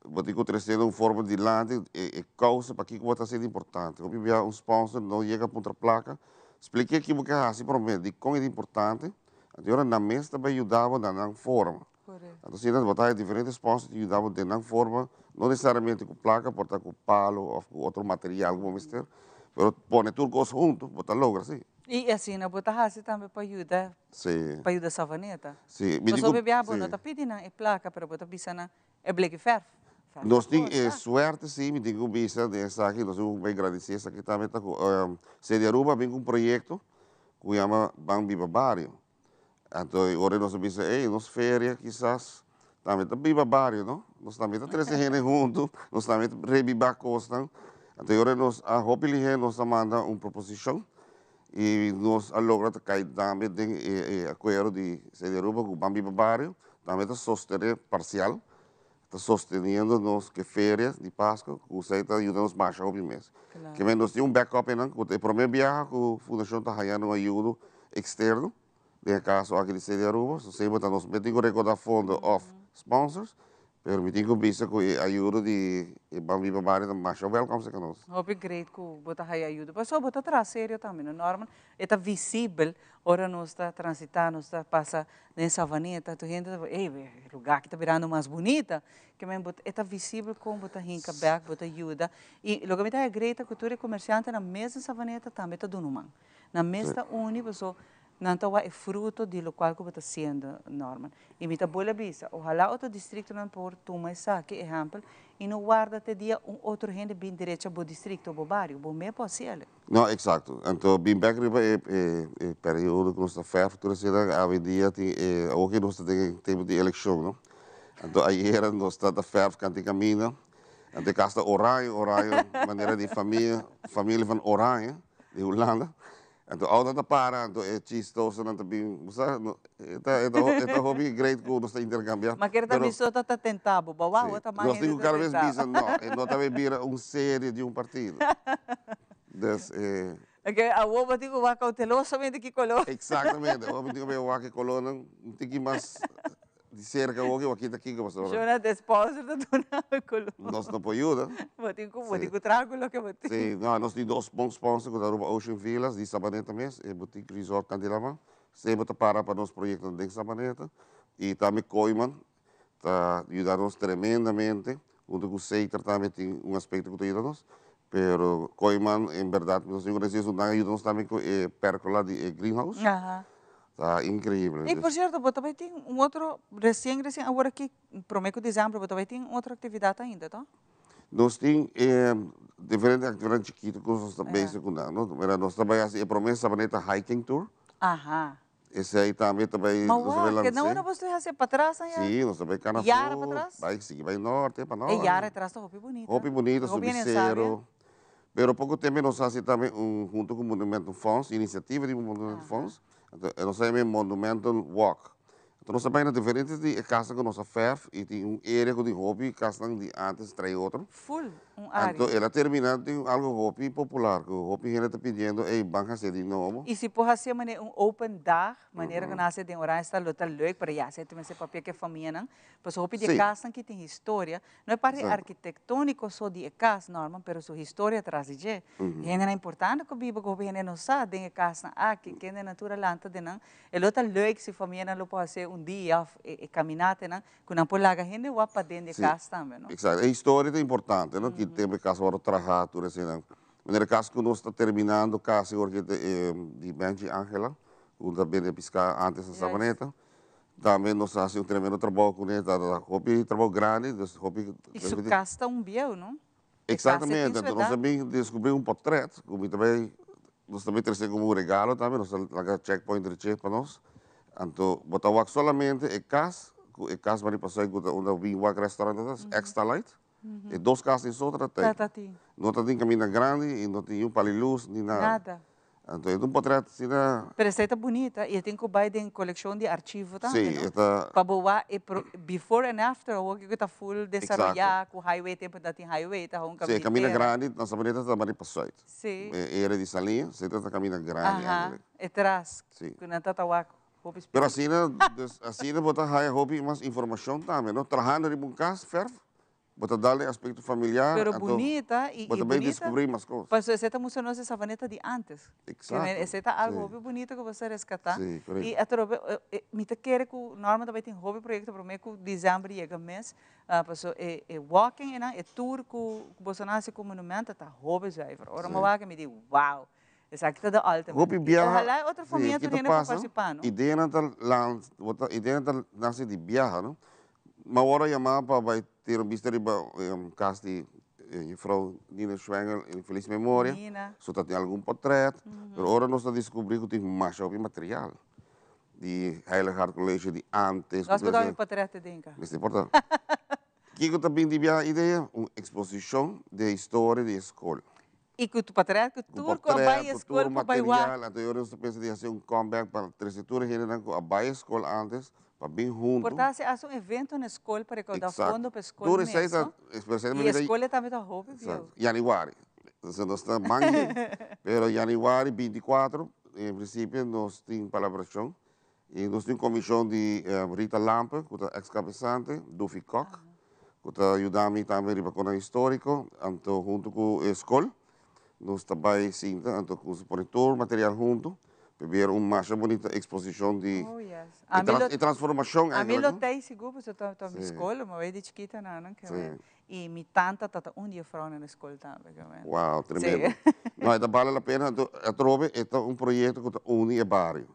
Bo tin ku trese un forma dilanti e kousa pakiko bo ta hasiendo importante. Hopi bia un sponsor no yega puntra plaka. Splike ki bo ke hasi prome, dikon e ta importante. Anto ora nan mes ta bai yuda bo na nan forma. Anto asina bo ta haya diferente sponsor ta yuda bo den nan forma, no nesesariamente ku plaka, por ta ku palo òf ku otro material ku bo mester, pero pone tur kos huntu bo ta logra si. I asina bo ta hasi tambe pa yuda pa yuda Savaneta. Si, mi di Pasobra ku bia bo si. no ta pidi nan e plaka pero bo ta bisa nan e bleki fèrf. Fèrf Nos ta tin e kosta. suerte si, mi tin ku bisa den esaki, nos tin ku bai gradisí esaki tambe ta ku Sede Aruba a bin ku un proyekto ku yama Ban Biba Bario. Anto e ora nos a bisa, ey, nos feria kisas tambe ta biba bario, no? Nos tambe ta trese hende huntu, nos tambe ta rebiba kosnan. Anto e ora nos a hopi lihé nos a manda un proposishon i nos a logra ta kai tambe den e akuerdo di Sede Aruba ku Ban Biba Bario tambe ta sostené parsial, ta sosteniendo nos ke feria di Pasku ku esei ta yuda nos masha hopi mes. Ke men nos tin un backup einan ku ta e prome biaha ku fundashon ta haña un ayudo eksterno, den e kaso aki di Sede Aruba, so semper ta nos mes tin ku rekoda fondo òf sponsors, pero mi tin ku bisa ku e ayudo di e Ban Biba Bario ta masha wèlkòm serka nos. Hopi great ku bo ta haña ayudo, pasobra bo ta traha serio tambe no Norman, e ta visibel ora nos ta transitá, nos ta pasa den Savaneta, tur hende ta ey e lugar aki ta birando mas bunita, ke men bo e ta visibel kon bo ta hinka bek, bo ta yuda, y loke mi ta haña great ta ku tur e komersiantenan mes den Savaneta tambe ta duna un man, nan mes ta uni paso nan ta wak e fruto di lokual ku bo ta hasiendo Norman, y mi ta bolbe bisa ohala otro distriktonan por tuma esaki ehèmpel y no warda te dia un otro hende bin derecha bo distrikto, bo bario, bo mes por hasiel. No, exacto. Anto bin bek riba e e periodo ku nos ta verf tur asina, awendia tin e awor ke nos ta den e tempo di elekshon, no. Anto ayera nos ta ta verf kant'i kaminda, anto e kas ta oranje oranje, manera di famia, familia van Oranje di Hulanda. Anto auto ta para, anto e chistosonan ta bin, bo sa, e ta e ta e ta hopi great ku nos ta interkambia. Ma kere ta mi so ta ta tenta bo, bo wou ta mas Nos tin hende ku ta kada bes tenta. bisa no, e no ta bay bira un serie di un partido. Dus e. Oke, awor bo tin ku wak koutelosamente ki koló. Eksaktamente, awor bo tin ku bay wak e kolónan un tiki mas di serka awor ki wak kita kiko pasobra. Shona ta sponsor ta duna e koló. Nos no por yuda. Bo tin ku bo tin ku traha ku loke bo tin. Si, no, nos tin dos bon sponsor ku ta Aruba Ocean Villas di Sabaneta mes, e Boutique Resort Cantilama. Semper ta para pa nos proyektonan den Sabaneta. I tambe Kooiman ta yuda nos tremendamente, hunto ku Seiter tambe tin un aspekto ku ta yuda nos, pero Kooiman en bèrdat nos tin ku resi esun nan a yuda nos tambe ku e pèrkola di e greenhouse, ta inkreibel. I por sierto bo ta bai tin un otro resien resien awor aki prome ku desèmber bo ta bai tin un otro aktividat ainda to? Nos tin e diferente aktividat chikitu ku nos ta bezig ku nan, no? Mira nos ta bai hasi e prome Sabaneta hiking tour. Esei tambe ta bai Ma nos ta bai wak, lans'é. na unda bo ta hasié? Patras aña? Sí, nos ta bai Canafó, Yara patras? bai sigui bai norte, pa E Yara norte. atras ta hopi bunita. Hopi bunita, Hopi subi hende sabia. sero. Pero poko tempo nos hasi tambe un hunto ku Monumenten Fonds, inisiativa di Monumenten Fonds, anto nos ta yama e Monumenten Walk. Anto nos ta bai na diferente di e kasnan ku nos a fèrf i tin un area ku tin hopi kasnan di antes trae otro. Full un área. Anto el a termina tin algo hopi popular ku hopi hende ta pidiendo ey ban hasié di nobo. I si por hasié manera un open dag, manera ku nan hasié den Oranjestad lo ta leuk, pero ya esei ta mester papia ku e famianan, pasobra hopi di e kasnan ki tin historia, no e parti arkitektóniko so di e kas, Norman, pero su historia tras di dje. Hendenan importante ku biba ku hopi hende no sa den e kasnan aki, kende nan tur a lanta den nan. E lo ta leuk si famianan lo por hasié un dia òf e kaminatenan Ku nan por laga hende wak paden di e kas tambe, no? Exacto. E historia ta importante, no? Ki tempu e kas a wòrdu trahá, tur eseinan. Manera e kas ku nos ta terminando kasi awor ki ta e di Benji Angela, ku ta bende piská antes na Sabaneta. Tambe nos a hasi un tremendo trabou kuné, ta hopi trabou grandi, dus hopi. I su kas ta un bieu, no? Exactamente, enton nos a bin descubri un potret cu mi ta bay, nos ta bay trece como un regalo tambe, nos ta laga checkpoint riche pa nos, anto bo ta wak solamente e cas, cu e cas bani pasai cu ta unda bin wak restaurant ta, extra light, e dos cas tin so ta tin, no ta tin caminda grandi y no tin un pali luz ni nada. Anto e ta un potret asina. Pero esei ta bunita y e tin cu bay den coleccion di archivo tambe, Sí, no? e ta. Pa bo wak e pro, before and after awor kico ta full desaroya cu highway, tempo ta tin highway ta un Sí, e caminda caminda tera. grandi na Sabaneta ta bani pa zuid. Sí. E area di Saliña, esei ta ta caminda grandi Aha, eigenlijk. e tras Sí. cu nan ta ta wak hopi Pero spiritu. asina, dus asina bo ta haya hopi mas informacion tambe, no? Trahando riba un cas, verf, Bo ta dal e aspecto familiar, Pero anto bunita y bo y ta bay bunita descubri mas cos. Pasobra esey ta mustra nos e Savaneta di antes. Exacto, Esey ta algo sí. hopi bunita cu bo sa rescata. Sí, correcto. Y atrobe mi ta kere cu Norman ta bay tin hopi proyecto prome cu december yega mes, pasobra e e walking eynan, e tour cu boso nan haci cu monumento ta hopi zuiver. Ora mi wak mi di wow! Esaki ta the ultimate. Hopi biaha, Ojalá otro sí, famia ki tur ta hende por pasa, participá, no? Ideanan ta lan, bo ta, ideanan ta nace di biaha, no? Mi a wòrdu yamá pa bai tira un bista riba kas di juffrouw Nina Schwengel in feliz memoria. Nina. So ta tin algun portret, pero ora nos ta descubrí ku tin masha hopi material di Heilig Hart College di antes. Nos por dòmi portret te den ka. Mester por ta. Kiko ta bin di biaha idea? Un exposicion di e historia di e skol. Y cu tu patria cu tur cu a bay e school cu bay wak. Material, anto nos ta pensa di haci un comeback pa trece tur e hendenan cu a bay e school antes pa bin hunto. Por ta haci un evento na school pa recauda fondo pa e school Tur esey ta, mes, no? Y e school e tambe ta hopi bieu. Januari, entonces nos ta mangi, pero januari 24 en principio nos tin palabracion y nos tin comision di Rita Lampe cu ta ex cabezante, Duffy Kock, cu ta yuda mi tambe riba conan historico, anto hunto cu e school nos ta bay sinta anto cu nos pone tur material hunto pa bira un masha bunita exposicion di Oh yes. e transformacion Ami eigenlijk. lo tey sigur pasobra ta mi school, mi bay di chikito nan y mi tanta ta ta un di e vrouwnan na school tambe. Wow, tremendo. No, e ta bale la pena, anto atrobe e ta un proyecto cu ta uni e bario.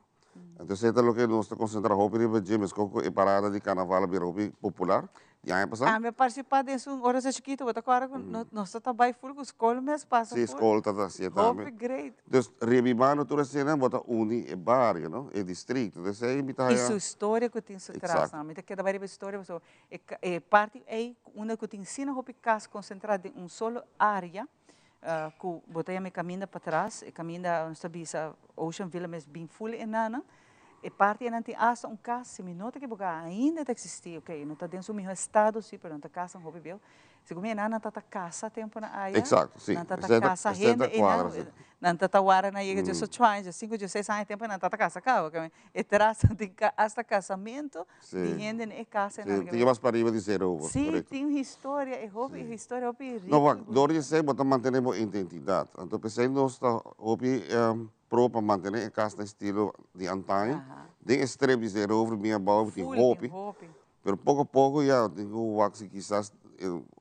Entonces e ta loke nos ta concentra hopi riba dje, mescos cu e parada di carnaval a bira hopi popular di aña pasa. Ami a participa den esun ora sa chikito, bo ta acorda cu nos ta ta bay full cu scol mes pasa Si, full. scol ta ta hacié tambe. Hopi great. Dus rebibando tur esena bo ta uni e bario, no, e districto. Entonces ey mi ta Y haya. su historia cu tin su tras, no. Mi ta keda bay riba e historia pasobra e parti ey unda cu tin asina hopi cas concentra den un solo area, Ku bo ta yama e kaminda patras, e kaminda nos ta bisa Ocean Villa mes bin ful e nannan. E parti einan tin asta un kas, si mi no ta ekiboká ainda ta eksistí, oke, no ta den su mihó estado sí, pero nan ta kasa hopi bieu. Segun mi e nannan ta ta kasa tempunan aya, Exacto, sí. nan ta ta Esei ta kasa esei ta hende einan, kuadra, sí. nan ta ta wara nan yega diesocho aña, diesinko, dieseis aña tempu nan ta ta kasa kaba. E tras tin asta casamento di hende na e casa Sí, tin mas pariba di cero over, Sí, correcto. tin historia, e hopi historia hopi rico. No, wak, door di esey bo ta mantene bo identidad. Anto p'esey nos ta hopi pro pa mantene e cas na estilo di antaño. Den e strip di Zeerover bien abao tin Full, hopi. tin hopi. Pero poco poco ya tin cu wak si kisas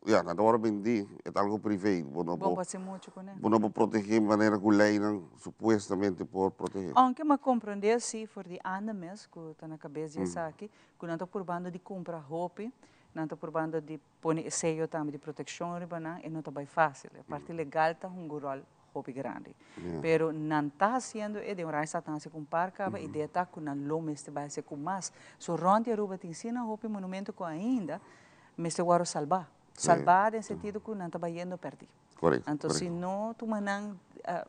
ya nan ta worde bendí, e ta algo privé, bo no Bo por por haci mucho cu ne. bo no por protege manera cu leynan supuestamente por protege. Aunke mi a comprende si for di anda mes cu ta na cabes di esaki, cu nan ta purbando di cumpra hopi, nan ta purbando di pone e seyo tambe di proteccion riba nan, e no ta bay facil. E parti legal ta hunga un rol hopi grandi. Pero nan ta haciendo e den un sta ta haci cu un par caba, idea ta cu nan lo mester bay haci cu mas. So rond di Aruba tin asina hopi monumento cu ainda mester worde salba. Salba den sentido cu nan ta bayendo perdi. Anto si no tuma nan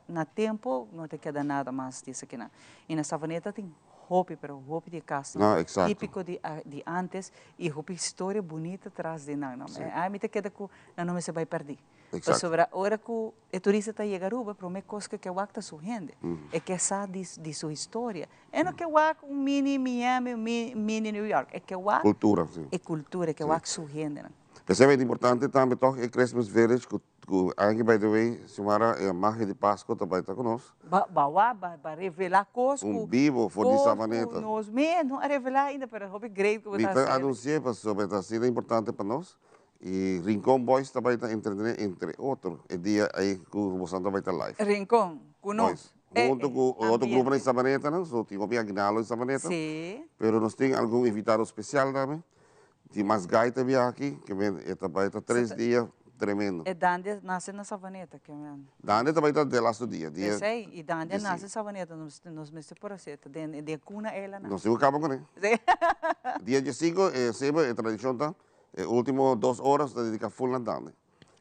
na tempo no ta keda nada mas di esakinan. Y na Savaneta tin hopi pero hopi di e casnan tipico di antes y hopi historia bunita tras di nan. Ami ta keda cu nan no mester bay perdi. Pasobra ora ku e turista ta yega Aruba, promé kos ku e ke wak ta su hende. E ke sa di di su historia. E no ke wak un mini Miami, un mini New York. E ke wak Kultura, si. e kultura, e ke wak su hendenan. P'esei ta importante tambe tòg e Christmas Village ku ku anke by the way, Xiomara, e magia di Pasco ta bai ta ku nos. Ba ba wak, ba ba revelá kos ku Un bibo for di kos ku Savaneta. nos mes no a revelá ainda, pero hopi great ku bo Mi ta ta hasiendo. anunsi'é pasobra e ta asina importante pa nos. Y Rincon Boys ta bay ta entretené entre otro e dia ey cu bosan ta bay ta live. Rincon, cu nos. Boys, hunto cu otro gruponan di Sabaneta nan, so tin hopi Aguinaldo di Sabaneta. Sí. Pero nos tin algun invitado special tambe. Tin mas gaita bia aki, ke men e ta bay ta tres dia tremendo. E Dande nace na Sabaneta, ke men. Dande ta bay ta de lasto dia, dia. Pesey, y Dande nace Sabaneta, nos mester por haci, ta den cuna el a nace. Nos tin cu caba cune. Sí. Dia diesinco, semper e tradicion ta. E ultimo dos horas ta dedica full na dande.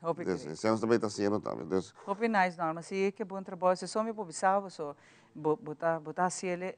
Hopi Dus, great. esei nos ta bay ta haciendo tambe. Dus. Hopi nice Norma, si ke bon trabou. Si so mi por bisa bo so bo bo ta bo ta haciele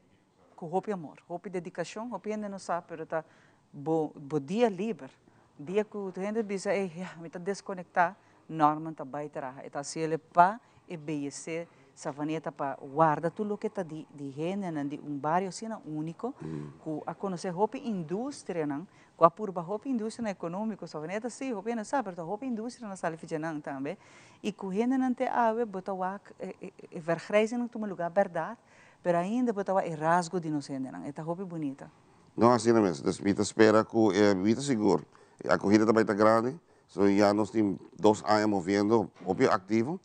cu hopi amor, hopi dedicacion, hopi hende no sa pero ta bo bo dia liber, dia cu tur hende bisa ey ya mi ta desconecta, Norman ta bay traha, e ta haciele pa e beyece Savaneta pa warda tur loke ta di di hendenan di un bario asina unico cu a conoce hopi industrianan Cu a purba hopi industrianan economico, Savaneta si, hopi hende sa, pero ta hopi industrianan sali ficha nan tambe, y cu hendenan te awe bo ta wak e vergrijzingnan tuma lugar berdad, pero ainda bo ta wak e rasgo di nos hendenan, e ta hopi bunita. No, asina mes. Dus mi ta spera cu e, mi ta sigur, e acogida ta bay ta grandi, so ya nos tin dos aña moviendo hopi activo.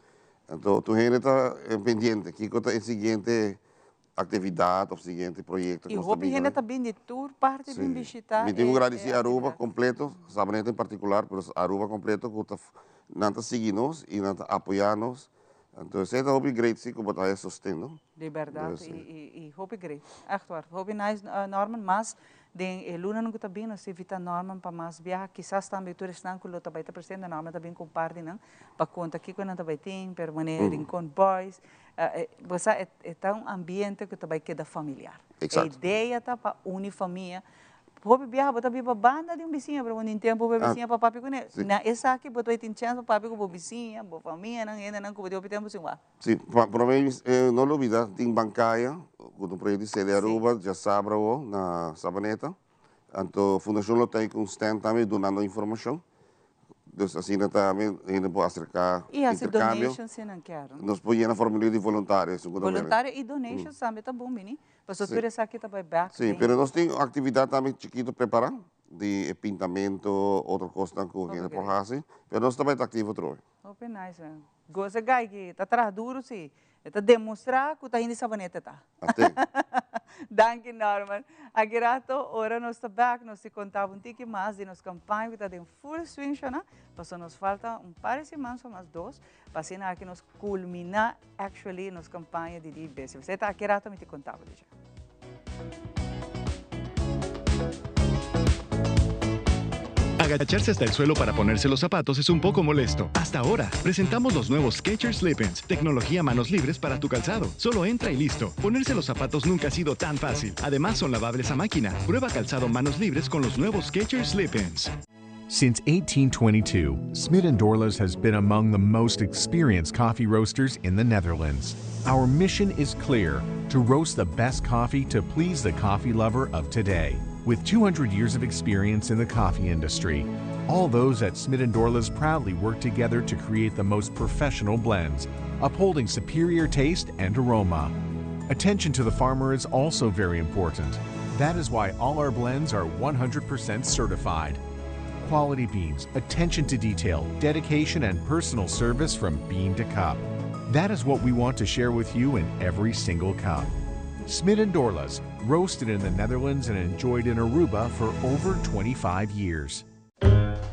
Anto tur hende ta pendiente kiko ta e siguiente actividad of siguiente proyecto Y hopi hende ta bin di tur parti bin bishita. Mi tin cu gradici Aruba completo, Sabaneta en particular, pero Aruba completo cu ta nan ta sigui nos y nan ta apoya nos. Anto esey ta hopi great si cu bo ta haya sosten, no? Di berdad y hopi great, echt waar. Hopi nice Norman, mas den e lunanan cu ta bin nos ta invita Norman pa mas biaha, kisas tambe tur esnan cu lo ta bay ta presente, Norman ta bin cu un par di nan pa conta kico nan ta bay tin, pero manera Rincon Boys, Bo sa e ta un ambiente ku ta bai keda familiar. E idea ta pa uni famia. Hopi biaha bo ta biba banda di un bisiña pero bo no tin tempu pa e bisiña pa papia kuné. Na esaki bo ta bai tin chèns pa papia ku bo bisiña, bo famianan, hendenan ku bo tin hopi tempu sin wak. Si, promé no lubida tin Bancaya ku ta un proyekto di CD Aruba djasabra awo na Sabaneta. Anto Fundashon lo ta ei ku un stand tambe dunando informashon. Dus asina tambe hende por aserká I hasi interkambio. donation si nan kier. Nos por yena formulario di voluntario esun ku ta bini. Voluntario i donations tambe ta bon bini, pasobra tur esaki ta bai bèk Sí, den. pero nos tin aktividat tambe chikito prepará di e pintamento, otro kosnan ku Hopi hende por great. hasi, pero nos ta bai ta aktivo otro ora. Hopi nice man. Goza guy ki ta traha duro si. E ta demostra cu ta hende Sabaneta ta. Ate. Danki Norman. Aki rato ora nos ta back nos ti contaba un tiki mas di nos campaña cu ta den full swing shona. Paso nos falta un par di siman so mas dos pa asina aki nos culmina actually nos campaña di di besi. Esey ta aki rato mi ti contaba di dje. Agacharse hasta el suelo para ponerse los zapatos es un poco molesto. Hasta ahora, presentamos los nuevos Skechers Slip-ins, tecnología manos libres para tu calzado. Solo entra y listo. Ponerse los zapatos nunca ha sido tan fácil. Además, son lavables a máquina. Prueba calzado manos libres con los nuevos Skechers Slip-ins. Since 1822, Smit & Dorlas has been among the most experienced coffee roasters in the Netherlands. Our mission is clear, to roast the best coffee to please the coffee lover of today. With 200 years of experience in the coffee industry, all those at Smit & Dorlas proudly work together to create the most professional blends, upholding superior taste and aroma. Attention to the farmer is also very important. That is why all our blends are 100% certified. Quality beans, attention to detail, dedication and personal service from bean to cup. That is what we want to share with you in every single cup. Smit and Dorlas, roasted in the Netherlands and enjoyed in Aruba for over 25 years.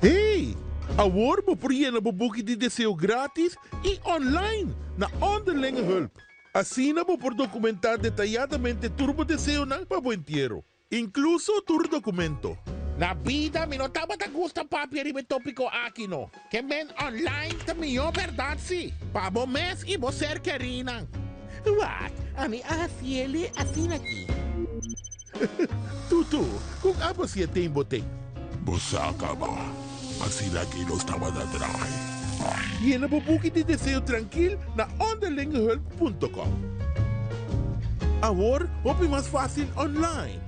Hey! Awor bo por yena bo buki di deseo gratis y online na Onderlinge Hulp. Asina bo por documenta detayadamente tur bo deseonan pa bo entiero. Inkluso tur dokumento. Na bida mi no tabata gusta papia riba e tópiko aki no. Ke men online ta mihó bèrdat si, pa bo mes i bo ser kerínan. Wak, ami a hasiele asina aki. Tutu, kon abo si e ten bo ten? Bo sa kaba, asina aki nos tabata draai. Yena bo buki di deseo trankil na onderlingehulp punto com. Awor hopi mas fácil online.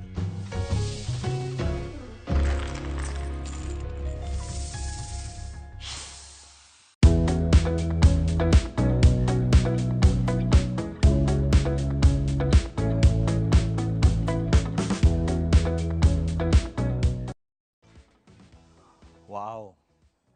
Wow!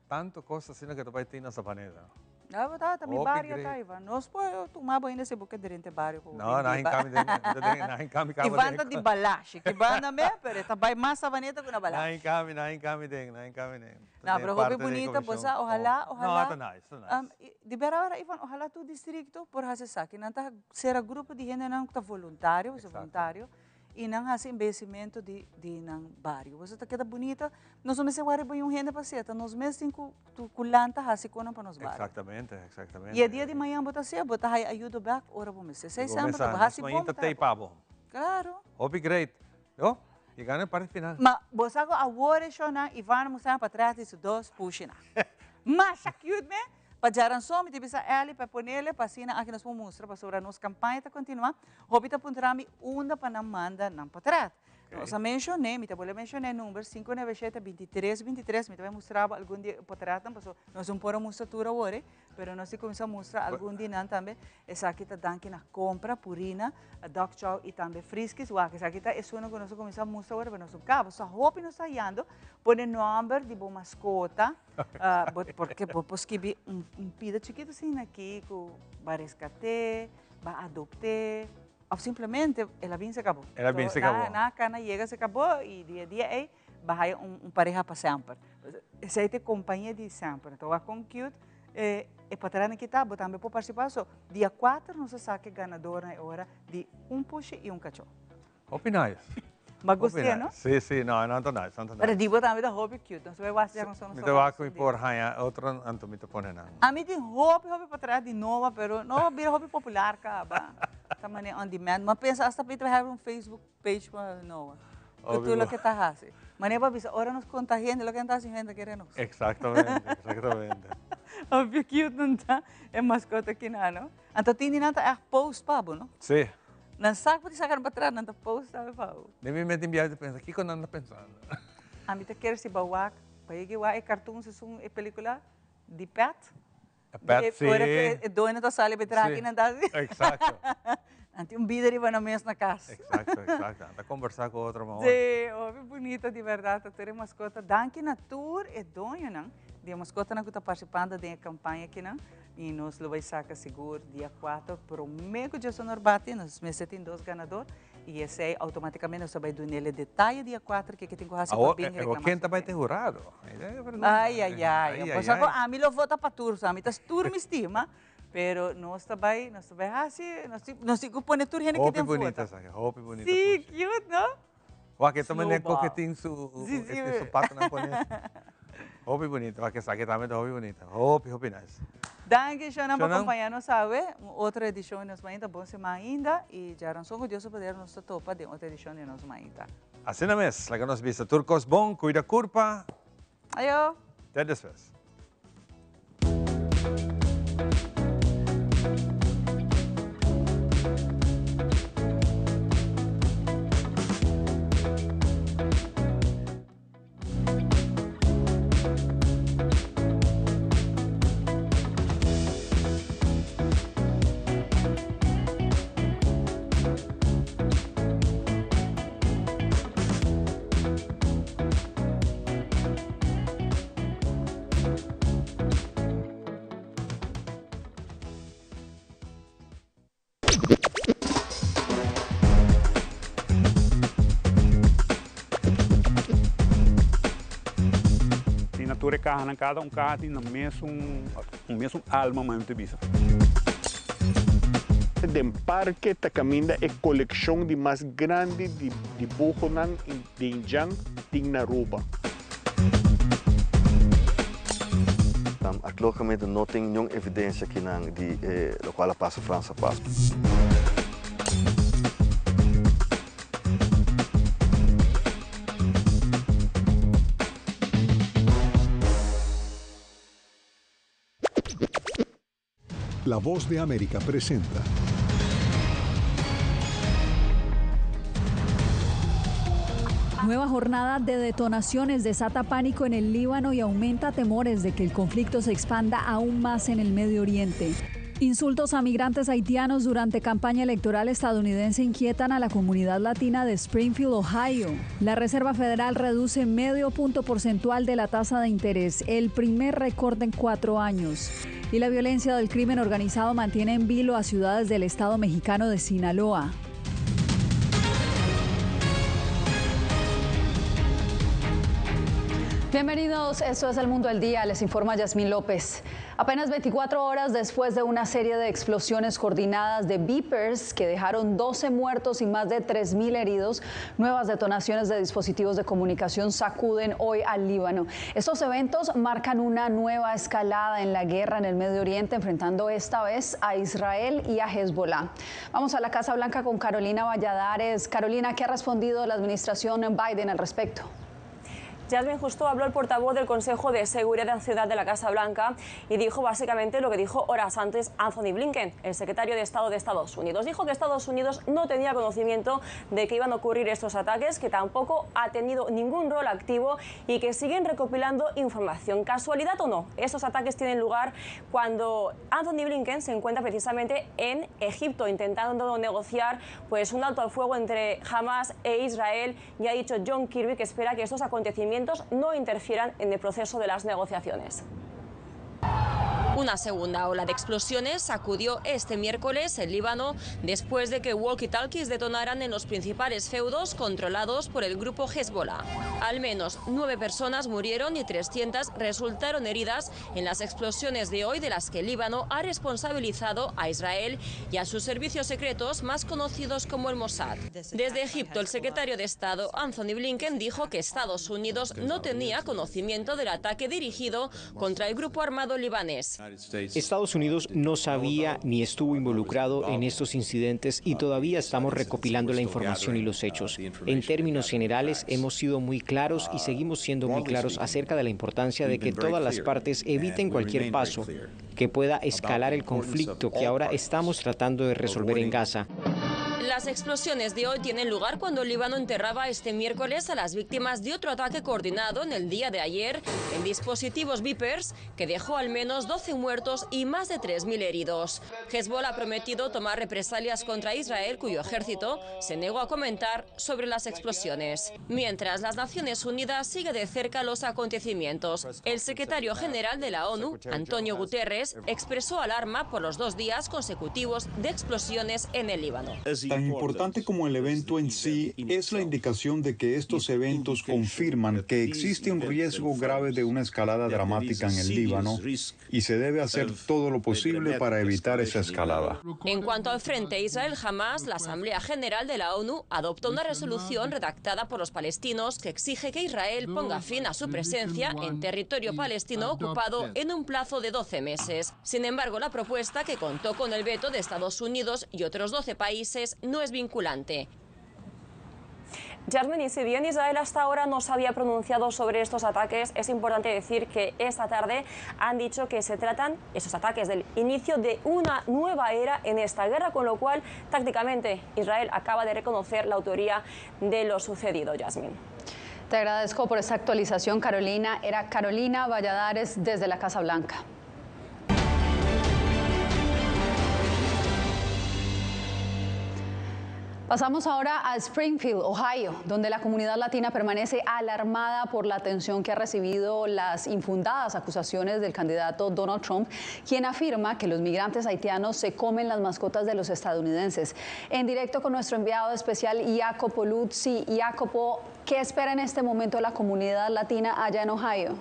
Tanto cos asina que ta bay tin na Sabaneta. No, bo ta, ta mi Hopi bario great. ta, Ivan. Nos por tuma bo ainda si bo ke drenta e bario ku No, bin na biba. hincami den, na hincami caba Ivan den. ta di Balashi. Ki banda me, pero e ta bay mas Sabaneta ku na Na Balashi. hincami, na hincami den, na hincami den. Ta No, den pero hopi parte di bunita, bo comisión. sa, ojalá, No, ojalá. ta nice, ta nice. Di bera ora, Ivan, ojalá tur districto por haci esaki. Nan ta cera grupo di hendenan ku ta voluntario, bo sa voluntario. Y nan haci embellecimento di di nan bario. Boso ta keda bunita. Nos no mester wari bay un hende pa seta. Nos mes tin cu cu lanta haci conan pa nos bario. Exactamente, exactamente. Y e dia di mañan bo ta hacia, bo ta haya ayudo bek ora bo mester. Esey Bo semper mester ta bo nos haci bon, mainta bo ta tei haya pa bon. bo. Claro. Hopi great. Yo, yegando e parti final. Ma bo sa cu awor e shownan Ivana Mustana pa tras di su dos pushinan. Masha cute me. Pa djaranson mi ta bisa Elly pa e ponele pa asina aki nos por mustra pasobra nos campaña ta continua. Hopi ta puntra mi unda pa nan manda nan potret. Nos a menshoné, mi ta bolbe menshoné e number, 597 23 23, mi ta bai mustra bo algun di e potretnan, paso nos no por a mustra tur awor, pero nos a kuminsá mustra algun di nan tambe. Esaki ta danki na kompra, Purina, Dog Chow i tambe Friskies. Wak, esaki ta esunnan ku nos a kuminsá mustra awor, pero nos no kaba. So hopi nos ta hayando, pone nòmber di bo maskota, porque bo por skibi un pida chikitu asina aki ku bo a reskat'é, bo a adopt'é. Of simplemente el a bin se cabo. El a bin se cabo. Na cana yega se cabo y di e dia ey ba haya un pareha pa semper. Esey ta e compañia di semper. Enton wak con cute e patrana ki ta, bo tambe por participa. So dia cuater nos a saca e ganador na e ora di un pushi y un cacho. Hopi nice. Ba gustia, no? Si, si, no, nan ta nice, nan ta nice. Pero di bo tambe ta hopi cute. Nos ta bai wak si nos Mi ta wak ku mi por haña otro, anto mi ta pone nan. Ami tin hopi, hopi pa traha di Noa, pero Noa bira hopi popular kaba. Ta manera on demand. Mi a pensa hasta pa traha un Facebook page pa Noa. Ku tur loke ta hasi. Manera bo a bisa, ora nos konta hende loke nan ta hasi, hende ta kere nos. Exactamente, exactamente. Hopi cute nan ta, e mascota kinan, no? Anto tin di nan ta echt post pa bo, no? Si. Nan sa ku bo ta saka nan pa tras, nan ta post tambe pa bo. Den mi mente biaha ta pensa, kiko nan ta pensando? Ami ta kere si bo wak, bo yega wak e cartoons esun e pelicula di pet. E pet, si. Ora ku e doño ta sali pa e traha aki nan ta hasi. Exacto. Nan tin un bida riba nan mes na kas. Exacto, exacto. Nan ta kombersa ku otro ma. Si, hopi bunito di bèrdat ta tur e maskota. Danki na tur e doñonan di e maskotanan ku ta partisipando den e kampaña akinan. Y nos lo bay saca sigur dia 4 prome cu Jason bati, nos mester tin dos ganador y esey automaticamente nos ta bay dunele detaye dia 4 kico tin cu haci pa bin reclama. Awor ken ta bay te hurado? Ay ay ay, pasobra cu ami lo vota pa tur, so ami ta tur mi stima, pero nos ta bay, nos ta bay haci, nos tin cu pone tur hende ki den vota. Hopi bunita esaki, hopi bunita. Si, cute no? Wak e ta manera koke tin su su patanan pone. Hopi bunita, wak esaki tambe ta hopi bunita. Hopi, hopi nice. Danki Shonan pa acompaña nos awe. Un otro edicion di Nos Mainta. Bon siman ainda y djaranson cu Dios su poder nos ta topa den otro edicion di Nos Mainta. Asina mes, laga nos bisa tur cos bon, cuida curpa. Ayo. Te despues. Tin na tur e kahanan, kada un kaha tin nan mesun un mesun alma mami ta bisa. Den parke ta kaminda e kolekshon di mas grandi di dibuhonan di indjan tin na Aruba. Arkeologicamente no tin niun evidencia kinan di e locual a pasa Frans a pasa. La Voz de América presenta. Nueva jornada de detonaciones desata pánico en el Líbano y aumenta temores de que el conflicto se expanda aún más en el Medio Oriente. Insultos a migrantes haitianos durante campaña electoral estadounidense inquietan a la comunidad latina de Springfield, Ohio. La Reserva Federal reduce medio punto porcentual de la tasa de interés, el primer recorte en cuatro años. Y la violencia del crimen organizado mantiene en vilo a ciudades del estado mexicano de Sinaloa. Bienvenidos, esto es El Mundo al Día, les informa Yasmín López. Apenas 24 horas después de una serie de explosiones coordinadas de beepers que dejaron 12 muertos y más de 3.000 heridos, nuevas detonaciones de dispositivos de comunicación sacuden hoy al Líbano. Estos eventos marcan una nueva escalada en la guerra en el Medio Oriente, enfrentando esta vez a Israel y a Hezbollah. Vamos a la Casa Blanca con Carolina Valladares. Carolina, ¿qué ha respondido la administración Biden al respecto? Jasmine, justo habló el portavoz del Consejo de Seguridad Nacional de la Casa Blanca y dijo básicamente lo que dijo horas antes Anthony Blinken, el secretario de Estado de Estados Unidos. Dijo que Estados Unidos no tenía conocimiento de que iban a ocurrir estos ataques, que tampoco ha tenido ningún rol activo y que siguen recopilando información. Casualidad o no, estos ataques tienen lugar cuando Anthony Blinken se encuentra precisamente en Egipto intentando negociar pues, un alto al fuego entre Hamas e Israel, y ha dicho John Kirby que espera que estos acontecimientos no interfieran en el proceso de las negociaciones. Una segunda ola de explosiones sacudió este miércoles el Líbano después de que walkie-talkies detonaran en los principales feudos controlados por el grupo Hezbollah. Al menos 9 personas murieron y 300 resultaron heridas en las explosiones de hoy, de las que el Líbano ha responsabilizado a Israel y a sus servicios secretos más conocidos como el Mossad. Desde Egipto, el secretario de Estado Anthony Blinken dijo que Estados Unidos no tenía conocimiento del ataque dirigido contra el grupo armado libanés. Estados Unidos no sabía ni estuvo involucrado en estos incidentes y todavía estamos recopilando la información y los hechos. En términos generales, hemos sido muy claros y seguimos siendo muy claros acerca de la importancia de que todas las partes eviten cualquier paso que pueda escalar el conflicto que ahora estamos tratando de resolver en Gaza. Las explosiones de hoy tienen lugar cuando el Líbano enterraba este miércoles a las víctimas de otro ataque coordinado en el día de ayer en dispositivos beepers que dejó al menos 12 muertos y más de 3.000 heridos. Hezbollah ha prometido tomar represalias contra Israel, cuyo ejército se negó a comentar sobre las explosiones. Mientras, las Naciones Unidas sigue de cerca los acontecimientos. El secretario general de la ONU, Antonio Guterres, expresó alarma por los 2 días consecutivos de explosiones en el Líbano. Tan importante como el evento en sí es la indicación de que estos eventos confirman que existe un riesgo grave de una escalada dramática en el Líbano y se debe hacer todo lo posible para evitar esa escalada. En cuanto al frente Israel-Hamas, la Asamblea General de la ONU adoptó una resolución redactada por los palestinos que exige que Israel ponga fin a su presencia en territorio palestino ocupado en un plazo de 12 meses. Sin embargo, la propuesta, que contó con el veto de Estados Unidos y otros 12 países, no es vinculante. Jasmine, y si bien Israel hasta ahora no se había pronunciado sobre estos ataques, es importante decir que esta tarde han dicho que se tratan esos ataques del inicio de una nueva era en esta guerra, con lo cual tácticamente Israel acaba de reconocer la autoría de lo sucedido, Jasmine. Te agradezco por esta actualización, Carolina. Era Carolina Valladares desde la Casa Blanca. Pasamos ahora a Springfield, Ohio, donde la comunidad latina permanece alarmada por la atención que ha recibido las infundadas acusaciones del candidato Donald Trump, quien afirma que los migrantes haitianos se comen las mascotas de los estadounidenses. En directo con nuestro enviado especial, Jacopo Luzzi. Jacopo, ¿qué espera en este momento la comunidad latina allá en Ohio?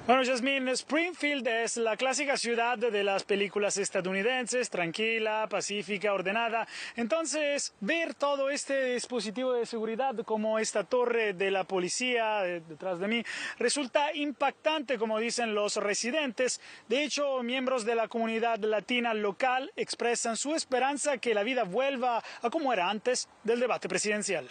Bueno, Jasmine, Springfield es la clásica ciudad de las películas estadounidenses, tranquila, pacífica, ordenada. Entonces, ver todo este dispositivo de seguridad como esta torre de la policía detrás de mí resulta impactante, como dicen los residentes. De hecho, miembros de la comunidad latina local expresan su esperanza que la vida vuelva a como era antes del debate presidencial.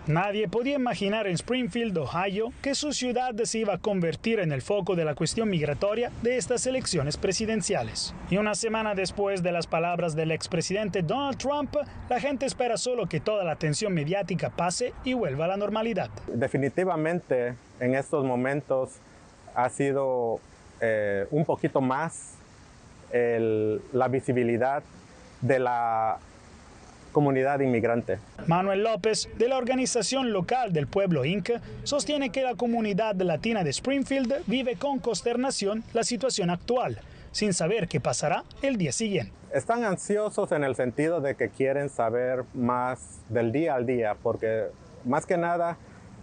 Nadie podía imaginar en Springfield, Ohio, que su ciudad se iba a convertir en el foco de la cuestión migratoria de estas elecciones presidenciales. Y una semana después de las palabras del expresidente Donald Trump, la gente espera solo que toda la tensión mediática pase y vuelva a la normalidad. Definitivamente, en estos momentos ha sido un poquito más la visibilidad de la comunidad inmigrante. Manuel López, de la organización local del Pueblo Inc., sostiene que la comunidad latina de Springfield vive con consternación la situación actual, sin saber qué pasará el día siguiente. Están ansiosos en el sentido de que quieren saber más del día al día, porque más que nada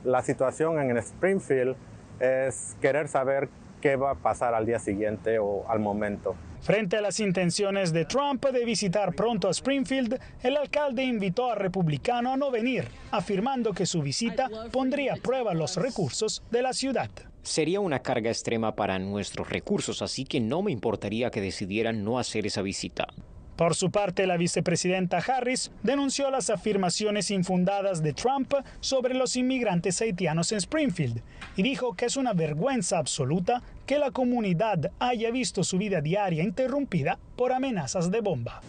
la situación en Springfield es querer saber qué va a pasar al día siguiente o al momento. Frente a las intenciones de Trump de visitar pronto a Springfield, el alcalde invitó al republicano a no venir, afirmando que su visita pondría a prueba los recursos de la ciudad. Sería una carga extrema para nuestros recursos, así que no me importaría que decidieran no hacer esa visita. Por su parte, la vicepresidenta Harris denunció las afirmaciones infundadas de Trump sobre los inmigrantes haitianos en Springfield y dijo que es una vergüenza absoluta que la comunidad haya visto su vida diaria interrumpida por amenazas de bomba.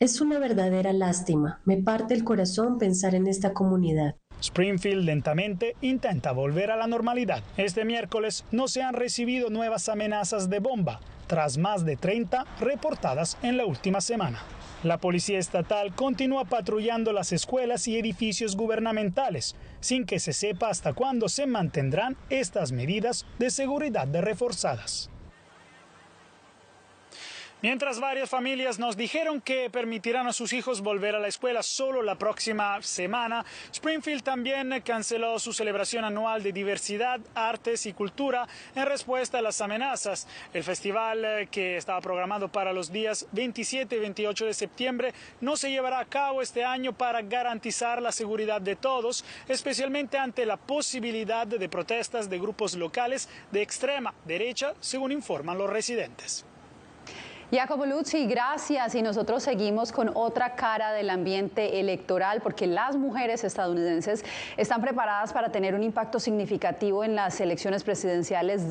Es una verdadera lástima. Me parte el corazón pensar en esta comunidad. Springfield lentamente intenta volver a la normalidad. Este miércoles no se han recibido nuevas amenazas de bomba, tras más de 30 reportadas en la última semana. La policía estatal continúa patrullando las escuelas y edificios gubernamentales, sin que se sepa hasta cuándo se mantendrán estas medidas de seguridad reforzadas. Mientras varias familias nos dijeron que permitirán a sus hijos volver a la escuela solo la próxima semana, Springfield también canceló su celebración anual de diversidad, artes y cultura en respuesta a las amenazas. El festival, que estaba programado para los días 27 y 28 de septiembre, no se llevará a cabo este año para garantizar la seguridad de todos, especialmente ante la posibilidad de protestas de grupos locales de extrema derecha, según informan los residentes. Jacopo Luzzi, gracias. Y nosotros seguimos con otra cara del ambiente electoral, porque las mujeres estadounidenses están preparadas para tener un impacto significativo en las elecciones presidenciales de